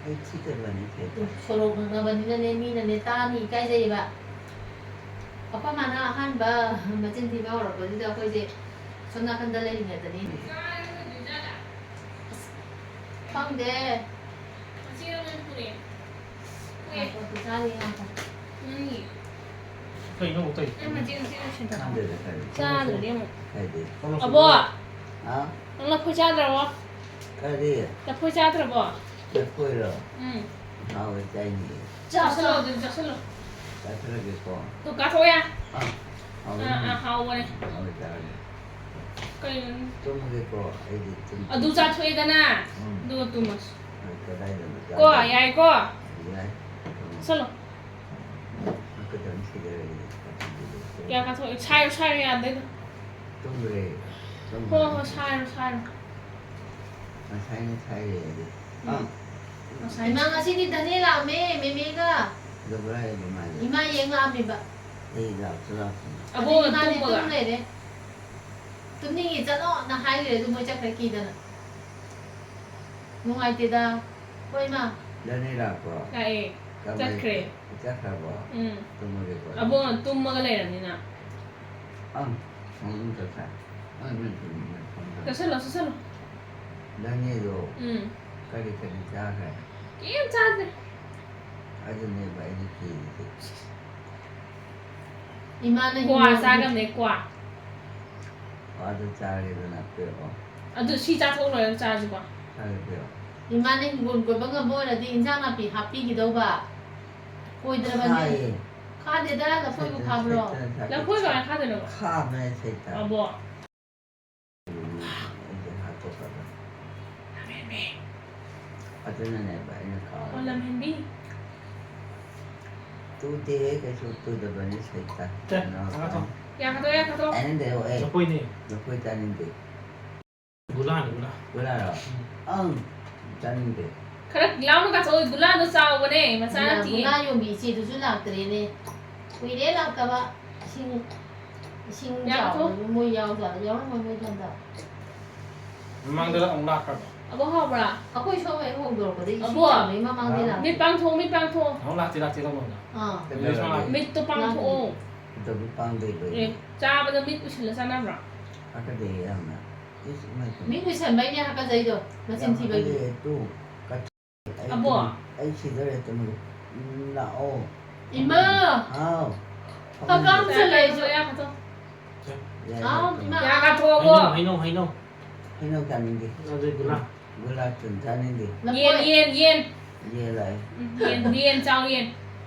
ꯑꯩ ꯊꯤꯗꯕꯅꯤ, ꯊꯤꯗꯕ꯫ ꯁꯣꯔꯣꯛ ꯉꯪꯅꯕꯅꯤꯅꯅꯦ, ꯃꯤꯅꯅꯦ ꯇꯥꯅꯤ, ꯏꯀꯥꯏꯖꯩꯌꯦꯕ꯫ ꯑꯩꯈꯣꯏ ꯃꯥꯅ ꯑꯍꯥꯟꯕ ꯃꯆꯤꯟ ꯊꯤꯕ ꯍꯧꯔꯛꯄꯁꯤꯗ ꯑꯩꯈꯣꯏꯁꯦ ꯁꯣꯝ ꯅꯥꯀꯟꯗ ꯂꯩꯔꯤꯉꯩꯗꯅꯤ꯫ ꯑꯁ, ꯈꯪꯗꯦ꯫ ꯉꯥꯏꯈꯣ, ꯆꯥꯔꯤ ꯉꯥꯏꯈꯣ꯫ ꯀꯩꯅꯣ ꯇꯧꯔꯤꯁꯦ? ꯈꯪꯗꯦꯗ, ꯀꯔꯤ꯫ ꯆꯥꯗ꯭ꯔꯗꯤ ꯑꯃꯨꯛ꯫ ꯀꯩꯗꯤ? ꯑꯕꯣ! ꯍꯥ? ꯅꯪ ꯂꯐꯣꯏ ꯆꯥꯗ꯭ꯔꯕꯣ? ꯀꯔꯤ? ꯂꯐꯣꯏ ꯆꯥꯗ꯭ꯔꯕꯣ? ꯂꯐꯣꯏꯔꯣ? ꯎꯝ꯫ ꯍꯥꯎꯋꯦ, ꯆꯥꯏꯅꯦ꯫ ꯆꯥꯁꯜꯂꯣ, ꯑꯗꯨꯗꯤ ꯆꯥꯁꯜꯂꯣ꯫ ꯆꯥꯁꯜꯂꯒꯦꯀꯣ꯫ ꯇꯨ ꯀꯥꯊꯣꯛꯑꯣ ꯌꯥ꯫ ꯑꯥ, ꯍꯥꯎꯋꯦ꯫ ꯑꯥ, ꯑꯥ, ꯍꯥꯎꯕꯅꯦ꯫ ꯍꯥꯎꯋꯦ, ꯆꯥꯔꯒꯦ꯫ ꯀꯩꯅꯣ? ꯇꯨꯝꯃꯒꯦꯀꯣ, ꯑꯩꯗꯤ ꯇꯨꯝ-, ꯑꯗꯨ ꯆꯥꯊꯣꯛꯑꯦꯗꯅ, ꯎꯝ꯫ ꯑꯗꯨꯒ ꯇꯨꯝꯃꯁꯤ꯫ ꯍꯣꯏ, ꯀꯗꯥꯏꯗꯅꯣ ꯀꯣ, ꯆꯥꯗꯣꯏꯁꯦ? ꯌꯥꯏꯀꯣ? ꯌꯥꯏ꯫ ꯆꯠꯂꯣ꯫ ꯀꯗꯥꯏꯗ ꯁꯤꯗ ꯂꯩꯔꯤꯅꯣ? ꯀꯌꯥ ꯀꯥꯊꯣꯛꯑꯦ? ꯁꯥꯏꯔꯣ, ꯁꯥꯏꯔꯣ, ꯌꯥꯗꯦꯗ꯫ ꯇꯨꯝꯈ꯭ꯔꯦ꯫ ꯍꯣ, ꯍꯣ, ꯁꯥꯏꯔꯣ, ꯁꯥꯏꯔꯣ꯫ ꯉꯁꯥꯏꯅ ꯁꯥꯏꯔꯦ ꯑꯩꯗꯤ꯫ ꯎꯝ꯫ ꯑꯥ꯫ ꯉꯁꯥꯏ꯫ ꯏꯃꯥ, ꯉꯁꯤꯗꯤ ꯙꯅꯦ ꯂꯥꯛꯑꯝꯃꯦ, ꯃꯦꯃꯦꯒ꯫ ꯀꯩꯗꯧꯕ ꯂꯥꯛꯏꯕ ꯃꯥꯗꯤ? ꯏꯃꯥ ꯌꯦꯡ ꯂꯥꯛꯑꯝꯃꯦꯕ꯫ ꯑꯩ ꯂꯥꯛꯁꯨ ꯂꯥꯛꯇꯅ꯫ ꯑꯕꯣꯛꯅ ꯑꯗꯨꯗꯤ ꯃꯥꯗꯤ ꯇꯨꯝꯃꯒ꯫ ꯇꯨꯝ ꯂꯩꯔꯦ꯫ ꯇꯨꯝꯅꯤꯡꯉꯤ ꯆꯠꯂꯣꯅ ꯍꯥꯏꯈ꯭ꯔꯦ, ꯑꯗꯨ ꯃꯣꯏ ꯆꯠꯈ꯭ꯔꯦ ꯀꯤꯗꯅ꯫ ꯅꯨꯡꯉꯥꯏꯇꯦꯗ꯫ ꯍꯣꯏ, ꯏꯃꯥ꯫ ꯙꯅꯦ ꯂꯥꯛꯄ꯭ꯔꯣ? ꯂꯥꯛꯑꯦ꯫ ꯀꯃꯥꯏ-, ꯆꯠꯈ꯭ꯔꯦ꯫ ꯆꯠꯈ꯭ꯔꯕꯣ? ꯎꯝ꯫ ꯇꯨꯝꯃꯒꯦꯀꯣ꯫ ꯑꯕꯣꯛꯅ ꯇꯨꯝꯃꯒ ꯂꯩꯔꯕꯅꯤꯅ꯫ ꯑꯪ, ꯐꯃꯨꯡ ꯆꯠꯈ꯭ꯔꯦ꯫ ꯑꯪ, ꯅꯣꯏ ꯐꯃꯨꯡꯗ ꯐꯝꯈ꯭ꯔꯦ꯫ ꯆꯠꯁꯜꯂꯣ, ꯆꯠꯁꯜꯂꯣ꯫ ꯙꯅꯦꯗꯣ ꯎꯝ꯫ ꯀꯔꯤ ꯀꯔꯤ ꯆꯥꯈ꯭ꯔꯦ? ꯀꯩꯝ ꯆꯥꯗ꯭ꯔꯦ꯫ ꯑꯗꯨꯅꯦꯕ ꯑꯩꯅ ꯀꯤꯔꯤꯁꯦ꯫ ꯏꯃꯥꯅ ꯀ꯭ꯋꯥ ꯍꯤꯡꯒꯣꯜꯒꯤ ꯆꯥꯒꯕꯅꯦ, ꯀ꯭ꯋꯥ꯫ ꯀ꯭ꯋꯥꯗꯣ ꯆꯥꯒꯦꯗꯅ ꯄꯤꯔꯛꯑꯣ꯫ ꯑꯗꯨ ꯁꯤ ꯆꯥꯊꯣꯛ ꯂꯣꯏꯔꯒ ꯆꯥꯁꯤꯀꯣ꯫ ꯆꯥꯒꯦ ꯄꯤꯔꯛꯑꯣ꯫ ꯏꯃꯥꯅ ꯍꯤꯡꯒꯣꯜ ꯀꯣꯏꯕ ꯉꯝꯕ ꯑꯣꯏꯔꯗꯤ ꯏꯟꯖꯥꯡ ꯅꯥꯄꯤ ꯍꯥꯞꯄꯤꯒꯗꯧꯕ꯫ ꯀꯣꯏꯗ꯭ꯔꯕꯅꯦ꯫ ꯈꯥꯏꯌꯦ꯫ ꯈꯥꯗꯦꯗ, ꯂꯐꯣꯏꯕꯨ ꯁꯦꯠꯇꯅ, ꯈꯥꯕ꯭ꯔꯣ? ꯁꯦꯠꯇꯅ ꯆꯥꯒꯦ꯫ ꯂꯐꯣꯏ ꯀꯃꯥꯏꯅ ꯈꯥꯗꯣꯏꯅꯣꯕ? ꯈꯥꯕꯅꯦ ꯁꯦꯠꯇ꯫ ꯑꯕꯣ꯫ ꯑꯩꯁꯦ ꯍꯥꯠꯇꯣꯛꯈ꯭ꯔꯕ꯫ ꯂꯝꯍꯦꯟꯕꯤ꯫ ꯑꯗꯨꯅꯅꯦꯕ ꯑꯩꯅ ꯀꯥꯎꯔꯤꯗꯣ꯫ ꯑꯣ, ꯂꯝꯍꯦꯟꯕꯤ꯫ ꯇꯨꯗꯦꯍꯦ, ꯀꯩꯁꯨ ꯇꯨꯗꯕꯅꯤ, ꯁꯩꯇ꯫ ꯆꯦ, ꯀꯩꯅꯣ, ꯆꯪꯉꯛꯑꯣ꯫ ꯌꯥꯒꯗ꯭ꯔꯣ, ꯌꯥꯒꯗ꯭ꯔꯣ? ꯇꯥꯅꯤꯡꯗꯦ, ꯑꯣ, ꯑꯩ ꯂꯐꯣꯏꯅꯦ꯫ ꯂꯐꯣꯏ ꯆꯥꯅꯤꯡꯗꯦ꯫ ꯒꯨꯂꯥꯅꯤ, ꯒꯨꯂꯥ꯫ ꯒꯨꯂꯥꯔꯣ? ꯎꯝ꯫ ꯑꯪ, ꯆꯥꯅꯤꯡꯗꯦ꯫ ꯈꯔ ꯂꯥꯎꯅ ꯀꯥꯊꯣꯛꯑꯣ, ꯒꯨꯂꯥꯗꯣ ꯆꯥꯎꯕꯅꯦ, ꯃꯆꯥ ꯒꯨꯂꯥ, ꯅꯠꯇꯤꯌꯦ꯫ ꯒꯨꯂꯥ ꯌꯣꯟꯕꯤ ꯏꯆꯦꯗꯨꯁꯨ ꯂꯥꯛꯇ꯭ꯔꯦꯅꯦ꯫ ꯀꯨꯏꯔꯦ ꯂꯥꯛꯇꯕ꯫ ꯏꯁꯤꯡ, ꯏꯁꯤꯡ ꯌꯥꯝ ꯆꯥꯎꯕꯗꯨ ꯊꯣꯛ- ꯃꯣꯏ ꯌꯥꯎꯖꯥꯠꯂ? ꯌꯥꯎꯔꯝꯃꯣꯏ ꯃꯣꯏ ꯍꯟꯗꯛ꯫ ꯃꯃꯥꯡꯗ ꯑꯃꯨꯛ ꯂꯥꯛꯈ꯭ꯔꯕ? ꯑꯕꯣꯛ ꯍꯥꯎꯕ꯭ꯔꯥ? ꯑꯩꯈꯣꯏ ꯁꯣꯝ ꯍꯦꯛ ꯍꯣꯡꯗꯣꯔꯛꯄꯗ ꯏꯁꯤꯡ ꯑꯕꯣꯛ! ꯆꯥꯎꯕꯒꯤ ꯃꯃꯥꯡꯗ ꯑꯥ꯫ ꯂꯥꯛꯄ꯫ ꯃꯤꯠ ꯄꯥꯡꯊꯣꯛꯑꯣ, ꯃꯤꯠ ꯄꯥꯡꯊꯣꯛꯑꯣ꯫ ꯑꯃꯨꯛ ꯂꯥꯛꯇꯦ, ꯂꯥꯛꯇꯦ ꯇꯧꯕꯅꯤꯗ꯫ ꯑꯥ꯫ ꯀꯩꯗꯧꯔꯒꯦ? ꯃꯤꯠꯇꯣ ꯄꯥꯡꯊꯣꯛꯑꯣ꯫ ꯀꯩꯗꯧꯕꯩ ꯄꯥꯡꯗꯣꯏꯕ ꯑꯦ, ꯑꯩꯗꯤ? ꯆꯥꯕꯗ ꯃꯤꯠ ꯎꯏꯁꯤꯜꯂ ꯆꯥꯅꯕ꯭ꯔꯣ? ꯍꯥꯀꯠꯆꯩꯌꯦ ꯌꯥꯝꯅ꯫ ꯏꯁ, ꯏꯃꯥꯏ ꯄꯦꯝꯃ꯫ ꯃꯤꯠ ꯎꯏꯁꯟꯕꯩꯅꯦ ꯍꯥꯀꯠꯆꯩꯗꯣ, ꯃꯆꯤꯟ ꯌꯥꯝ ꯊꯤꯕꯒꯤ꯫ ꯍꯥꯀꯠꯆꯩꯌꯦ, ꯇꯨ, ꯀꯠ-, ꯑꯩ ꯑꯕꯣ꯫ ꯇꯨꯝ-, ꯑꯩ ꯁꯤꯗꯣꯔꯦ, ꯇꯨꯝꯃꯒꯦ꯫ ꯎꯝ, ꯂꯥꯛꯑꯣ꯫ ꯏꯃꯥ! ꯍꯥꯎ꯫ ꯍꯀꯥꯝ ꯆꯜꯂꯦ ꯑꯩꯁꯨ꯫ ꯌꯥ ꯀꯥꯊꯣꯛ꯫ ꯌꯥꯏ, ꯑꯥꯎ, ꯌꯥꯏ, ꯏꯃꯥ꯫ ꯌꯥ ꯀꯥꯊꯣꯛꯑꯣ꯫ ꯍꯩꯅꯧ, ꯍꯩꯅꯧ, ꯍꯩꯅꯧ꯫ ꯍꯩꯅꯧ ꯆꯥꯅꯤꯡꯗꯦ꯫ ꯑꯗꯨꯗꯤ ꯒꯨꯂꯥ꯫ ꯒꯨꯂꯥ ꯆꯨ ꯆꯥꯅꯤꯡꯗꯦ꯫ ꯌꯦꯟ, ꯂꯐꯣꯏ꯫ ꯌꯦꯟ, ꯌꯦꯟ꯫ ꯌꯦꯟ ꯂꯥꯛꯑꯦ꯫ ꯎꯝ, ꯌꯦꯟ, ꯌꯦꯟ ꯆꯥꯎ, ꯌꯦꯟ꯫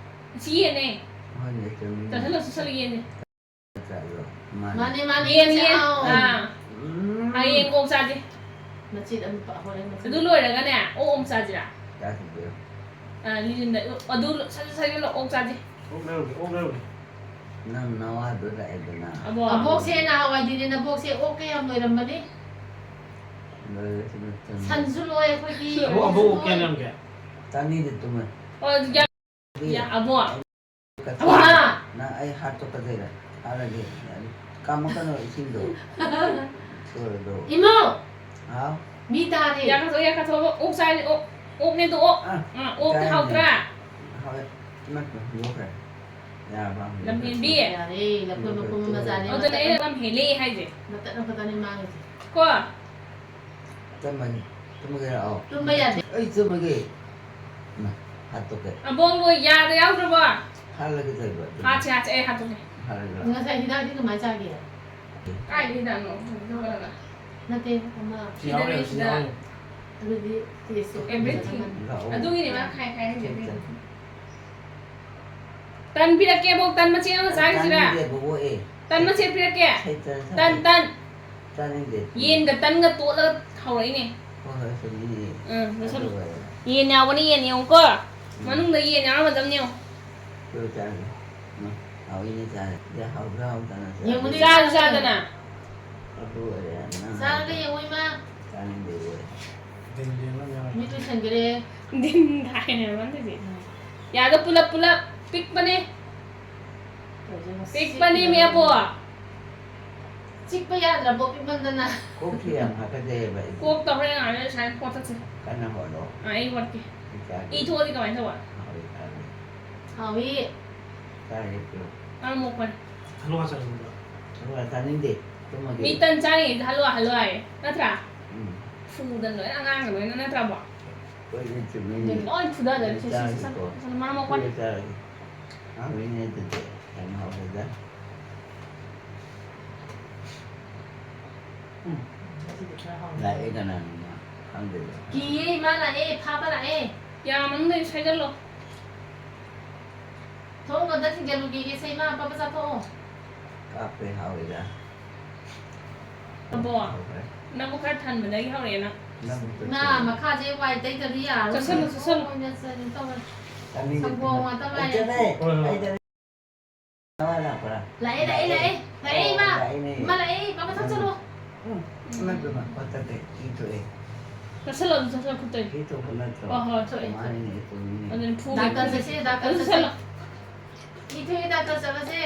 ꯁꯤ ꯌꯦꯟꯅꯦ꯫ ꯍꯣꯏꯅꯦ, ꯆꯨꯝꯃꯤꯅꯦ꯫ ꯆꯥꯁꯜꯂꯣ, ꯆꯥꯁꯜꯂꯣ, ꯌꯦꯟꯅꯦ꯫ ꯆꯥꯔꯣ꯫ ꯃꯥꯅꯦ꯫ ꯃꯥꯅꯦ, ꯃꯥꯅꯦ, ꯌꯦꯟ, ꯌꯦꯟꯁꯦ ꯌꯦꯟ꯫ ꯍꯥꯎ꯫ ꯑꯥ꯫ ꯎꯝ꯫ ꯍꯌꯦꯡ ꯑꯣꯛ ꯆꯥꯁꯦ꯫ ꯃꯆꯦꯠ ꯑꯃ ꯄ-, ꯍꯣꯔꯦꯟ ꯃꯆꯦꯠ꯫ ꯑꯗꯨ ꯂꯣꯏꯔꯒꯅꯦ, ꯑꯣꯛ ꯑꯃꯨꯛ ꯆꯥꯁꯤꯔꯥ? ꯆꯥꯁꯤꯗ꯫ ꯑꯥ, ꯂꯤꯂꯤꯟꯗ, ꯑꯗꯨ ꯁꯠ ꯁꯠ ꯁꯠ ꯌꯣꯜꯂꯣ, ꯑꯣꯛ ꯆꯥꯁꯦ꯫ ꯑꯣꯛ ꯂꯩꯔꯨꯒꯦ, ꯑꯣꯛ ꯂꯩꯔꯨꯒꯦ꯫ ꯅꯪ ꯅꯋꯥꯗꯣ ꯂꯥꯛꯑꯦꯗꯅ꯫ ꯑꯕꯣꯛ꯫ ꯑꯕꯣꯛꯁꯦ ꯅꯍꯥꯟꯋꯥꯏꯗꯤꯅꯦ, ꯅꯕꯣꯛꯁꯦ ꯑꯣꯛ ꯀꯌꯥꯝ ꯂꯣꯏꯔꯝꯕꯅꯤ꯫ ꯂꯣꯏꯔꯦ, ꯁꯤꯅ ꯆꯨꯝꯃꯦ꯫ ꯁꯟꯁꯨ ꯂꯣꯏ ꯑꯩꯈꯣꯏꯒꯤ꯫ ꯑꯕꯣꯛ, ꯑꯕꯣꯛ ꯑꯣꯛ ꯀꯌꯥꯝ ꯂꯣꯏ꯫ ꯂꯩꯔꯝꯒꯦ? ꯆꯥꯅꯤꯗꯤ ꯇꯨꯝꯃꯦ꯫ ꯑꯣ, ꯌꯥ-, ꯌꯥ-, ꯑꯕꯣꯛ꯫ ꯀꯠ-, ꯑꯕꯣꯛ! ꯅꯪ ꯑꯩ ꯍꯥꯠꯇꯣꯛꯀꯗꯣꯏꯔꯥ? ꯍꯥꯠꯂꯒꯦ꯫ ꯀꯥꯝꯃꯛꯀꯅꯣ ꯏꯁꯤꯡꯗꯣ꯫ ꯁꯣꯔꯗꯣ꯫ ꯏꯃꯧ! ꯍꯥꯎ? ꯃꯤ ꯇꯥꯔꯦ꯫ ꯌꯥ ꯀꯥꯊꯣꯛ, ꯌꯥ ꯀꯥꯊꯣꯛ, ꯑꯣꯛ ꯆꯥꯔꯤ, ꯑꯣꯛ, ꯑꯣꯛꯅꯦꯗꯣ, ꯑꯣꯛ꯫ ꯑꯥ, ꯑꯥ, ꯑꯣꯛꯇꯤ ꯆꯥꯔꯤꯅꯦ꯫ ꯍꯥꯎꯇ꯭ꯔꯥ? ꯍꯥꯎꯋꯦ꯫ ꯏꯃꯥ, ꯍꯨꯟꯗꯣꯛꯈ꯭ꯔꯦ꯫ ꯌꯥꯔꯕ? ꯂꯝꯍꯦꯟꯕꯤ꯫ ꯌꯥꯔꯦ, ꯂꯐꯣꯏ ꯃꯄꯨꯝ ꯑꯃ ꯆꯥꯔꯦ꯫ ꯑꯗꯨꯅ ꯑꯩꯅ ꯂꯝꯍꯦꯜꯂꯦ ꯍꯥꯏꯁꯦ꯫ ꯃꯇꯠ ꯑꯃꯈꯛꯇꯅꯤ ꯃꯥꯡꯉꯤꯁꯦ꯫ ꯀꯣ? ꯇꯨꯝꯃꯒꯦ꯫ ꯇꯨꯝꯃꯒꯦ ꯂꯥꯛꯑꯣ꯫ ꯇꯨꯝꯕ ꯌꯥꯗꯦ꯫ ꯑꯩ ꯇꯨꯝꯃꯒꯦ꯫ ꯏꯃꯥ, ꯍꯥꯠꯇꯣꯛꯀꯦ꯫ ꯑꯕꯣꯛ ꯂꯣꯏ ꯌꯥꯗ ꯌꯥꯎꯗ꯭ꯔꯕꯣ? ꯍꯥꯠꯂꯒꯦ ꯇꯧꯔꯤꯕ ꯑꯗꯨ꯫ ꯍꯥꯠꯁꯦ, ꯍꯥꯠꯁꯦ, ꯑꯩ ꯍꯥꯠꯇꯣꯛꯀꯦ꯫ ꯍꯥꯠꯂꯒꯦ ꯂꯥꯛꯑꯣ꯫ ꯉꯁꯥꯏ ꯍꯤꯗꯥꯛꯇꯤ ꯀꯃꯥꯏ ꯆꯥꯒꯦ? ꯀꯥꯏꯗ ꯍꯤꯗꯥꯛꯅꯣ? ꯍꯧꯖꯤꯛꯇ ꯍꯧꯒꯠꯂꯒ꯫ ꯅꯠꯇꯦ, ꯑꯃ ꯁꯤ ꯌꯥꯎꯔꯦ, ꯁꯤꯗꯅꯦ, ꯁꯤ ꯁꯤꯗ꯫ ꯌꯥꯎꯔꯦ꯫ ꯑꯗꯨꯗꯤ taste ꯇꯣ everything꯫ ꯐꯖꯅ ꯂꯥꯛꯑꯣ꯫ ꯑꯗꯨꯒꯤꯅꯦ ꯃꯥ ꯈꯥꯏ ꯈꯥꯏ ꯍꯥꯏꯁꯦ, ꯁꯤ ꯑꯗꯨꯒꯤꯅꯦ꯫ ꯇꯟ ꯄꯤꯔꯛꯀꯦ, ꯑꯕꯣꯛ, ꯇꯟ ꯃꯆꯦꯠ ꯑꯃ ꯆꯥꯈꯤꯁꯤꯔꯥ? ꯆꯥꯅꯤꯡꯗꯦ, ꯕꯣꯕꯣꯛ, ꯑꯦ꯫ ꯇꯟ ꯃꯆꯦꯠ ꯄꯤꯔꯛꯀꯦ꯫ ꯁꯩꯇ ꯇꯟ, ꯆꯥꯅꯤꯡꯗꯦ꯫ ꯇꯟ꯫ ꯆꯥꯅꯤꯡꯗꯦ꯫ ꯌꯦꯟꯒ ꯇꯟꯒ ꯇꯣꯠꯂꯒ ꯍꯧꯔꯛꯏꯅꯦ꯫ ꯍꯣꯏ, ꯍꯣꯏ, ꯆꯨꯝꯃꯤꯅꯦ꯫ ꯎꯝ, ꯂꯣꯏꯁꯜꯂꯨ꯫ ꯑꯗꯨꯒ ꯌꯦꯟ ꯌꯥꯎꯕꯅꯤ, ꯌꯦꯟ ꯌꯦꯡꯉꯨꯀꯣ꯫ ꯎꯝ꯫ ꯃꯅꯨꯡꯗ ꯌꯦꯟ ꯌꯥꯎꯔꯝꯃꯗꯕꯅꯤ ꯌꯦꯡꯉꯨ꯫ ꯑꯗꯨ ꯆꯥꯒꯦ꯫ ꯎꯝ, ꯍꯥꯎꯏꯅꯦ, ꯆꯥꯔꯦ꯫ ꯁꯤꯗ ꯍꯥꯎꯕ꯭ꯔꯥ, ꯍꯥꯎꯇꯕ꯭ꯔꯥ? ꯌꯦꯡꯉꯨꯅꯦ꯫ ꯆꯥꯁꯨ ꯆꯥꯗꯅ꯫ ꯑꯗꯨ ꯑꯣꯏꯔꯦ ꯅꯪ ꯆꯥꯔꯒ ꯍꯥꯏꯗꯣ꯫ ꯌꯦꯡꯉꯣ, ꯏꯃꯥ꯫ ꯃꯤꯠ ꯂꯣꯏꯁꯟꯈ꯭ꯔꯦ꯫ ꯗꯤꯟ ꯊꯥꯏꯅꯦꯕ ꯃꯥꯅ ꯇꯧꯏꯁꯦ꯫ ꯎꯝ꯫ ꯌꯥꯗ ꯄꯨꯂꯞ ꯄꯨꯂꯞ ꯄꯤꯛꯄꯅꯦ꯫ ꯇꯧꯔꯤꯁꯦ ꯉꯁꯤ ꯄꯤꯛꯄꯅꯦ ꯃꯤ ꯑꯕꯣ꯫ ꯆꯤꯛꯄ ꯌꯥꯗ꯭ꯔꯕꯣ ꯄꯤꯛꯃꯟꯗꯅ? ꯀꯣꯛꯁꯤ ꯌꯥꯝ ꯍꯥꯀꯠꯆꯩꯌꯦꯕ ꯑꯩꯗꯤ꯫ ꯀꯣꯛꯇ ꯍꯣꯔꯦꯟ ꯉꯥꯏꯍꯥꯛ ꯂꯩꯔ ꯁꯨꯃꯥꯏꯅ ꯈꯣꯠꯆꯠꯁꯦ꯫ ꯀꯟꯅ ꯍꯣꯠꯂꯣ꯫ ꯑꯥ, ꯑꯩ ꯍꯣꯠꯀꯦ꯫ ꯑꯩ ꯆꯥꯒꯦ꯫ ꯏ ꯊꯣꯛꯑꯗꯤ ꯀꯃꯥꯏꯅ ꯇꯧꯕ? ꯍꯥꯎꯋꯤ, ꯆꯥꯒꯦ꯫ ꯍꯥꯎꯋꯤ꯫ ꯆꯥꯒꯦ, ꯄꯤꯔꯛꯑꯣ꯫ ꯃꯔꯝ ꯃꯣꯛꯄꯅꯦ꯫ ꯍꯜꯂꯨꯋꯥ ꯆꯥꯅꯤꯡꯕ꯭ꯔꯣ? ꯍꯜꯂꯨꯋꯥ ꯆꯥꯅꯤꯡꯗꯦ꯫ ꯇꯨꯝꯃꯒꯦ꯫ ꯃꯤ ꯇꯟ ꯆꯥꯔꯤꯉꯩꯗ ꯍꯜꯂꯨꯋꯥ ꯍꯜꯂꯨꯋꯥ ꯍꯥꯏꯌꯦ꯫ ꯅꯠꯇ꯭ꯔꯥ? ꯎꯝ꯫ ꯐꯨꯗꯅ ꯂꯣꯏꯅ ꯑꯉꯥꯡꯒ ꯂꯣꯏꯅ ꯅꯠꯇ꯭ꯔꯕꯣ? ꯍꯣꯏꯅꯦ, ꯆꯨꯝꯃꯤꯅꯦ꯫ ꯑꯗꯨꯅꯦ ꯂꯣꯏ ꯐꯨꯗꯗꯣꯏꯅꯦ꯫ ꯑꯩ ꯁꯤ, ꯁꯤ, ꯁꯤ, ꯆꯥꯒꯦꯀꯣ꯫ ꯁꯤ, ꯁꯤ, ꯃꯔꯝ ꯃꯣꯛꯄꯅꯦ꯫ ꯍꯣꯏ, ꯆꯥꯒꯦ꯫ ꯍꯥꯎꯋꯤꯅꯦ ꯑꯗꯨꯗꯤ꯫ ꯌꯥꯝ ꯍꯥꯎꯋꯦꯗ꯫ ꯎꯝ꯫ ꯂꯥꯛꯑꯦ ꯀꯅꯥꯅꯣꯃ ꯈꯪꯗꯦꯗ꯫ ꯀꯤꯌꯦ ꯏꯃꯥ ꯂꯥꯛꯑꯦ, ꯐꯥꯕ ꯂꯥꯛꯑꯦ꯫ ꯌꯥ ꯃꯅꯨꯡꯗ ꯁꯥꯏꯖꯜꯂꯣ꯫ ꯊꯣꯡ ꯑꯝꯇ ꯊꯤꯡꯖꯤꯜꯂꯨꯈꯤꯒꯦꯁꯦ ꯏꯃꯥ, ꯄꯥꯄꯥ ꯆꯥꯊꯣꯛꯑꯣ꯫ ꯀꯥꯞꯄꯦ ꯍꯥꯎꯋꯦꯗ꯫ ꯑꯕꯣ, ꯍꯥꯎꯈ꯭ꯔꯦ꯫ ꯅꯕꯨꯛ ꯈꯔ ꯊꯟꯕꯗꯒꯤ ꯍꯧꯔꯛꯑꯦ ꯅꯪ꯫ ꯅꯕꯨꯛꯇ ꯏꯃꯥ, ꯊꯟꯕ꯫ ꯃꯈꯥꯁꯦ ꯋꯥꯏ ꯇꯩꯗꯕꯤ ꯌꯥꯔꯔꯣꯏ꯫ ꯆꯠꯁꯜꯂꯨ, ꯆꯠꯁꯜꯂꯨ꯫ ꯑꯣꯏꯅ ꯆꯠꯂꯦ ꯇꯧꯔꯦ꯫ ꯆꯥꯅꯤꯡꯗꯦ꯫ ꯁꯪꯒꯣꯝ ꯉꯥꯛꯇ ꯉꯥꯏꯔꯦ꯫ ꯑꯩ ꯆꯠꯂꯦ꯫ ꯍꯣꯏ, ꯍꯣꯏ꯫ ꯑꯩ ꯆꯠꯂꯦ꯫ ꯂꯥꯛꯑꯦ, ꯂꯥꯛꯑꯦ, ꯂꯥꯛꯑꯦ꯫ ꯂꯥꯛꯑꯦ, ꯏꯃꯥ꯫ ꯂꯥꯛꯑꯦꯅꯦ꯫ ꯏꯃꯥ ꯂꯥꯛꯑꯦ, ꯄꯥꯄꯥ ꯊꯛꯆꯜꯂꯣ꯫ ꯎꯝ, ꯏꯃꯥ, ꯏꯃꯥ, ꯄꯣꯠꯇꯗꯤ ꯏ ꯊꯣꯛꯑꯦ꯫ ꯆꯠꯁꯜꯂꯣ, ꯑꯗꯨꯝ ꯆꯠꯁꯜꯂꯣ, ꯈꯨꯠꯇꯒꯤ꯫ ꯏ ꯊꯣꯛꯄ ꯅꯠꯇ꯭ꯔꯣ? ꯍꯣꯏ, ꯍꯣꯏ, ꯊꯣꯛꯑꯦ, ꯊꯣꯛꯑꯦ꯫ ꯃꯥꯅꯤꯅꯦ, ꯏ ꯊꯣꯛꯏꯅꯦ꯫ ꯑꯗꯨꯅ ꯐꯨꯒꯦ, ꯗꯥꯛꯇꯔ ꯐꯨꯒꯦ꯫ ꯆꯠꯁꯦ, ꯗꯥꯛꯇꯔ ꯑꯗꯨ ꯆꯠꯁꯦ꯫ ꯆꯠꯁꯜꯂꯣ꯫ ꯏ ꯊꯣꯛꯑꯦ, ꯗꯥꯛꯇꯔ ꯆꯠꯂꯁꯦ꯫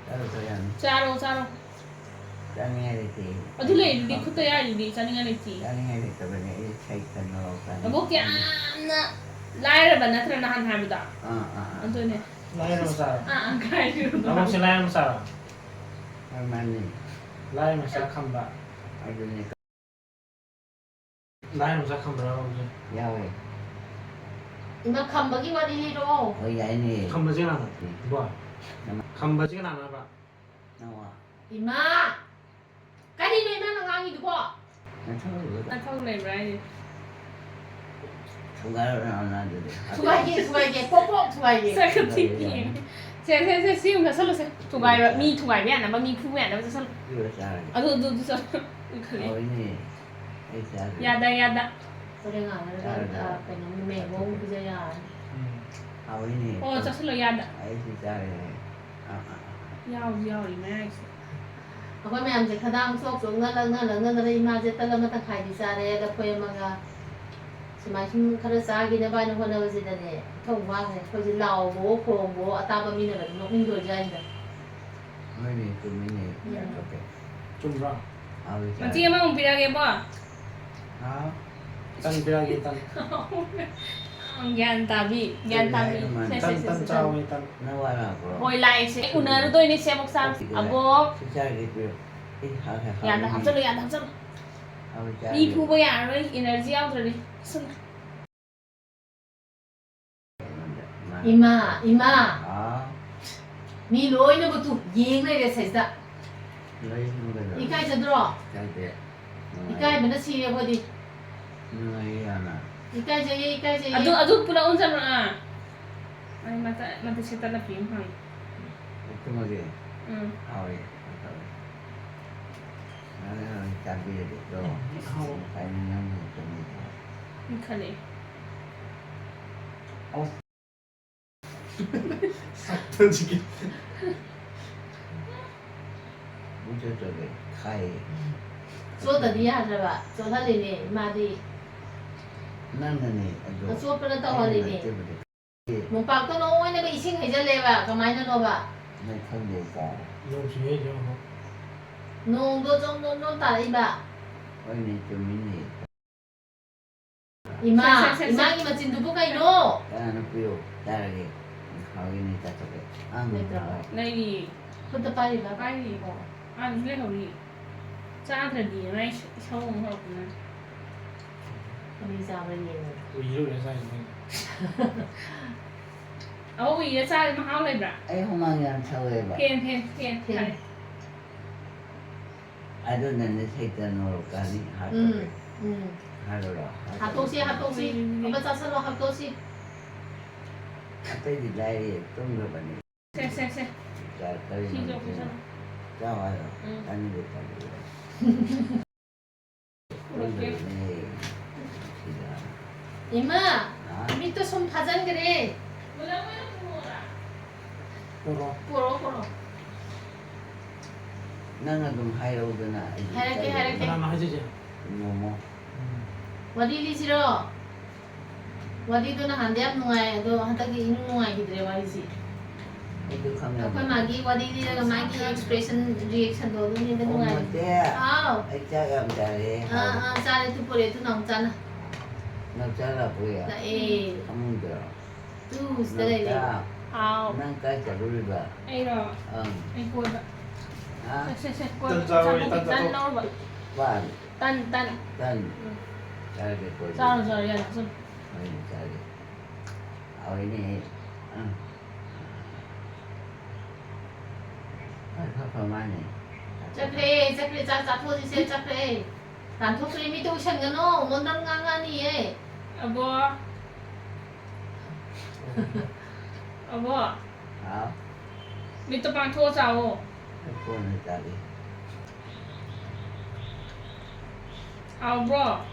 ꯆꯠꯂꯣ, ꯆꯠꯂꯣ, ꯌꯥꯅꯤ꯫ ꯆꯥꯔꯣ, ꯆꯥꯔꯣ꯫ ꯆꯥꯅꯤꯡꯉꯥꯏ ꯂꯩꯇꯦ꯫ ꯑꯗꯨ ꯂꯩꯔꯤꯗꯨꯗꯤ, ꯈꯨꯠꯇ ꯌꯥꯔꯤꯗꯨꯗꯤ, ꯆꯥꯅꯤꯡꯉꯥꯏ ꯂꯩꯇꯦ꯫ ꯆꯥꯅꯤꯡꯉꯥꯏ ꯂꯩꯇꯕꯅꯦ, ꯑꯩ ꯁꯥꯏꯀꯜ ꯂꯧꯔꯀꯥꯟꯗ ꯅꯕꯣꯛꯇꯤ ꯆꯥꯅꯤ꯫ ꯌꯥꯝꯅ ꯂꯥꯏꯔꯕ ꯅꯠꯇ꯭ꯔ ꯅꯍꯥꯟ ꯍꯥꯏꯕꯗꯣ? ꯑꯥ, ꯑꯥ, ꯑꯥ꯫ ꯑꯗꯨꯅꯦ꯫ ꯂꯥꯏꯔ ꯃꯆꯥꯔꯣ? ꯑꯥ, ꯑꯥ, ꯀꯥꯏꯗꯩꯅꯣ? ꯅꯕꯣꯛꯁꯦ ꯂꯥꯏꯔ ꯃꯆꯥꯔꯣ? ꯍꯣꯏ, ꯃꯥꯅꯤ꯫ ꯂꯥꯏꯔ ꯃꯆꯥ ꯈꯝꯕ꯫ ꯑꯗꯨꯅꯦ꯫ ꯂꯥꯏꯔ ꯃꯆꯥ ꯈꯝꯕ꯭ꯔꯥ ꯅꯕꯣꯛꯁꯦ? ꯌꯥꯎꯋꯦ꯫ ꯏꯃꯥ, ꯈꯝꯕꯒꯤ ꯋꯥꯔꯤ ꯂꯤꯔꯛꯑꯣ꯫ ꯍꯣꯏ, ꯌꯥꯏꯅꯦ꯫ ꯈꯝꯕꯁꯦ ꯀꯅꯥꯅꯣ? ꯎꯝ꯫ ꯏꯕꯣ꯫ ꯅꯃ- ꯈꯝꯕꯁꯦ ꯀꯅꯥꯅꯣ ꯍꯥꯏꯕ? ꯅꯋꯥ꯫ ꯏꯃꯥ! ꯀꯔꯤꯅꯣ ꯏꯃꯥꯅ ꯉꯥꯡꯉꯤꯗꯨꯕꯣ? ꯅꯊꯧ ꯂꯩꯕ꯭ꯔꯥ? ꯅꯊꯧ ꯂꯩꯕ꯭ꯔꯥ ꯍꯥꯏꯁꯦ? ꯊꯨꯒꯥꯏꯔꯣ ꯅꯥꯎꯅ ꯑꯗꯨꯗꯤ꯫ ꯊꯨꯒꯥꯏꯒꯦ, ꯊꯨꯒꯥꯏꯒꯦ, ꯄꯣꯛ ꯄꯣꯛ ꯊꯨꯒꯥꯏꯒꯦ꯫ ꯁꯛ ꯊꯤꯕꯤ꯫ ꯁꯦ, ꯁꯦ, ꯁꯦ, ꯁꯤ ꯑꯃꯨꯛ ꯆꯥꯁꯜꯂꯨꯁꯦ꯫ ꯊꯨꯒꯥꯏꯕ, ꯃꯤ ꯊꯨꯒꯥꯏꯕ ꯌꯥꯅꯕ, ꯃꯤ ꯐꯨꯕ ꯌꯥꯅꯕ ꯆꯥꯁꯜꯂꯨ꯫ ꯄꯤꯔꯣ ꯆꯥꯔꯒꯦ꯫ ꯑꯗꯨ, ꯑꯗꯨ, ꯑꯗꯨ ꯆꯥꯁꯜꯂꯨ꯫ ꯎꯏꯈꯠꯂꯦ꯫ ꯍꯥꯎꯋꯤꯅꯦ꯫ ꯑꯩ ꯆꯥꯔꯒꯦ꯫ ꯌꯥꯗ, ꯌꯥꯗ꯫ ꯍꯣꯔꯦꯟ ꯉꯥꯏꯍꯥꯛ ꯂꯩꯔꯒ, ꯆꯥꯔꯒꯦ꯫ ꯑ, ꯀꯩꯅꯣ, ꯃꯦꯡꯒꯣ ꯑꯃꯨꯛ ꯄꯤꯖ ꯌꯥꯔꯅꯤ꯫ ꯎꯝ꯫ ꯍꯥꯎꯋꯤꯅꯦ꯫ ꯑꯣ, ꯆꯥꯁꯜꯂꯣ, ꯌꯥꯗ꯫ ꯑꯩ ꯁꯤ ꯆꯥꯔꯦ꯫ ꯑꯥ, ꯑꯥ, ꯑꯥ꯫ ꯌꯥꯎꯁꯨ ꯌꯥꯎꯔꯤ ꯃꯌꯥꯏꯁꯦ꯫ ꯑꯩꯈꯣꯏ ꯃꯌꯥꯝꯁꯦ ꯈꯗꯥꯡ ꯆꯣꯛ ꯆꯣꯛꯅ ꯂꯪꯅ ꯂꯪꯅꯗꯅ ꯏꯃꯥꯁꯦ ꯇꯟ ꯑꯃ ꯇꯪꯈꯥꯏꯗꯤ ꯆꯥꯔꯦ, ꯂꯐꯣꯏ ꯑꯃꯒ꯫ ꯁꯨꯃꯥꯏ ꯁꯨꯝ ꯈꯔ ꯆꯥꯈꯤꯅꯕ ꯍꯥꯏꯅ ꯍꯣꯠꯅꯕꯁꯤꯗꯅꯦ, ꯏꯊꯧ ꯋꯥꯈ꯭ꯔꯦ꯫ ꯑꯩꯈꯣꯏꯁꯦ ꯂꯥꯎꯕꯋꯣ ꯈꯣꯡꯕꯋꯣ ꯑꯇꯥꯕ ꯃꯤꯅꯒꯗꯤ ꯅꯣꯛꯅꯤꯡꯗꯣꯏꯖꯥꯠꯅꯤꯗ꯫ ꯍꯣꯏꯅꯦ, ꯆꯨꯝꯃꯤꯅꯦ꯫ ꯎꯝ꯫ ꯌꯥꯊꯣꯛꯀꯦ꯫ ꯆꯨꯝꯕ꯭ꯔꯣ? ꯍꯥꯎꯏ ꯃꯆꯦ ꯆꯥꯏ꯫ ꯑꯃꯃꯨꯛ ꯄꯤꯔꯛꯑꯒꯦꯕꯣ꯫ ꯍꯥꯎ꯫ ꯇꯟ ꯄꯤꯔꯛꯑꯒꯦ, ꯇꯟ꯫ ꯒ꯭ꯌꯥꯟ ꯇꯥꯕꯤ, ꯒ꯭ꯌꯥꯟ ꯀꯔꯤ ꯇꯥꯕꯤ꯫ ꯍꯥꯏꯅꯣ ꯃꯥꯅ? ꯁꯦ, ꯁꯦ, ꯇꯟ, ꯁꯦ, ꯇꯟ ꯁꯦ, ꯁꯦ꯫ ꯆꯥꯎꯑꯣ, ꯇꯟ꯫ ꯅꯪ ꯋꯥ ꯂꯥꯛꯄ꯭ꯔꯣ? ꯍꯣꯏ, ꯂꯥꯛꯑꯦ ꯁꯦ꯫ ꯑꯩ ꯎꯅꯔꯨꯗꯣꯏꯅꯦ ꯁꯦ, ꯑꯃꯨꯛ ꯆꯥ-, ꯁꯤ ꯀꯗꯥꯏ? ꯑꯕꯣꯛ꯫ ꯁꯤ ꯆꯥꯔꯒꯦ, ꯄꯤꯔꯛꯑꯣ꯫ ꯑꯦ, ꯍꯥꯎ, ꯍꯥꯎ, ꯌꯥꯗ, ꯍꯥꯎꯅꯤ꯫ ꯍꯥꯞꯆꯜꯂꯨ, ꯌꯥꯗ, ꯍꯥꯞꯆꯜꯂꯨ꯫ ꯍꯥꯎꯏ ꯃꯤ ꯆꯥꯔꯒꯦ꯫ ꯐꯨꯕ ꯌꯥꯔꯔꯣꯏ, energy ꯌꯥꯎꯗ꯭ꯔꯗꯤ꯫ ꯁꯨꯝ꯫ ꯏꯃꯥ, ꯏꯃꯥ꯫ ꯍꯥꯎ꯫ ꯃꯤ ꯂꯣꯏꯅꯃꯛꯇꯨ ꯌꯦꯡ ꯂꯩꯔꯦ ꯁꯩꯁꯤꯗ꯫ ꯂꯩ, ꯀꯩꯗꯧꯔꯦ? ꯏꯀꯥꯏꯖꯗ꯭ꯔꯣ? ꯏꯀꯥꯏꯗꯦ꯫ ꯅꯨꯡꯉꯥꯏ꯫ ꯏꯀꯥꯏꯕꯅ ꯁꯤꯔꯦ ꯑꯩꯈꯣꯏꯗꯤ꯫ ꯅꯨꯡꯉꯥꯏꯌꯦ ꯌꯥꯝꯅ꯫ ꯏꯀꯥꯏꯖꯩꯌꯦ, ꯏꯀꯥꯏꯖꯩꯌꯦ꯫ ꯑꯗꯨ, ꯑꯗꯨ ꯄꯨꯂꯞ ꯑꯣꯟꯁꯤꯜꯂꯣ, ꯑꯥ꯫ ꯑꯩ ꯃꯇ-, ꯃꯇꯠ ꯁꯦꯠꯇꯠꯂ ꯄꯤ ꯑꯃ ꯐꯪꯉꯤ꯫ ꯎꯠꯇꯨꯃꯒꯤ? ꯎꯝ꯫ ꯍꯥꯎꯋꯦ, ꯍꯥꯎꯋꯦ꯫ ꯉꯥꯏꯍꯥꯛ ꯂꯩꯔꯒ ꯆꯥꯕꯤꯔꯒꯦꯀꯣ꯫ ꯍꯥꯎ꯫ ꯉꯁꯥꯏ ꯅꯪ ꯅꯪ ꯇꯨꯝꯃꯤꯀꯣ꯫ ꯃꯨꯠꯈꯠꯂꯛꯑꯦ꯫ ꯑꯣ꯫ ꯁꯛꯇꯁꯤꯒꯤ꯫ ꯃꯨꯊꯠꯇ꯭ꯔꯒ ꯈꯥꯏꯌꯦ꯫ ꯆꯣꯠꯇꯗꯤ ꯌꯥꯗ꯭ꯔꯕ, ꯆꯣꯠꯍꯜꯂꯤꯅꯦ ꯏꯃꯥꯗꯤ꯫ ꯅꯪꯅꯅꯦ ꯑꯗꯣ꯫ ꯑꯆꯣꯠꯄꯅ ꯇꯧꯍꯜꯂꯤꯅꯦ꯫ ꯑꯩꯅ ꯅꯠꯇꯦꯕ꯫ ꯃꯣꯝꯄꯥꯛꯇꯣ ꯂꯣꯏꯅꯃꯛ ꯏꯁꯤꯡ ꯍꯩꯖꯜꯂꯦꯕ, ꯀꯃꯥꯏꯅꯅꯣꯕ? ꯅꯪ ꯈꯪꯗꯦ ꯀꯥꯏ꯫ ꯅꯣꯡ ꯆꯨꯏꯌꯦ ꯍꯧꯖꯤꯛ ꯑꯃꯨꯛ꯫ ꯅꯣꯡꯗꯣ ꯖꯣꯝ ꯖꯣꯝ ꯖꯣꯝ ꯇꯥꯔꯛꯏꯕ꯫ ꯍꯣꯏꯅꯦ, ꯆꯨꯝꯃꯤꯅꯦ꯫ ꯏꯃꯥ, ꯁꯦ, ꯁꯦ, ꯁꯦ, ꯁꯦ꯫ ꯏꯃꯥꯒꯤ ꯃꯆꯤꯟꯗꯨꯕꯨ ꯀꯩꯅꯣ? ꯀꯅꯥꯅꯣ ꯄꯤꯔꯛꯑꯣ? ꯆꯥꯔꯒꯦ꯫ ꯍꯥꯎꯒꯤꯅꯦ, ꯆꯥꯊꯣꯛꯀꯦ꯫ ꯑꯥ, ꯂꯩꯇ꯭ꯔꯕꯣ? ꯍꯥꯎꯋꯦ꯫ ꯂꯩꯔꯤꯌꯦ꯫ ꯈꯨꯠꯇ ꯄꯥꯏꯔꯤꯕ? ꯄꯥꯏꯔꯤꯌꯦꯀꯣ꯫ ꯑꯥꯗꯁꯨ ꯂꯩꯍꯧꯔꯤ꯫ ꯆꯥꯗ꯭ꯔꯗꯤ ꯃꯥꯏ ꯏꯁꯧ ꯑꯃꯨꯛ ꯍꯧꯔꯛꯇꯅ꯫ ꯀꯔꯤ ꯆꯥꯕ꯭ꯔꯥ ꯌꯦꯡꯉꯣ꯫ ꯎꯏꯔ ꯎꯏꯔ ꯆꯥꯏꯅꯦ ꯃꯣꯏꯅ꯫ ꯑꯧ, ꯎꯏꯔ ꯆꯥꯔꯗꯤ ꯃꯍꯥꯎ ꯂꯩꯕ꯭ꯔꯥ? ꯑꯩ ꯍꯨꯃꯥꯡ ꯌꯥꯝ ꯁꯧꯋꯦꯕ꯫ ꯐꯦꯟ, ꯐꯦꯟ, ꯐꯦꯟ ꯐꯦꯟ꯫ ꯊꯥꯔꯦ꯫ ꯑꯗꯨꯅꯅꯦ ꯁꯩꯇ ꯅꯣꯔꯣꯛꯀꯥꯅꯤ ꯍꯥꯠꯇꯣꯛꯑꯦ꯫ ꯎꯝ, ꯎꯝ꯫ ꯍꯥꯠꯂꯨꯔꯣ? ꯍꯥꯠꯇꯣꯛꯁꯤ, ꯍꯥꯠꯇꯣꯛꯁꯤ꯫ ꯎꯝ꯫ ꯑꯃ ꯆꯥꯁꯜꯂꯣ, ꯍꯥꯠꯇꯣꯛꯁꯤ꯫ ꯑꯇꯩꯗꯤ ꯂꯥꯏꯔꯤ, ꯇꯨꯝꯈ꯭ꯔꯕꯅꯤ꯫ ꯁꯦ, ꯁꯦ, ꯁꯦ꯫ ꯆꯥ-, ꯀꯔꯤꯅꯣ ꯁꯤꯁꯨ ꯅꯪ ꯄꯤꯁꯜꯂꯣ꯫ ꯆꯥꯎ ꯍꯥꯏꯔꯣ? ꯎꯝ꯫ ꯆꯥꯅꯤꯡꯗꯦ, ꯆꯥꯅꯤꯡꯗꯦ꯫ ꯄꯨꯔꯛꯀꯦ꯫ ꯇꯨꯝꯈ꯭ꯔꯕꯅꯦ꯫ ꯁꯤꯗ꯫ ꯏꯃꯥ, ꯍꯥ? ꯃꯤꯠꯇꯣ ꯁꯨꯝ ꯐꯥꯖꯟꯈ꯭ꯔꯦ꯫ ꯄꯨꯔꯛꯑꯣ꯫ ꯄꯨꯔꯛꯑꯣ, ꯄꯨꯔꯛꯑꯣ꯫ ꯅꯪ ꯑꯗꯨꯝ ꯍꯥꯏꯔꯛꯎꯗꯅ, ꯑꯩ ꯍꯥꯏꯔꯛꯀꯦ, ꯆꯠꯂꯒꯦ꯫ ꯍꯥꯏꯔꯛꯀꯦ꯫ ꯀꯅꯥꯅꯣ ꯍꯥꯏꯗꯣꯏꯁꯦ? ꯅꯣꯡꯃ꯫ ꯋꯥꯔꯤ ꯂꯤꯁꯤꯔꯣ? ꯋꯥꯔꯤꯗꯣ ꯅꯍꯥꯟꯗꯤ ꯌꯥꯝ ꯅꯨꯡꯉꯥꯏ, ꯑꯗꯣ ꯍꯟꯗꯛꯇꯤ ꯏꯅꯨꯡ ꯅꯨꯡꯉꯥꯏꯈꯤꯗ꯭ꯔꯦ ꯋꯥꯔꯤꯁꯤ꯫ ꯑꯩꯁꯨ ꯈꯪꯉꯦ꯫ ꯑꯩꯈꯣꯏ ꯃꯥꯒꯤ ꯋꯥꯔꯤ ꯂꯤꯔꯒ ꯃꯥꯒꯤ expression, reaction ꯗꯣ ꯑꯗꯨꯅꯤꯗ ꯑꯣ, ꯅꯨꯡꯉꯥꯏ꯫ ꯅꯠꯇꯦ꯫ ꯍꯥꯎ꯫ ꯑꯩ ꯆꯥꯛ ꯌꯥꯝ ꯆꯥꯔꯦ꯫ ꯑꯥ, ꯑꯥ, ꯆꯥꯔꯦ, ꯇꯨ ꯄꯨꯔꯦ, ꯇꯨ ꯅꯥꯎꯆꯥꯅ꯫ ꯅꯥꯎꯆꯥ ꯂꯥꯛꯄ ꯌꯥ? ꯂꯥꯛꯑꯦ꯫ ꯐꯃꯨꯡꯗꯔꯣ? ꯇꯨ, ꯁꯤꯗ ꯂꯩꯔꯦ꯫ ꯅꯥꯎꯆꯥ, ꯍꯥꯎ꯫ ꯅꯪ ꯀꯥꯏ ꯆꯠꯂꯨꯔꯤꯕ? ꯑꯩꯔꯣ? ꯑꯪ꯫ ꯑꯩ ꯀꯣꯏꯕ꯫ ꯍꯥ? ꯁꯦ, ꯁꯦ, ꯁꯦ, ꯀꯣꯏꯕ꯫ ꯇꯟ ꯆꯥꯔꯣꯏ, ꯑꯆꯥꯄꯣꯠ ꯇꯟ ꯈꯤꯇꯪ ꯆꯥꯊꯣꯛ꯫ ꯂꯧꯔꯨꯕ꯫ ꯄꯥꯟ? ꯇꯟ, ꯇꯟ꯫ ꯇꯟ? ꯎꯝ꯫ ꯆꯥꯔꯒꯦ ꯀꯣꯏꯕ꯫ ꯆꯥꯔꯣ, ꯆꯥꯔꯣ, ꯌꯥꯔꯦ, ꯆꯥꯁꯜꯂꯣ꯫ ꯍꯣꯏꯅꯦ, ꯆꯥꯔꯦ꯫ ꯍꯥꯎꯏꯅꯦ꯫ ꯑꯪ꯫ ꯐ, ꯐ, ꯐ ꯃꯥꯅꯦ꯫ ꯆꯠꯈ꯭ꯔꯦ, ꯆꯠꯈ꯭ꯔꯦ, ꯆꯥꯛ ꯆꯥꯊꯣꯛꯑꯁꯤꯁꯦ, ꯆꯠꯈ꯭ꯔꯦ꯫ ꯇꯥꯟꯊꯣꯛꯈ꯭ꯔꯦ, ꯃꯤꯠꯇ ꯎꯏꯁꯟꯒꯅꯣ, ꯃꯣꯟꯗ꯭ꯔꯪ ꯉꯥꯡꯉꯛꯑꯅꯤꯌꯦ꯫ ꯑꯕꯣ꯫ ꯑꯕꯣ꯫ ꯍꯥꯎ꯫ ꯃꯤꯠꯇꯣ ꯄꯥꯡꯊꯣꯛꯑ ꯆꯥꯋꯣ꯫ ꯑꯩ ꯀꯣꯟꯅ ꯆꯥꯒꯦ꯫ ꯍꯥꯎꯕ꯭ꯔꯣ?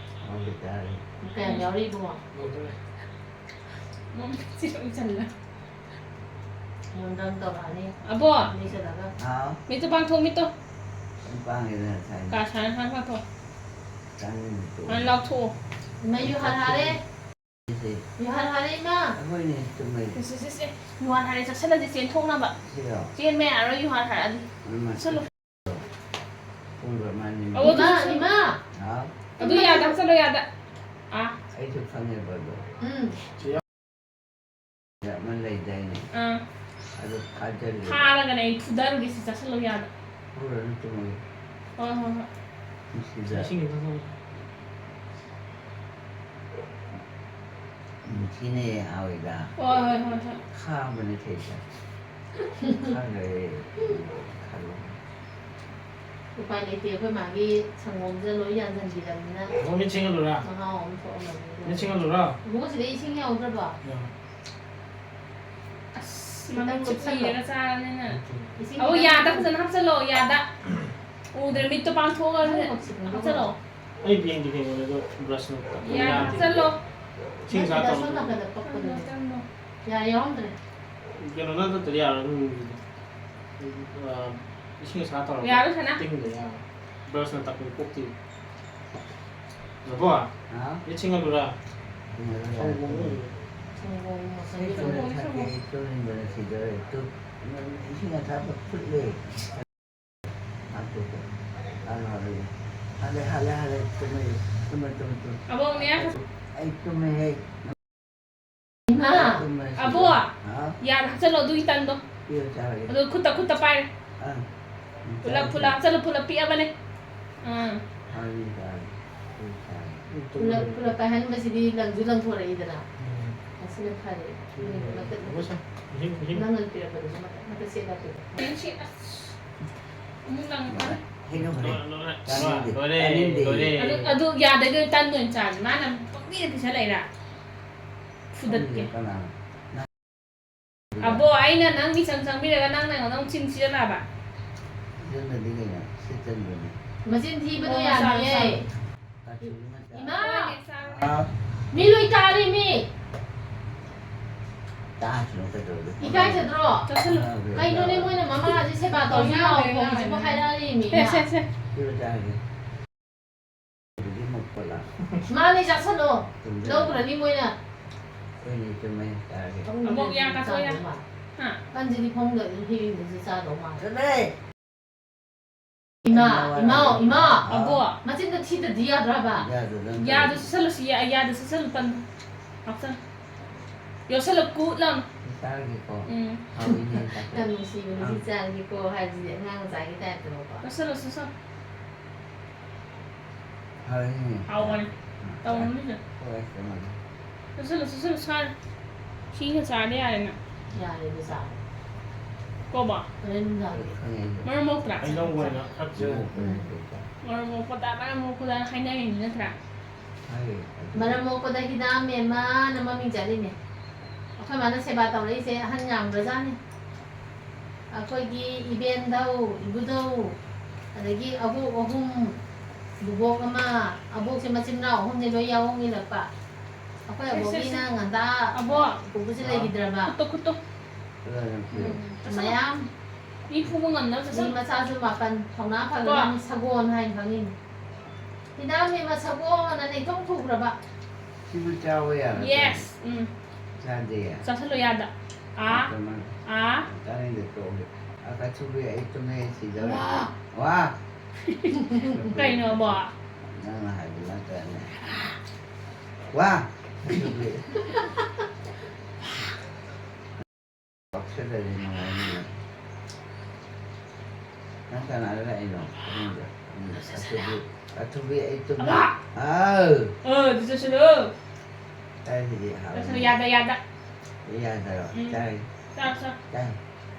ꯍꯥꯎꯗꯦ, ꯆꯥꯔꯦ꯫ ꯀꯌꯥꯝ ꯌꯥꯎꯔꯤ ꯏꯕꯨꯡꯉꯣ? ꯃꯃꯤꯠꯁꯤꯗ ꯎꯏꯁꯜꯂ꯫ ꯃꯣꯟꯗ꯭ꯔꯪ ꯇꯧꯔꯛꯑꯅꯤ꯫ ꯑꯕꯣ, ꯂꯤꯁꯜꯂꯒ꯫ ꯍꯥꯎ꯫ ꯃꯤꯠꯇꯣ ꯄꯥꯡꯊꯣꯛꯑꯣ, ꯃꯤꯠꯇꯣ꯫ ꯌꯥꯝ ꯄꯥꯡꯉꯦꯗ ꯉꯁꯥꯏ꯫ ꯀꯥ ꯁꯥꯅ ꯍꯥꯟ ꯄꯥꯡꯊꯣꯛꯑꯣ꯫ ꯆꯥꯅꯤꯡꯕꯗꯣ꯫ ꯍꯥꯟ ꯂꯥꯎꯊꯣꯛꯑꯣ꯫ ꯏꯃꯥ, ꯌꯨꯍꯥꯔ ꯍꯥꯔꯦ꯫ ꯁꯤꯁꯦ꯫ ꯌꯨꯍꯥꯔ ꯍꯥꯔꯦ, ꯏꯃꯥ꯫ ꯑꯩꯈꯣꯏꯅꯦ ꯆꯨꯝꯃꯦ꯫ ꯁꯦ, ꯁꯦ, ꯁꯦ, ꯁꯦ꯫ ꯌꯨꯍꯥꯔ ꯍꯥꯔꯦ, ꯆꯥꯁꯜꯂꯗꯤ ꯆꯦꯟꯊꯣꯛꯅꯕ꯫ ꯁꯤꯔꯣ? ꯆꯦꯟꯕ ꯌꯥꯔꯣꯏ, ꯌꯨꯍꯥꯔ ꯍꯥꯔꯛꯑꯗꯤ꯫ ꯎꯝ꯫ ꯆꯠꯂꯣ꯫ ꯄꯨꯡ ꯃꯥꯅꯤ꯫ ꯑꯣ, ꯏꯃꯥ, ꯑꯗꯨꯁꯨ ꯏꯃꯥ꯫ ꯍꯥꯎ꯫ ꯑꯗꯨ ꯌꯥꯗ ꯍꯥꯞꯆꯜꯂꯣ, ꯌꯥꯗ꯫ ꯑꯥ꯫ ꯑꯩꯁꯨ ꯈꯪꯉꯦꯕ ꯑꯗꯣ꯫ ꯎꯝ꯫ ꯑꯃ ꯂꯩꯗꯥꯏꯅꯦ꯫ ꯑꯥ꯫ ꯑꯗꯨ ꯐꯥꯖꯜꯂꯦ꯫ ꯐꯥꯔꯒꯅꯦ ꯑꯩ ꯐꯨꯗꯔꯨꯒꯦ, ꯁꯤ ꯆꯥꯁꯜꯂꯣ, ꯌꯥꯗ꯫ ꯐꯨꯔꯅꯨ ꯇꯨꯝꯃꯣ꯫ ꯍꯣꯏ, ꯍꯣꯏ, ꯍꯣꯏ꯫ ꯁꯤꯗ꯫ ꯏꯁꯤꯡ ꯈꯤꯇꯪ ꯊꯛꯑꯣ꯫ ꯅꯤꯡꯊꯤꯅ ꯍꯥꯎꯋꯤꯗ꯫ ꯍꯣꯏ, ꯍꯣꯏ, ꯍꯣꯏ, ꯍꯣꯏ꯫ ꯈꯥꯕꯅ ꯊꯩꯗ꯫ ꯈꯥꯈ꯭ꯔꯦ꯫ ꯈꯜꯂꯣ꯫ ꯎꯄꯥꯏ ꯂꯩꯇꯦ, ꯑꯩꯈꯣꯏ ꯃꯥꯒꯤ ꯁꯪꯒꯣꯝꯁꯦ ꯂꯣꯏ ꯌꯥꯟꯁꯤꯟꯕꯤꯔꯕꯅꯤꯅ ꯑꯣ, ꯃꯤꯠ ꯁꯤꯡꯍꯜꯂꯨꯔꯥ? ꯃꯍꯥꯎ ꯑꯃ ꯊꯣꯛꯑꯝꯃꯅꯤ꯫ ꯃꯤꯠ ꯁꯤꯡꯍꯜꯂꯨꯔꯥ? ꯏꯕꯨꯡꯉꯣ, ꯁꯤꯗ ꯏꯁꯤꯡ ꯌꯥꯎꯗ꯭ꯔꯕꯣ? ꯌꯥꯎꯔꯦ꯫ ꯑꯁ, ꯃꯃꯤꯠꯁꯦ ꯄꯤꯔꯒ ꯆꯥꯔꯕꯅꯤꯅ꯫ ꯏꯁꯤꯡ ꯑꯧ, ꯈꯤꯇꯪ ꯌꯥꯗ ꯐꯖꯅ ꯍꯥꯞꯆꯜꯂꯣ, ꯌꯥꯗ꯫ ꯎꯗ꯭ꯔꯦ, ꯃꯤꯠꯇꯣ ꯄꯥꯡꯊꯣꯛꯑꯒ ꯅꯪ ꯃꯛꯁꯤꯠꯅ ꯍꯥꯞꯆꯜꯂꯣ꯫ ꯑꯩ ꯕꯦꯡꯒꯤ ꯀꯩꯅꯣꯗꯣ ꯕ꯭ꯔꯁꯅ ꯌꯥꯗ ꯍꯥꯞꯆꯜꯂꯣ꯫ ꯏꯁꯤꯡ ꯆꯥ ꯅꯪꯒꯤꯗ ꯇꯧꯔꯣ꯫ ꯁꯣꯝ ꯅꯥꯀꯟꯗ ꯄꯛꯄꯗꯨꯅꯦ꯫ ꯆꯪꯉꯣ꯫ ꯌꯥ ꯌꯥꯎꯔꯝꯗ꯭ꯔꯦ꯫ ꯀꯩꯅꯣ ꯅꯠꯇ꯭ꯔꯗꯤ ꯌꯥꯔꯣꯏ, ꯅꯪꯒꯤꯗꯣ꯫ ꯑ, ꯏꯁꯤꯡ ꯑꯁꯥ ꯇꯧꯔꯒ ꯌꯥꯔꯣꯏ, ꯁꯅꯥ꯫ ꯇꯤꯡꯗ ꯌꯥꯔꯣꯏ꯫ ꯕ꯭ꯔꯁꯅ ꯇꯛꯄꯗꯤ ꯀꯣꯛꯇꯤ꯫ ꯅꯕꯣ, ꯍꯥ? ꯃꯤꯠ ꯁꯤꯡꯍꯜꯂꯨꯔꯥ? ꯁꯤꯡꯍꯜꯂꯨꯔꯥ? ꯁꯪꯒꯣꯝ ꯑꯣꯏꯔꯦ꯫ ꯁꯪꯒꯣꯝ ꯃꯁꯪꯗꯤ ꯑꯩ ꯇꯨꯝꯅꯤꯡ ꯁꯪꯒꯣꯝ, ꯊꯛꯀꯦ, ꯁꯪꯒꯣꯝ꯫ ꯑꯩ ꯇꯨꯝꯅꯤꯡꯕꯅ ꯁꯤꯗꯣꯔꯦ꯫ ꯇꯨ-, ꯏꯁꯤꯡ ꯑꯁꯥꯕ ꯐꯨꯠꯂꯦ꯫ ꯍꯥꯠꯇꯣꯛꯀꯦ꯫ ꯍꯥꯠꯂꯣ, ꯍꯥꯠꯂꯣ꯫ ꯍꯥꯠꯂꯦ, ꯍꯥꯠꯂꯦ, ꯍꯥꯠꯂꯦ꯫ ꯇꯨꯝꯃꯦ, ꯇꯨꯝꯃꯦ, ꯇꯨꯝꯃꯦ, ꯇꯨꯝꯃꯦ꯫ ꯑꯕꯣꯛꯅꯦ꯫ ꯑꯩ ꯇꯨꯝꯃꯦꯍꯦ꯫ ꯏꯃꯥ, ꯇꯨꯝꯃꯦ, ꯑꯕꯣ, ꯁꯤꯗ꯫ ꯍꯥ? ꯌꯥꯗ ꯍꯥꯞꯆꯜꯂꯣ ꯑꯗꯨꯒꯤ ꯇꯟꯗꯣ꯫ ꯄꯤꯌꯨ, ꯆꯥꯔꯒꯦ꯫ ꯑꯗꯨ ꯈꯨꯠꯇ, ꯈꯨꯠꯇ ꯄꯥꯏꯔꯦ꯫ ꯑꯥ꯫ ꯄꯨꯂꯞ, ꯆꯥꯔꯒꯦ꯫ ꯄꯨꯂꯞ ꯍꯥꯞꯆꯜꯂꯣ, ꯄꯨꯂꯞ ꯄꯤꯛꯑꯕꯅꯦ꯫ ꯑꯥ꯫ ꯆꯥꯔꯒꯦ, ꯆꯥꯔꯒꯦ꯫ ꯄꯨꯂꯞ, ꯄꯨꯂꯞ ꯄꯥꯏꯍꯟꯕꯁꯤꯗꯤ ꯂꯪꯁꯨ ꯂꯪꯊꯣꯔꯛꯏꯗꯅ꯫ ꯎꯝ꯫ ꯑꯁꯤꯅ ꯐꯔꯦ꯫ ꯎꯝ꯫ ꯃꯇꯠ, ꯃꯇꯠ꯫ ꯃꯁꯥ, ꯃꯍꯤꯡ, ꯃꯍꯤꯡ꯫ ꯅꯪꯅ ꯄꯤꯔꯛꯄꯗꯨꯁꯨ ꯃꯇꯠ, ꯃꯇꯠ ꯁꯦꯠꯂꯛꯀꯦ꯫ ꯌꯦꯡꯁꯤ, ꯑꯁ꯫ ꯑꯃꯨꯛ ꯂꯪꯉꯛꯀꯅꯤ꯫ ꯍꯩꯅꯧ ꯂꯣꯏꯔꯦ꯫ ꯇꯥꯅꯤꯡꯗꯦ꯫ ꯂꯣꯏꯔꯦ, ꯇꯥꯅꯤꯡꯗꯦ꯫ ꯂꯣꯏꯔꯦ꯫ ꯑꯗꯨ, ꯑꯗꯨ ꯌꯥꯗꯒꯤ ꯇꯟ ꯑꯣꯏꯅ ꯆꯥꯁꯦ꯫ ꯃꯥꯅ ꯄꯪꯄꯤꯗ ꯄꯤꯁꯜꯂꯛꯏꯔꯥ? ꯐꯨꯗꯠꯀꯦ꯫ ꯈꯪꯗꯦ ꯀꯅꯥꯅꯣ꯫ ꯑꯕꯣ, ꯑꯩꯅ ꯅꯪ ꯃꯤꯆꯪ ꯆꯪꯕꯤꯔꯒ ꯅꯪꯅ ꯑꯩꯉꯣꯟꯗ ꯑꯃꯨꯛ ꯆꯤꯟ ꯊꯤꯖꯜꯂꯛꯑꯕ? ꯊꯤꯖꯟꯗꯗꯤ ꯀꯩꯅꯣ? ꯁꯤꯠꯆꯟꯕꯅꯤ꯫ ꯃꯆꯤꯟ ꯊꯤꯕꯗꯣ ꯑꯣ, ꯌꯥꯗꯤꯌꯦ꯫ ꯆꯥꯔꯣ, ꯆꯥꯔꯣ꯫ ꯏꯃꯥ! ꯍꯣꯏꯅꯦ, ꯆꯥꯔꯣ꯫ ꯑꯥ꯫ ꯃꯤ ꯂꯣꯏ ꯇꯥꯔꯦ, ꯃꯤ꯫ ꯇꯥꯁꯅꯨ ꯀꯩꯗꯧꯔꯒꯦ? ꯏꯀꯥꯏꯖꯗ꯭ꯔꯣ? ꯆꯠꯁꯜꯂꯨ꯫ ꯀꯩꯅꯣꯅꯦ, ꯃꯣꯏꯅ ꯃꯃꯥꯁꯦ ꯁꯦꯕꯥ ꯇꯧꯁꯤ ꯂꯥꯛꯑꯣ ꯈꯣꯡꯁꯤꯕꯨ ꯍꯥꯏꯔꯛꯑꯔꯤꯃꯤ, ꯁꯦ, ꯏꯃꯥ꯫ ꯁꯦ, ꯁꯦ꯫ ꯄꯤꯔꯨ ꯆꯥꯔꯒꯦ꯫ ꯑꯗꯨꯗꯤ ꯃꯨꯛꯄ ꯂꯥꯛ꯫ ꯃꯥꯅꯦ, ꯆꯥꯁꯜꯂꯣ꯫ ꯆꯨꯝꯗꯣꯏꯅꯦ꯫ ꯂꯧꯈ꯭ꯔꯅꯤ ꯃꯣꯏꯅ꯫ ꯍꯣꯏꯅꯦ, ꯆꯨꯝꯃꯦ, ꯆꯥꯔꯒꯦ꯫ ꯑꯃꯨꯛ ꯌꯥ ꯀꯥꯊꯣꯛ ꯌꯥ꯫ ꯆꯥꯗꯧ ꯃꯥꯜꯂꯦ꯫ ꯍꯥ? ꯀꯟꯁꯤꯗꯤ ꯐꯃꯨꯡꯗ ꯑꯗꯨꯝ ꯍꯤꯞꯄꯤꯕꯁꯤ ꯆꯥꯗꯧ ꯃꯥꯜꯂꯦ꯫ ꯆꯠꯂꯣꯍꯦ! ꯏꯃꯥ, ꯏꯃꯥ, ꯏꯃꯥ꯫ ꯑꯥ꯫ ꯑꯕꯣ꯫ ꯃꯆꯤꯟꯗꯣ ꯊꯤꯗ꯭ꯔꯗꯤ ꯌꯥꯗ꯭ꯔꯕ? ꯌꯥꯗꯗꯅ ꯌꯥꯗ ꯇꯧꯔꯤꯅꯦ꯫ ꯁꯠꯁꯜꯂꯨ ꯁꯤ, ꯌꯥ-, ꯌꯥꯗ ꯁꯠꯁꯜꯂꯨ ꯇꯟ-, ꯍꯥꯞꯆꯟ-, ꯌꯣꯠꯁꯜꯂꯨ ꯀꯨꯠ ꯂꯥꯎꯅ꯫ ꯆꯥꯔꯒꯦꯀꯣ꯫ ꯎꯝ꯫ ꯍꯥꯎꯋꯤꯅꯦ, ꯆꯥꯛꯀ꯫ ꯌꯥꯝ ꯅꯨꯡꯁꯤꯕꯅꯤ, ꯁꯤ ꯑꯥ꯫ ꯆꯥꯔꯒꯦꯀꯣ ꯍꯥꯏꯕꯁꯤꯗꯤ ꯑꯉꯥꯡ ꯃꯆꯥꯒꯤ ꯇꯥꯏꯞꯇꯀꯣ꯫ ꯆꯥꯁꯜꯂꯨ, ꯆꯥꯁꯜꯂꯨ꯫ ꯍꯥꯎꯕꯅꯦ꯫ ꯇꯧꯔꯝꯅꯤꯁꯦ꯫ ꯍꯣꯏ, ꯀꯩꯅꯣꯅꯦ꯫ ꯆꯥꯁꯤꯜꯂꯨ, ꯆꯥꯁꯤꯜꯂꯨ, ꯁꯥꯔꯦ꯫ ꯁꯤꯒ ꯆꯥꯔꯗꯤ ꯌꯥꯔꯦꯅ꯫ ꯌꯥꯔꯦ, ꯑꯗꯨ ꯆꯥꯔꯣ꯫ ꯀꯣꯕ? ꯍꯣꯔꯦꯟ ꯅꯨꯡꯗꯥꯡꯒꯤ꯫ ꯈꯪꯉꯦ ꯑꯩꯁꯨ꯫ ꯃꯔꯝ ꯃꯣꯛꯇ꯭ꯔꯥ? ꯍꯩꯅꯧ ꯑꯣꯏꯅ ꯊꯛꯁꯦ꯫ ꯎꯝ, ꯎꯝ, ꯎꯝ꯫ ꯃꯔꯝ ꯃꯣꯛꯄꯗ, ꯃꯔꯝ ꯃꯣꯛꯄꯗ ꯍꯥꯏꯅꯔꯤꯅꯤ ꯅꯠꯇ꯭ꯔꯥ? ꯍꯥꯏꯌꯦ, ꯑꯗꯨ꯫ ꯃꯔꯝ ꯃꯣꯛꯄꯗ ꯍꯤꯗꯥꯛ ꯃꯦꯝꯃꯅ ꯃꯃꯤꯡ ꯆꯠꯂꯤꯅꯦ꯫ ꯑꯩꯈꯣꯏ ꯃꯥꯅ ꯁꯦꯕꯥ ꯇꯧꯔꯛꯏꯁꯦ ꯑꯍꯟ ꯌꯥꯝꯈ꯭ꯔꯖꯥꯠꯅꯤ꯫ ꯑꯩꯈꯣꯏꯒꯤ ꯏꯕꯦꯟꯙꯧ, ꯏꯕꯨꯙꯧ, ꯑꯗꯒꯤ ꯑꯕꯣꯛ ꯑꯍꯨꯝ, ꯕꯨꯕꯣꯛ ꯑꯃ, ꯑꯕꯣꯛꯁꯦ ꯃꯆꯤꯟ ꯃꯅꯥꯎ ꯑꯍꯨꯝꯅꯦ ꯂꯣꯏ ꯌꯥꯑꯣꯡ ꯏꯜꯂꯛꯄ꯫ ꯑꯩꯈꯣꯏ ꯁꯦ, ꯁꯦ, ꯑꯕꯣꯛꯀꯤꯅ ꯁꯦ꯫ ꯉꯟꯇꯥ ꯑꯕꯣꯛ꯫ ꯄꯨꯄꯨꯁꯦ ꯑꯥ꯫ ꯂꯩꯈꯤꯗ꯭ꯔꯕ꯫ ꯈꯨꯠꯇꯣ, ꯈꯨꯠꯇꯣ꯫ ꯀꯗꯥꯏꯗ ꯄꯤꯌꯣ? ꯎꯝ, ꯃꯌꯥꯝ꯫ ꯃꯤ ꯐꯨꯕ ꯉꯝꯅꯕ ꯃꯤ ꯆꯠꯁꯟ-, ꯃꯆꯥꯁꯨ ꯃꯥꯄꯟ ꯊꯧꯅꯥ ꯀꯣ꯫ ꯐꯒꯗꯕꯅꯤ, ꯁꯒꯣꯜ ꯍꯥꯏꯅ ꯈꯪꯉꯤꯅꯤ꯫ ꯏꯅꯥꯃꯤ ꯃꯁꯒꯣꯜ ꯑꯅ ꯅꯩꯊꯣꯛ ꯊꯨꯈ꯭ꯔꯕ꯫ ꯁꯤꯕꯨ ꯆꯥꯕ ꯌꯥꯔꯗ꯭ꯔꯥ? Yes. ꯎꯝ꯫ ꯆꯥꯗꯦ꯫ ꯆꯥꯁꯜꯂꯣ ꯌꯥꯗ꯫ ꯑꯥ꯫ ꯀꯃꯥꯏ-, ꯑꯥ꯫ ꯆꯥꯅꯤꯡꯗꯦ, ꯇꯣꯛꯑꯒꯦ꯫ ꯑꯀꯥ ꯊꯨꯕꯤ ꯑꯩ ꯇꯨꯝꯃꯦ ꯁꯤꯗꯧꯔꯦ꯫ ꯋꯥ꯫ ꯋꯥ꯫ ꯀꯩꯅꯣꯕꯣ? ꯅꯪꯅ ꯍꯥꯏꯕ ꯅꯠꯇ꯭ꯔꯅꯦ꯫ ꯋꯥ꯫ ꯀꯥꯎꯁꯜꯂꯗꯤ ꯅꯨꯡꯉꯥꯏꯅꯤꯅꯦ꯫ ꯅꯪ ꯀꯅꯥꯗ ꯂꯥꯛꯏꯅꯣ? ꯐꯃꯨꯡꯗ꯫ ꯐꯃꯨꯡꯗ꯫ ꯑꯊꯨꯕꯤ, ꯑꯊꯨꯕꯤ, ꯑꯩ ꯇꯨꯝꯃꯤ꯫ ꯑꯕ! ꯍꯥꯎ! ꯑ, ꯑꯗꯨ ꯆꯠꯁꯤꯜꯂꯨ꯫ ꯀꯥꯏꯗꯒꯤ ꯍꯥꯎ? ꯆꯠꯁꯤꯜꯂꯨ, ꯌꯥꯗ, ꯌꯥꯗ꯫ ꯑꯩ ꯌꯥꯗꯔꯣ? ꯎꯝ꯫ ꯆꯥꯏ꯫ ꯆꯥꯎ, ꯆꯥꯎ꯫ ꯆꯥꯏ꯫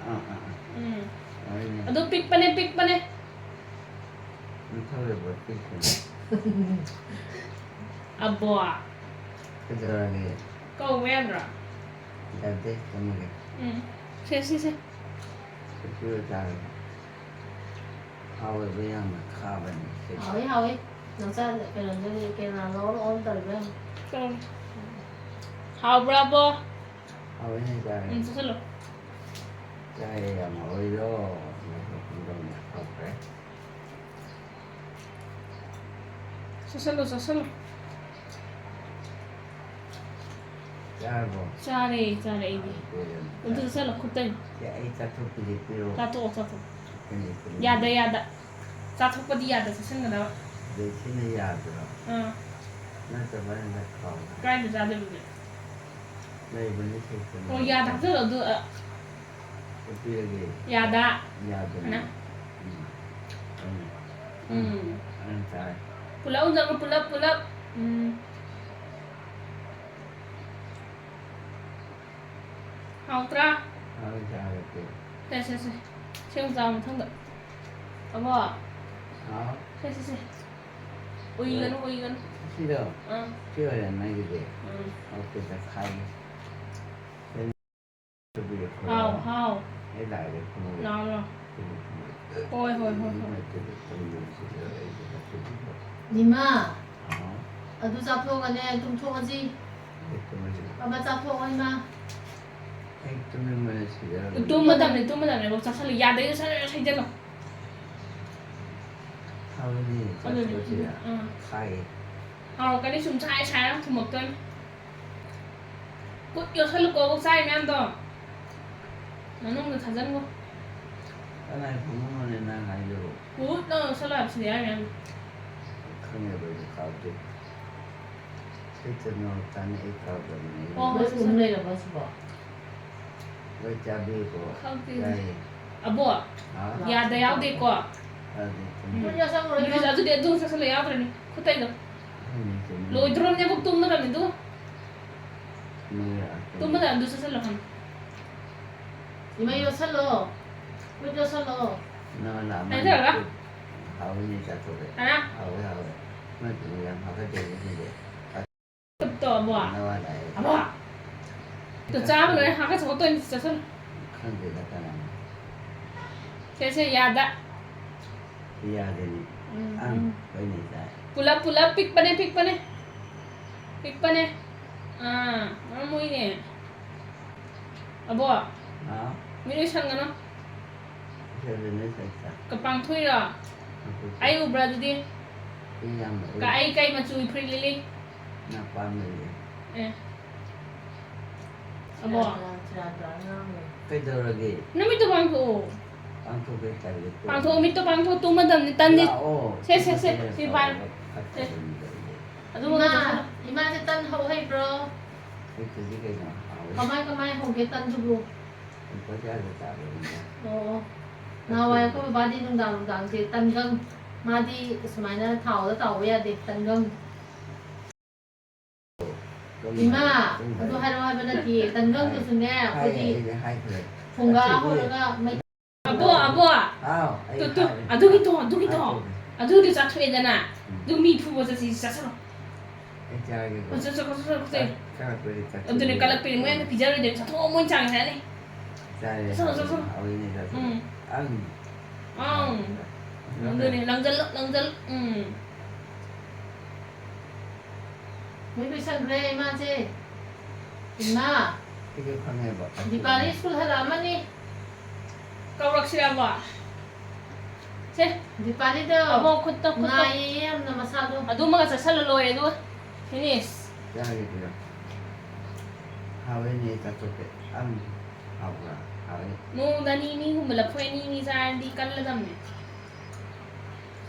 ꯑꯥ, ꯑꯥ, ꯑꯥ꯫ ꯎꯝ꯫ ꯍꯣꯏꯅꯦ꯫ ꯑꯗꯨ ꯄꯤꯛꯄꯅꯦ, ꯄꯤꯛꯄꯅꯦ꯫ ꯅꯊꯧ ꯂꯩꯕ ꯄꯤꯛꯄꯅꯦ꯫ ꯑꯕꯣ꯫ ꯀꯩꯗꯧꯔꯒꯦ? ꯀꯧꯕ ꯌꯥꯗ꯭ꯔꯣ? ꯌꯥꯗꯦ, ꯊꯝꯃꯒꯦ꯫ ꯎꯝ꯫ ꯁꯦ, ꯁꯦ, ꯁꯦ꯫ ꯁꯦ, ꯄꯤꯔꯣ ꯆꯥꯔꯒꯦ꯫ ꯍꯥꯎꯋꯦꯕ ꯌꯥꯝꯅ ꯈꯥꯕꯅꯤ ꯁꯦ꯫ ꯍꯥꯎꯋꯦ, ꯍꯥꯎꯋꯦ꯫ ꯅꯪ ꯆꯥ-, ꯀꯩꯅꯣꯗꯨꯗꯤ, ꯀꯦꯅꯥ ꯂꯧꯔ ꯑꯣꯟ ꯇꯧꯔꯤꯕ ꯌꯥꯝ꯫ ꯇꯧꯔꯦ꯫ ꯍꯥꯎꯕ꯭ꯔꯥꯕꯣ? ꯍꯥꯎꯋꯦꯅꯦ, ꯆꯥꯔꯦ꯫ ꯎꯝ, ꯆꯥꯁꯤꯜꯂꯣ꯫ ꯆꯥꯔꯦ, ꯌꯥꯝ ꯍꯥꯎꯋꯦꯗꯣ꯫ ꯍꯥꯎꯈ꯭ꯔꯦ꯫ ꯆꯥꯁꯜꯂꯣ, ꯆꯥꯁꯜꯂꯣ꯫ ꯆꯥꯔꯕꯣ? ꯆꯥꯔꯦ, ꯆꯥꯔꯦ ꯑꯩꯗꯤ꯫ ꯍꯥꯎꯈ꯭ꯔꯦ ꯌꯥꯝ꯫ ꯑꯗꯨ ꯆꯥꯁꯜꯂꯣ, ꯈꯨꯠꯇꯩ꯫ ꯁꯦ, ꯑꯩ ꯆꯥꯊꯣꯛꯄꯤꯒꯦ, ꯄꯤꯔꯛꯑꯣ꯫ ꯆꯥꯊꯣꯛꯑꯣ, ꯆꯥꯊꯣꯛꯑꯣ꯫ ꯈꯨꯠꯇꯩ, ꯈꯨꯠꯇꯩ꯫ ꯌꯥꯗ, ꯌꯥꯗ꯫ ꯆꯥꯊꯣꯛꯄꯗꯤ ꯌꯥꯗ, ꯆꯥꯁꯤꯟꯒꯗꯕ꯫ ꯑꯗꯩ ꯁꯤꯅ ꯌꯥꯗ꯭ꯔꯣ? ꯑꯥ꯫ ꯅꯠꯇ꯭ꯔ ꯅꯪ ꯈꯥꯎ-, ꯀꯥꯏꯗ ꯆꯥꯗꯣꯏꯕ ꯑꯗꯨꯗꯤ? ꯂꯩꯕꯅꯤ, ꯊꯣꯛꯄꯅꯤ꯫ ꯑꯣ, ꯌꯥꯗ ꯍꯥꯞꯆꯜꯂꯣ, ꯑꯗꯨ, ꯑ, ꯆꯠꯄꯤꯔꯒꯦ꯫ ꯌꯥꯗ꯫ ꯌꯥꯗꯅ꯫ ꯑꯅ? ꯎꯝ꯫ ꯎꯝ꯫ ꯎꯝ꯫ ꯑꯅ ꯆꯥꯔꯦ꯫ ꯄꯨꯂꯞ ꯎꯖꯔꯣ, ꯄꯨꯂꯞ, ꯄꯨꯂꯞ꯫ ꯎꯝ꯫ ꯍꯥꯎꯇ꯭ꯔꯥ? ꯍꯥꯎꯋꯤ, ꯆꯥꯔꯒꯦ꯫ ꯁꯦ, ꯁꯦ, ꯁꯦ꯫ ꯁꯦꯝ ꯆꯥꯎ ꯃꯊꯪꯗ꯫ ꯑꯕꯣ꯫ ꯍꯥꯎ꯫ ꯁꯦ, ꯁꯦ, ꯁꯦ꯫ ꯎꯏꯒꯅꯨ, ꯎꯏꯒꯅꯨ꯫ ꯁꯤꯔꯣ? ꯑꯥ꯫ ꯁꯤ ꯑꯣꯏꯔꯦ ꯅꯪꯒꯤꯗꯤ? ꯎꯝ꯫ ꯑꯣꯀꯦ, ꯇꯛꯈꯥꯏꯒꯦ꯫ ꯍꯥꯎ, ꯍꯥꯎ꯫ ꯑꯩ ꯂꯥꯛꯑꯒꯦ, ꯈꯨꯝꯃꯒꯦ꯫ ꯂꯥꯛꯑꯣ, ꯂꯥꯛꯑꯣ꯫ ꯈꯨꯝꯃꯨ, ꯈꯨꯝꯃꯨ꯫ ꯍꯣꯏ, ꯍꯣꯏ, ꯍꯣꯏ, ꯍꯣꯏ꯫ ꯏꯃꯥꯏ ꯄꯦꯝꯃ, ꯀꯔꯤꯅꯣ ꯁꯤꯗ ꯑꯩꯁꯦ ꯉꯁꯤꯗꯤ? ꯅꯤꯃꯥ, ꯍꯥꯎ꯫ ꯑꯗꯨ ꯆꯥꯊꯣꯛꯑꯒꯅꯦ, ꯇꯨꯝꯊꯣꯛꯑꯁꯤ꯫ ꯑꯩ ꯇꯨꯝꯃꯁꯤꯔꯣ? ꯕꯕꯥ, ꯆꯥꯊꯣꯛꯑꯣ, ꯏꯃꯥ꯫ ꯑꯩ ꯇꯨꯝꯅꯤꯡꯕꯅ ꯁꯤꯗꯧꯔꯦ꯫ ꯇꯨꯝꯃꯗꯕꯅꯦ, ꯇꯨꯝꯃꯗꯕꯅꯦ꯫ ꯆꯥꯁꯜꯂꯨ꯫ ꯌꯥꯗꯩꯗꯣ ꯁꯠ ꯁꯠ ꯁꯩꯖꯜꯂꯣ꯫ ꯍꯥꯎꯏꯅꯦ, ꯑꯗꯨꯅꯦ꯫ ꯆꯥꯊꯣꯛꯑꯁꯤꯔ? ꯑꯥ꯫ ꯈꯥꯏꯌꯦ꯫ ꯍꯥꯎꯔꯛꯀꯅꯤ, ꯁꯨꯝ ꯁꯥꯏ ꯁꯥꯏꯔ ꯊꯨꯝꯃꯛꯇꯣꯏꯅꯦ꯫ ꯈꯨꯠ ꯌꯣꯠꯁꯜꯂꯨꯀꯣ, ꯑꯣꯛ ꯆꯥꯔꯤ ꯃꯌꯥꯝꯗꯣ꯫ ꯃꯅꯨꯡꯗ ꯊꯥꯖꯟꯒꯣ꯫ ꯀꯅꯥꯏ ꯐꯃꯨꯡꯅꯣꯅꯦ ꯅꯪ ꯍꯥꯏꯗꯨꯕꯨ? ꯈꯨꯠ ꯅꯪ ꯌꯣꯠꯁꯜꯂꯣ ꯍꯥꯏꯕꯁꯤꯗꯤ ꯌꯥꯔꯤ ꯃꯌꯥꯝꯗꯣ꯫ ꯈꯪꯉꯦꯕ ꯑꯩꯁꯨ ꯀꯥꯎꯗꯦ꯫ ꯁꯤ ꯆꯠꯅ ꯇꯥꯅ ꯑꯩ ꯀꯥꯎꯗꯕꯅꯦ꯫ ꯑꯣ, ꯂꯣꯏ ꯎꯝ ꯂꯩꯔꯕꯣ ꯁꯤꯕꯣ? ꯂꯣꯏ ꯆꯥꯕꯤꯌꯨꯀꯣ꯫ ꯈꯪꯗꯦ꯫ ꯆꯥꯏꯌꯦ꯫ ꯑꯕꯣ, ꯍꯥ? ꯌꯥꯗ ꯌꯥꯎꯗꯦꯀꯣ꯫ ꯆꯥꯗꯦ, ꯎꯝ꯫ ꯆꯨꯝꯃꯦ꯫ ꯈꯨꯠ ꯌꯣꯠꯁꯜꯂꯨꯔꯣ, ꯅꯨꯃꯤꯠ ꯏꯃꯥ꯫ ꯑꯗꯨꯗꯤ ꯑꯗꯨ ꯆꯠꯁꯜꯂꯣ, ꯌꯥꯎꯗ꯭ꯔꯅꯤ꯫ ꯈꯨꯠꯇꯩꯗꯣ꯫ ꯈꯪꯉꯦ, ꯆꯨꯝꯃꯦ꯫ ꯂꯣꯏꯗ꯭ꯔꯣꯝꯅꯦꯕꯨ ꯇꯨꯝꯃꯗꯕꯅꯤ ꯑꯗꯨꯒ꯫ ꯃꯣꯏ ꯑꯥ, ꯇꯨꯝꯃꯗ ꯑꯗꯨ ꯆꯠꯁꯜꯂꯣ ꯍꯪ꯫ ꯏꯃꯥ ꯌꯣꯠꯁꯜꯂꯣ꯫ ꯈꯨꯠ ꯌꯣꯠꯁꯜꯂꯣ꯫ ꯅꯪ ꯂꯥꯛꯑꯝꯃꯅꯤ꯫ ꯍꯥꯏꯖꯔꯒ? ꯍꯥꯎꯏꯅꯦ, ꯆꯥꯊꯣꯛꯑꯦ꯫ ꯀꯅꯥ? ꯍꯥꯎꯋꯦ, ꯍꯥꯎꯋꯦ꯫ ꯅꯣꯏ ꯄꯨꯡ ꯌꯥꯝ ꯍꯥꯒꯠꯆꯩ ꯉꯁꯤꯗꯤ꯫ ꯇꯣ ꯑꯕꯣ꯫ ꯅꯋꯥ ꯂꯥꯛꯑꯦ꯫ ꯑꯕꯣ꯫ ꯇꯣ ꯆꯥꯕ ꯂꯣꯏꯔꯦ, ꯍꯥꯒꯠꯆ ꯈꯣꯠꯇꯣꯏꯅꯤ, ꯆꯠꯁꯜꯂꯨ꯫ ꯈꯪꯗꯦꯗ ꯀꯅꯥꯅꯣ꯫ ꯁꯦ, ꯁꯦ, ꯌꯥꯗ꯫ ꯌꯥꯗꯦꯅꯦ꯫ ꯎꯝ, ꯑꯪ, ꯎꯝ꯫ ꯍꯣꯏꯅꯦ, ꯆꯥꯏ꯫ ꯄꯨꯂꯞ, ꯄꯨꯂꯞ, ꯄꯤꯛꯄꯅꯦ, ꯄꯤꯛꯄꯅꯦ꯫ ꯄꯤꯛꯄꯅꯦ꯫ ꯑꯥ, ꯃꯔꯝ ꯃꯣꯏꯅꯦ꯫ ꯑꯕꯣ, ꯍꯥꯎ꯫ ꯃꯤ ꯂꯣꯏ ꯁꯪꯒꯅꯣ꯫ ꯁꯦ, ꯑꯗꯨꯅꯦ ꯆꯥꯏ, ꯆꯥꯏ꯫ ꯀ-, ꯄꯥꯡꯊꯣꯛꯏꯔꯣ? ꯄꯥꯡꯊꯣꯛꯏ꯫ ꯑꯩ ꯎꯕ꯭ꯔꯥ ꯑꯗꯨꯗꯤ? ꯑꯩ ꯌꯥꯝ ꯎꯏ꯫ ꯀ-, ꯑꯩ ꯀꯩ ꯃꯆꯨꯒꯤ ꯐꯨꯔꯤꯠ ꯂꯤꯠꯂꯤ? ꯅꯪ ꯄꯥꯝꯃꯤꯁꯦ꯫ ꯑꯦ꯫ ꯑꯕꯣ꯫ ꯁꯦꯔꯥꯟ ꯇꯨꯔꯥꯟ ꯉꯥꯡꯅꯨ꯫ ꯀꯩꯗꯧꯔꯒꯦ? ꯅꯃꯤꯠꯇꯣ ꯄꯥꯡꯊꯣꯛꯑꯣ꯫ ꯄꯥꯡꯊꯣꯛꯀꯦ ꯇꯜꯂꯦ, ꯇꯣꯛꯑꯣ꯫ ꯄꯥꯡꯊꯣꯛꯑꯣ, ꯃꯤꯠꯇꯣ ꯄꯥꯡꯊꯣꯛꯑꯣ, ꯇꯨꯝꯃꯗꯕꯅꯤ, ꯇꯟꯗꯤ꯫ ꯂꯥꯛꯑꯣ꯫ ꯁꯦ, ꯁꯦ, ꯁꯦ, ꯁꯤꯗ ꯁꯤ ꯇꯧꯔꯒ ꯄꯥꯏꯔꯣ꯫ ꯐꯠꯇꯕꯅꯤ ꯇꯧꯔꯤꯁꯦ꯫ ꯑꯗꯨꯒ ꯏꯃꯥ, ꯀꯩꯗꯧꯁꯦ? ꯏꯃꯥꯁꯦ ꯇꯟ ꯍꯧ ꯍꯩꯕ꯭ꯔꯣ? ꯍꯩꯇꯗꯤ ꯀꯩꯅꯣ? ꯍꯥꯎꯋꯦ꯫ ꯀꯃꯥꯏ, ꯀꯃꯥꯏ ꯍꯧꯒꯦ ꯇꯟꯗꯨꯕꯨ? ꯂꯨꯄꯥ ꯀꯌꯥꯗ ꯆꯥꯕꯅꯤꯗ? ꯑꯣ, ꯅꯍꯥꯟꯋꯥꯏ ꯑꯩꯈꯣꯏ ꯕꯕꯥꯗꯤ ꯅꯨꯡꯗꯥꯡ ꯅꯨꯡꯗꯥꯡꯁꯦ ꯇꯟꯒꯪ, ꯃꯥꯗꯤ ꯁꯨꯃꯥꯏꯅ ꯊꯥꯎꯗ ꯇꯥꯎꯕ ꯌꯥꯗꯦ, ꯇꯟꯒꯪ꯫ ꯏꯃꯥ, ꯑꯗꯨ ꯍꯥꯏꯔꯛꯑꯣ ꯍꯥꯏꯕ ꯅꯠꯇꯤꯌꯦ, ꯇꯟꯒꯪꯗꯨꯁꯨꯅꯦ, ꯍꯥꯏ, ꯑꯩꯈꯣꯏꯗꯤ ꯑꯩꯗꯤ ꯍꯥꯏꯈ꯭ꯔꯦ꯫ ꯐꯨꯡꯒꯥ ꯑꯗꯨꯗꯤ ꯍꯧꯔꯒ ꯃꯩ- ꯑꯕꯣ, ꯑꯕꯣ꯫ ꯍꯥꯎ, ꯑꯩ ꯇꯨ, ꯇꯨ, ꯍꯥꯏꯔꯦ꯫ ꯑꯗꯨꯒꯤ ꯇꯣ, ꯑꯗꯨꯒꯤ ꯇꯣ꯫ ꯍꯥꯏꯈ꯭ꯔꯦ꯫ ꯑꯗꯨꯗꯤ ꯆꯥꯊꯣꯛꯑꯦꯗꯅ꯫ ꯑꯗꯨ ꯃꯤ ꯐꯨꯕ ꯆꯠꯁꯤ, ꯆꯠꯁꯤꯜꯂꯣ꯫ ꯑꯩ ꯆꯥꯔꯒꯦꯀꯣ꯫ ꯆꯠ, ꯆꯠ, ꯆꯠ, ꯆꯠ, ꯆꯠ꯫ ꯀꯜꯂꯛꯄꯗꯤ ꯆꯠ-, ꯑꯗꯨꯅꯦ ꯀꯜꯂꯛꯄꯤꯅꯤ, ꯃꯣꯏꯅ ꯄꯤꯖꯔꯣꯏꯗꯣꯏꯅꯤ, ꯆꯥꯊꯣꯛꯑꯣ, ꯃꯣꯏꯅ ꯆꯥꯒꯦ ꯍꯥꯏꯔꯅꯤ꯫ ꯆꯥꯔꯦ, ꯆꯠꯁꯤꯜꯂꯣ, ꯍꯥꯎꯋꯤ, ꯆꯠꯁꯤꯜꯂꯣ꯫ ꯍꯥꯎꯋꯤꯅꯦ, ꯆꯥꯊꯣꯛꯑꯣ꯫ ꯎꯝ꯫ ꯑꯪ꯫ ꯑꯪ꯫ ꯑꯗꯨꯅꯦ, ꯂꯪꯖꯜꯂꯣ, ꯂꯪꯖꯜꯂꯣ꯫ ꯎꯝ꯫ ꯃꯣꯏ ꯂꯣꯏꯁꯟꯈ꯭ꯔꯦ ꯏꯃꯥꯁꯦ꯫ ꯏꯃꯥ꯫ ꯑꯩꯁꯨ ꯈꯪꯉꯦꯕ꯫ ꯗꯤꯄꯥꯂꯤ ꯁ꯭ꯀꯨꯜ ꯍꯜꯂꯛꯑꯃꯅꯤ꯫ ꯀꯧꯔꯛꯁꯤꯔꯕꯣ? ꯁꯦ, ꯗꯤꯄꯥꯂꯤꯗꯣ ꯑꯕꯣ, ꯈꯨꯠꯇꯣ, ꯈꯨꯠꯇꯣ꯫ ꯅꯥꯏꯌꯦ ꯌꯥꯝꯅ ꯃꯁꯥꯗꯣ꯫ ꯑꯗꯨꯃꯒ ꯆꯠꯁꯜꯂ ꯂꯣꯏꯔꯦ, ꯑꯗꯨꯒ finish꯫ ꯆꯥꯒꯦ ꯄꯤꯔꯣ꯫ ꯍꯥꯎꯋꯦꯅꯦ, ꯆꯥꯊꯣꯛꯀꯦ꯫ ꯑꯝ, ꯍꯥꯎꯕ꯭ꯔꯥ? ꯍꯥꯎꯋꯦ꯫ ꯅꯣꯡꯃꯗ ꯑꯅꯤ ꯑꯅꯤꯒꯨꯝꯕ ꯂꯐꯣꯏ ꯑꯅꯤ ꯑꯅꯤ ꯆꯥꯔꯗꯤ ꯀꯜꯂꯗꯝꯅꯦ꯫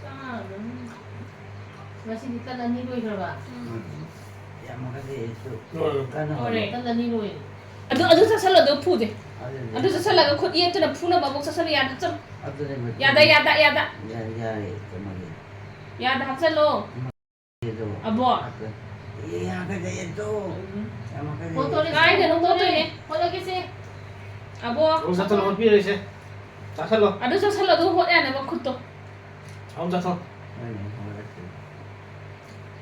ꯆꯥꯔꯗꯝꯅꯤ꯫ ꯉꯁꯤꯗꯤ ꯇꯟ ꯑꯅꯤ ꯂꯣꯏꯈ꯭ꯔꯕ? ꯎꯝ꯫ ꯌꯥꯝꯃꯒꯗꯤ ꯑꯩꯁꯨ ꯂꯣꯏꯔꯦ꯫ ꯀꯟꯅ ꯂꯣꯏꯔꯦ꯫ ꯍꯣꯠꯅꯧ꯫ ꯇꯟ ꯑꯅꯤ ꯂꯣꯏꯔꯦ꯫ ꯑꯗꯨ, ꯑꯗꯨ ꯆꯠꯁꯜꯂꯣ, ꯑꯗꯨ ꯐꯨꯗꯦ꯫ ꯑꯗꯨꯗꯤ ꯑꯗꯨ ꯆꯠꯁꯜꯂꯒ ꯈꯨꯠ ꯌꯦꯠꯇꯨꯅ ꯐꯨꯅꯕ ꯑꯃꯨꯛ ꯆꯠꯁꯜꯂꯣ, ꯌꯥꯗ ꯆꯠꯂꯣ꯫ ꯑꯗꯨꯗꯤ ꯃꯩ ꯌꯥꯗ, ꯌꯥꯗ, ꯌꯥꯗ꯫ ꯌꯥ-, ꯌꯥꯔꯦ, ꯆꯨꯝꯃꯒꯦ꯫ ꯌꯥꯗ ꯍꯥꯞꯆꯜꯂꯣ꯫ ꯑꯗꯣ꯫ ꯑꯕꯣ꯫ ꯑꯦ, ꯌꯥꯒꯗꯦ ꯑꯗꯣ꯫ ꯌꯥꯝꯃꯒꯗꯤ꯫ ꯍꯣꯠꯇꯣꯔꯦ, ꯀꯥꯏꯗꯅꯣ ꯍꯣꯠꯇꯣꯔꯦ꯫ ꯍꯣꯠꯇꯣꯏꯅꯦ? ꯍꯣꯠꯂꯒꯦꯁꯦ꯫ ꯑꯕꯣ꯫ ꯑꯣ, ꯆꯠꯊꯠꯂꯣ, ꯍꯣꯠꯄꯤꯔꯣꯏꯁꯦ꯫ ꯆꯥꯁꯜꯂꯣ꯫ ꯑꯗꯨ ꯆꯠꯁꯜꯂꯣ, ꯑꯗꯨ ꯍꯣꯠ ꯌꯥꯅꯕ ꯈꯨꯠꯇꯣ꯫ ꯑꯃꯨꯛ ꯆꯥꯊꯣꯛ꯫ ꯍꯣꯏꯅꯦ, ꯍꯣꯠꯂꯛꯀꯦ꯫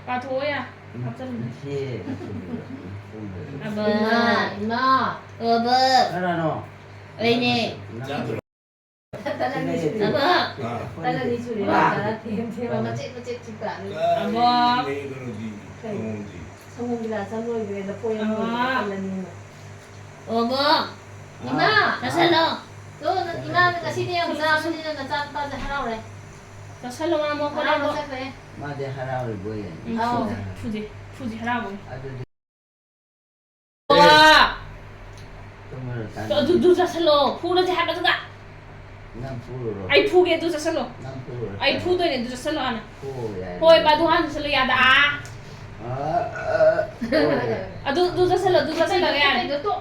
ꯄꯥꯊꯣꯛꯑꯣ ꯌꯥ꯫ ꯎꯝ, ꯍꯥꯞꯆꯜꯂꯨꯅꯦ꯫ ꯏꯆꯦ, ꯑꯆꯨꯝꯕꯗꯣ, ꯎꯝ, ꯆꯨꯝꯕꯗꯣ꯫ ꯑꯕ꯫ ꯏꯃꯥ, ꯏꯃꯥ꯫ ꯑꯕ꯫ ꯀꯅꯥꯅꯣ? ꯑꯩꯅꯦ꯫ ꯅꯪ ꯇꯟ ꯑꯅꯤ ꯁꯨꯔꯦ꯫ ꯑꯕ꯫ ꯇꯟ ꯑꯅꯤ ꯁꯨꯔꯦ꯫ ꯑꯕ꯫ ꯆꯥꯔ ꯊꯦꯝ ꯊꯦꯝ ꯃꯆꯦꯠ ꯃꯆꯦꯠ ꯆꯤꯛꯄ꯫ ꯑꯕꯣ꯫ ꯂꯩꯒꯅꯨꯗꯤ, ꯁꯪꯒꯣꯝꯗꯤ꯫ ꯁꯪꯒꯣꯝ ꯒꯤꯂꯥꯁ ꯑꯃ ꯂꯣꯏꯈ꯭ꯔꯦ, ꯂꯐꯣꯏ ꯑꯃ ꯂꯣꯏꯈ꯭ꯔꯦ, ꯑꯕꯣ꯫ ꯇꯜꯂꯅꯤꯅ꯫ ꯑꯣꯕꯣ꯫ ꯏꯃꯥ! ꯆꯥꯁꯜꯂꯣ꯫ ꯇꯣ, ꯅꯪ ꯏꯃꯥꯅ ꯉꯁꯤꯗꯤ ꯌꯥꯝ ꯆꯥꯕꯅꯤꯅ ꯅꯆꯥꯅꯨꯄꯥꯁꯦ ꯍꯔꯥꯎꯔꯦ꯫ ꯆꯥꯁꯜꯂꯣ, ꯃꯥ ꯃꯣꯛ ꯍꯔꯥꯎꯕ ꯍꯣꯔꯦꯟ꯫ ꯆꯠꯈ꯭ꯔꯦ꯫ ꯃꯥꯗꯤ ꯍꯔꯥꯎꯔꯤꯕꯣꯏ ꯌꯥꯏ꯫ ꯎꯝ, ꯑꯧ꯫ ꯐꯨꯗꯦ, ꯐꯨꯗꯦ, ꯐꯨꯗꯦ, ꯍꯔꯥꯎꯕꯅꯤ꯫ ꯑꯗꯨꯗꯤ ꯋꯥ! ꯇꯨꯝꯃꯔꯣꯏ ꯑꯗꯨ, ꯑꯗꯨ ꯆꯥꯁꯜꯂꯣ, ꯐꯨꯔꯁꯦ ꯍꯥꯏꯕꯗꯨꯗ꯫ ꯅꯪ ꯐꯨꯔꯨꯔꯣ꯫ ꯑꯩ ꯐꯨꯒꯦ, ꯑꯗꯨ ꯆꯥꯁꯜꯂꯣ꯫ ꯅꯪ ꯐꯨꯔꯨꯔꯣ꯫ ꯑꯩ ꯐꯨꯗꯣꯏꯅꯦ, ꯑꯗꯨ ꯆꯥꯁꯜꯂꯣ ꯍꯥꯟꯅ꯫ ꯐꯨ ꯌꯥꯏ꯫ ꯍꯣꯏ, ꯕꯥ, ꯑꯗꯨ ꯍꯥꯟꯅ ꯆꯥꯁꯜꯂꯣ, ꯌꯥꯗ꯫ ꯑꯥ! ꯑꯥ, ꯑꯥ, ꯐꯨ ꯌꯥꯏ꯫ ꯑꯗꯨ, ꯑꯗꯨ ꯆꯥꯁꯜꯂꯣ, ꯑꯗꯨ ꯆꯥꯁꯜꯂꯒ ꯌꯥꯔꯦ꯫ ꯑꯇꯩꯗꯣ ꯇꯣꯛ꯫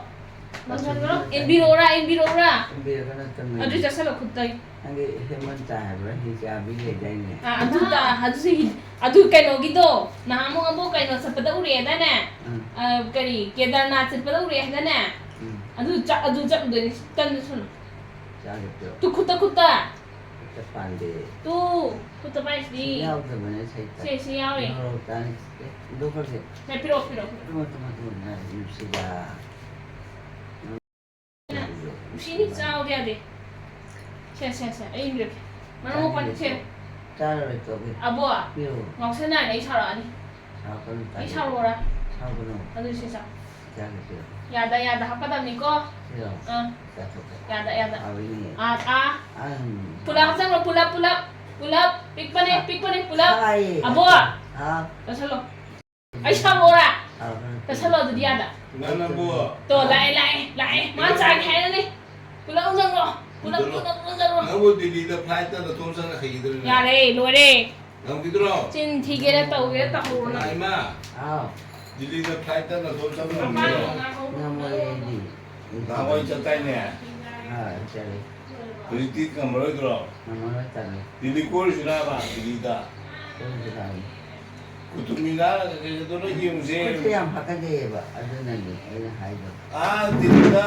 ꯅꯪꯁꯟꯈ꯭ꯔꯣ꯫ ꯏꯟꯕꯤꯔꯛꯎꯔꯥ, ꯏꯟꯕꯤꯔꯛꯎꯔꯥ? ꯏꯟꯕꯤꯔꯒꯅ ꯇꯨꯝꯃꯦ꯫ ꯑꯗꯨ ꯆꯥꯁꯜꯂꯣ, ꯈꯨꯠꯇ꯫ ꯅꯪꯒꯤ ꯍꯦꯃꯟꯇ ꯍꯥꯏꯕ꯭ꯔꯥ? ꯍꯤ ꯆꯥꯕꯤ ꯂꯩꯗꯥꯏꯅꯦ? ꯑꯥ, ꯑꯗꯨ ꯇ-, ꯑꯗꯨꯁꯨ ꯍꯤ-, ꯑꯗꯨ ꯀꯩꯅꯣꯒꯤꯗꯣ, ꯅꯍꯥꯟꯃꯨꯛ ꯑꯃꯨꯛ ꯀꯩꯅꯣ ꯆꯠꯄꯗ ꯎꯔꯛꯑꯦꯗꯥꯏꯅꯦ? ꯎꯝ꯫ ꯑ, ꯀꯔꯤ, ꯀꯦꯗꯔꯅꯥꯊ ꯆꯠꯄꯗ ꯎꯔꯛꯑꯦ ꯍꯥꯏꯗꯥꯏꯅꯦ? ꯎꯝ꯫ ꯑꯗꯨ ꯆ-, ꯑꯗꯨ ꯆꯠꯂꯨꯗꯣꯏꯅꯦ, ꯇꯟꯗꯨ ꯁꯨꯅ꯫ ꯆꯥꯒꯗ꯭ꯔꯣ? ꯇꯨ ꯈꯨꯠꯇ, ꯈꯨꯠꯇ꯫ ꯈꯨꯠꯇ ꯄꯥꯟꯗꯦ꯫ ꯇꯨ, ꯈꯨꯠꯇ ꯄꯥꯏꯁꯤꯗꯤ꯫ ꯁꯤ ꯌꯥꯎꯗꯕꯅꯦ ꯁꯩꯇ꯫ ꯁꯦ, ꯁꯤ ꯌꯥꯎꯔꯦ꯫ ꯃꯣꯔꯣꯛ ꯆꯥꯅꯤ꯫ ꯑꯦ, ꯍꯨꯟꯗꯣꯛꯈ꯭ꯔꯁꯦ꯫ ꯁꯦ, ꯄꯤꯔꯛꯑꯣ, ꯄꯤꯔꯛꯑꯣ, ꯄꯤꯔꯛꯑꯣ꯫ ꯇꯨꯝꯃꯣ, ꯇꯨꯝꯃꯣ, ꯇꯨꯝꯃꯣ, ꯅꯨꯡꯁꯤꯗ꯫ ꯅꯨꯡꯁꯤꯅꯤ, ꯆꯥꯎꯗ ꯌꯥꯗꯦ꯫ ꯁꯦ, ꯁꯦ, ꯁꯦ, ꯑꯩ ꯏꯟꯕꯤꯔꯛꯀꯦ꯫ ꯃꯔꯨ ꯃꯄꯥꯟ ꯁꯦ꯫ ꯆꯥꯔꯔꯣꯏ, ꯇꯣꯛꯑꯦ꯫ ꯑꯕꯣ, ꯄꯤꯔꯛꯑꯣ꯫ ꯉꯥꯎꯁꯟꯅꯔꯗꯤ ꯑꯩ ꯁꯥꯎꯔꯛꯑꯅꯤ꯫ ꯁꯥꯎꯔꯛꯀꯅꯨ, ꯑꯩ ꯇꯥꯅꯤꯡꯗꯦ꯫ ꯁꯥꯎꯔꯛꯑꯣꯔꯥ? ꯁꯥꯎꯒꯅꯨ꯫ ꯑꯗꯨ ꯁꯤ ꯆꯥꯎ꯫ ꯆꯥꯈꯤꯁꯤꯔꯣ? ꯌꯥꯗ, ꯌꯥꯗ ꯍꯥꯞꯀꯗꯕꯅꯤꯀꯣ꯫ ꯁꯤꯔꯣ? ꯑꯥ꯫ ꯆꯥꯊꯣꯛꯀꯦ꯫ ꯌꯥꯗ, ꯌꯥꯗ꯫ ꯍꯥꯎꯏꯅꯦ꯫ ꯑꯥ, ꯑꯥ꯫ ꯑꯥ꯫ ꯄꯨꯂꯞ ꯍꯥꯞꯆꯜꯂꯣ, ꯄꯨꯂꯞ, ꯄꯨꯂꯞ, ꯄꯨꯂꯞ꯫ ꯄꯤꯛꯄꯅꯦ, ꯄꯤꯛꯄꯅꯦ, ꯄꯨꯂꯞ꯫ ꯁꯥꯏꯌꯦ꯫ ꯑꯕꯣ! ꯍꯥꯎ꯫ ꯆꯥꯁꯜꯂꯣ꯫ ꯑꯩ ꯁꯥꯃꯣꯔꯥ? ꯍꯥꯎ, ꯍꯥꯎ꯫ ꯆꯥꯁꯜꯂꯣ ꯑꯗꯨꯗꯤ ꯌꯥꯗ꯫ ꯅꯪꯅꯕꯨ ꯇꯣ, ꯂꯥꯛꯑꯦ, ꯂꯥꯛꯑꯦ, ꯂꯥꯛꯑꯦ꯫ ꯃꯥ ꯆꯥꯒꯦ ꯍꯥꯏꯔꯅꯤ꯫ ꯄꯨꯂꯞ ꯎꯖꯪꯉꯣ꯫ ꯄꯨꯂꯞ, ꯄꯨꯂꯞ ꯎꯖꯪꯉꯣ꯫ ꯅꯪꯕꯨ ꯗꯤꯜꯂꯤꯗ flight ꯇ ꯅꯇꯣꯝ ꯆꯪꯉ ꯍꯩꯈꯤꯗꯣꯏꯔꯣ? ꯌꯥꯔꯦ, ꯂꯣꯏꯔꯦ꯫ ꯉꯝꯈꯤꯗ꯭ꯔꯣ? ꯆꯤꯟ ꯊꯤꯒꯦꯔꯥ ꯇꯧꯒꯦꯔꯥ ꯇꯧꯍꯧꯔꯣ ꯅꯪ꯫ ꯏꯃꯥ, ꯍꯥꯎ꯫ ꯗꯤꯜꯂꯤꯗ flight ꯇ ꯅꯇꯣꯝ ꯆꯪꯕ ꯉꯝꯈꯤꯗ꯭ꯔꯣ? ꯉꯝꯃꯣꯏ ꯑꯩꯗꯤ꯫ ꯅꯍꯥꯟꯋꯥꯏ ꯆꯠꯇꯥꯏꯅꯦ? ꯑꯥ, ꯆꯠꯂꯦ꯫ ꯍꯧꯖꯤꯛꯇꯤ ꯉꯝꯃꯔꯣꯏꯗ꯭ꯔꯣ? ꯉꯝꯃꯔꯣꯏ, ꯇꯜꯂꯦ꯫ ꯗꯤꯜꯂꯤ ꯀꯣꯏꯔꯨꯁꯤꯔꯕ, ꯗꯤꯜꯂꯤꯗ? ꯀꯣꯏꯔꯨꯁꯤꯔꯕ? ꯀꯨꯇꯨꯕ ꯃꯤꯅꯥꯔ ꯀꯩꯀꯩꯗꯣ ꯂꯣꯏ ꯌꯦꯡꯉꯨꯁꯦ꯫ ꯈꯨꯠꯁꯦ ꯌꯥꯝ ꯍꯥꯀꯠꯖꯩꯌꯦꯕ, ꯑꯗꯨꯅꯅꯦ ꯑꯩꯅ ꯍꯥꯏꯗꯣ꯫ ꯑꯥ, ꯗꯤꯜꯂꯤꯗ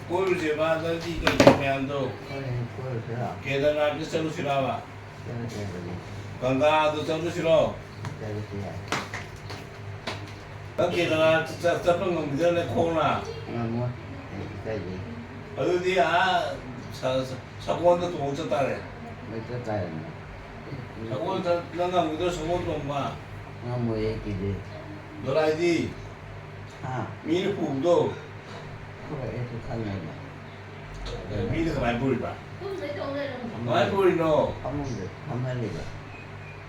ꯀꯣꯏꯔꯨꯁꯦꯕ, ꯑꯗꯨꯗꯤ ꯀꯩꯀꯩ ꯃꯌꯥꯝꯗꯣ꯫ ꯍꯣꯏꯅꯦ, ꯀꯣꯏꯔꯨꯁꯤꯔꯣ? ꯀꯦꯗꯔꯅꯥꯊꯇ ꯆꯠꯂꯨꯁꯤꯔꯕ? ꯆꯠꯂꯨꯁꯦ ꯍꯥꯏꯕꯅꯦ꯫ ꯒꯪꯒꯥꯗ ꯆꯠꯂꯨꯁꯤꯔꯣ? ꯆꯠꯂꯨꯁꯦ ꯌꯥꯏ꯫ ꯅꯪ ꯀꯦꯗꯔꯅꯥꯊ ꯆꯠ-, ꯆꯠꯄ ꯉꯝꯈꯤꯗ꯭ꯔꯅꯦ ꯈꯣꯡꯅ? ꯉꯝꯃꯣꯏ꯫ ꯑꯩ ꯏꯀꯥꯏꯖꯩ꯫ ꯑꯗꯨꯗꯤ ꯑꯥ ꯁ-, ꯁ-, ꯁꯒꯣꯜꯗ ꯇꯣꯡꯉ ꯆꯠ ꯇꯥꯔꯦ꯫ ꯍꯣꯏ, ꯆꯠ ꯇꯥꯔꯦꯅꯦ꯫ ꯁꯒꯣꯜꯗ ꯅꯪ ꯉꯝꯈꯤꯗ꯭ꯔꯣ ꯁꯒꯣꯜ ꯇꯣꯡꯕ? ꯉꯝꯃꯣꯏ, ꯑꯩ ꯀꯤꯖꯩ꯫ ꯗꯣꯂꯥꯏꯗꯤ? ꯍꯥ? ꯃꯤꯅ ꯄꯨꯕꯗꯣ? ꯍꯣꯏ, ꯑꯩꯁꯨ ꯈꯪꯉꯦꯕ꯫ ꯃꯤꯅ ꯀꯃꯥꯏꯅ ꯄꯨꯔꯤꯕ? ꯀꯃꯥꯏꯅ ꯄꯨꯔꯤꯅꯣ? ꯐꯃꯨꯡꯗ ꯐꯝꯍꯜꯂꯤꯕ꯫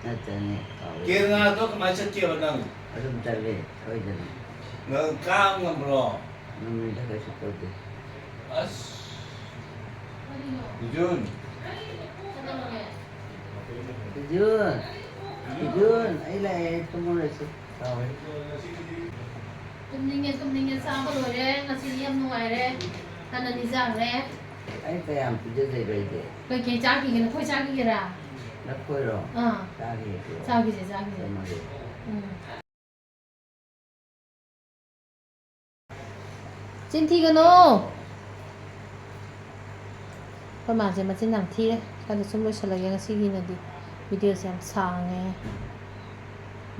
ꯅꯠꯇ꯭ꯔꯅꯦ, ꯀꯥꯎꯔꯦ꯫ ꯀꯦꯗꯔꯅꯥꯊꯇꯣ ꯀꯃꯥꯏꯅ ꯆꯠꯀꯦꯕ ꯅꯪ? ꯑꯗꯨꯝ ꯆꯠꯂꯦ, ꯁꯣꯏꯗꯅ꯫ ꯅꯪ ꯀꯥꯕ ꯉꯝꯕ꯭ꯔꯣ? ꯉꯝꯃꯤꯗ, ꯀꯩꯁꯨ ꯇꯧꯗꯦ꯫ ꯑꯁ꯫ ꯕꯤꯖꯨꯟ꯫ ꯕꯤꯖꯨꯟ! ꯕꯤꯖꯨꯟ! ꯑꯩ ꯂꯥꯛꯑꯦ, ꯇꯨꯝꯃꯨꯔꯁꯤ꯫ ꯀꯥꯎꯔꯦ꯫ ꯇꯨꯝꯅꯤꯡꯉꯦ, ꯇꯨꯝꯅꯤꯡꯉꯦ, ꯆꯥꯕ ꯂꯣꯏꯔꯦ꯫ ꯉꯁꯤꯗꯤ ꯌꯥꯝ ꯅꯨꯡꯉꯥꯏꯔꯦ꯫ ꯇꯟ ꯑꯅꯤ ꯆꯥꯈ꯭ꯔꯦ꯫ ꯑꯩ ꯀꯌꯥꯝ ꯄꯤꯖꯗꯣꯏꯕ ꯑꯩꯗꯤ? ꯀꯩꯀꯩ ꯆꯥꯈꯤꯒꯦ? ꯂꯐꯣꯏ ꯆꯥꯈꯤꯒꯦꯔꯥ? ꯂꯐꯣꯏꯔꯣ? ꯑꯥ꯫ ꯆꯥꯈꯤꯒꯦ, ꯄꯤꯔꯛꯑꯣ꯫ ꯆꯥꯈꯤꯁꯦ, ꯆꯥꯈꯤꯁꯦ꯫ ꯆꯥꯝꯃꯒꯤ꯫ ꯎꯝ꯫ ꯆꯤꯟ ꯊꯤꯒꯅꯣ꯫ ꯑꯩꯈꯣꯏ ꯃꯥꯁꯦ ꯃꯆꯤꯟ ꯌꯥꯝ ꯊꯤꯔꯦ꯫ ꯁ꯭ꯋꯥꯏꯗ ꯁꯨꯝ ꯂꯣꯏꯁꯤꯜꯂꯒꯦ ꯉꯁꯤꯒꯤꯅꯗꯤ꯫ ꯚꯤꯗꯤꯑꯣꯁꯦ ꯌꯥꯝ ꯁꯥꯡꯉꯦ꯫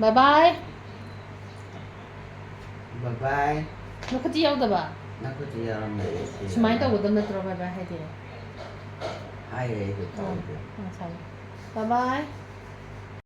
Bye bye꯫ Bye bye꯫ ꯅꯈꯨꯠꯇꯤ ꯌꯥꯎꯗꯕ? ꯅꯈꯨꯠꯇꯤ ꯌꯥꯎꯔꯝꯗ꯭ꯔꯦ, ꯁꯤ ꯁꯨꯃꯥꯏꯅ ꯌꯥꯎꯔꯝꯃꯦ꯫ ꯇꯧꯒꯗꯕ ꯅꯠꯇ꯭ꯔꯣ bye bye ꯍꯥꯏꯗꯤ? ꯍꯥꯏꯔꯦ ꯑꯩꯁꯨ ꯑꯣ, ꯇꯧꯗꯦ꯫ ꯑꯣ, ꯁꯥꯎꯔꯦ꯫ Bye bye꯫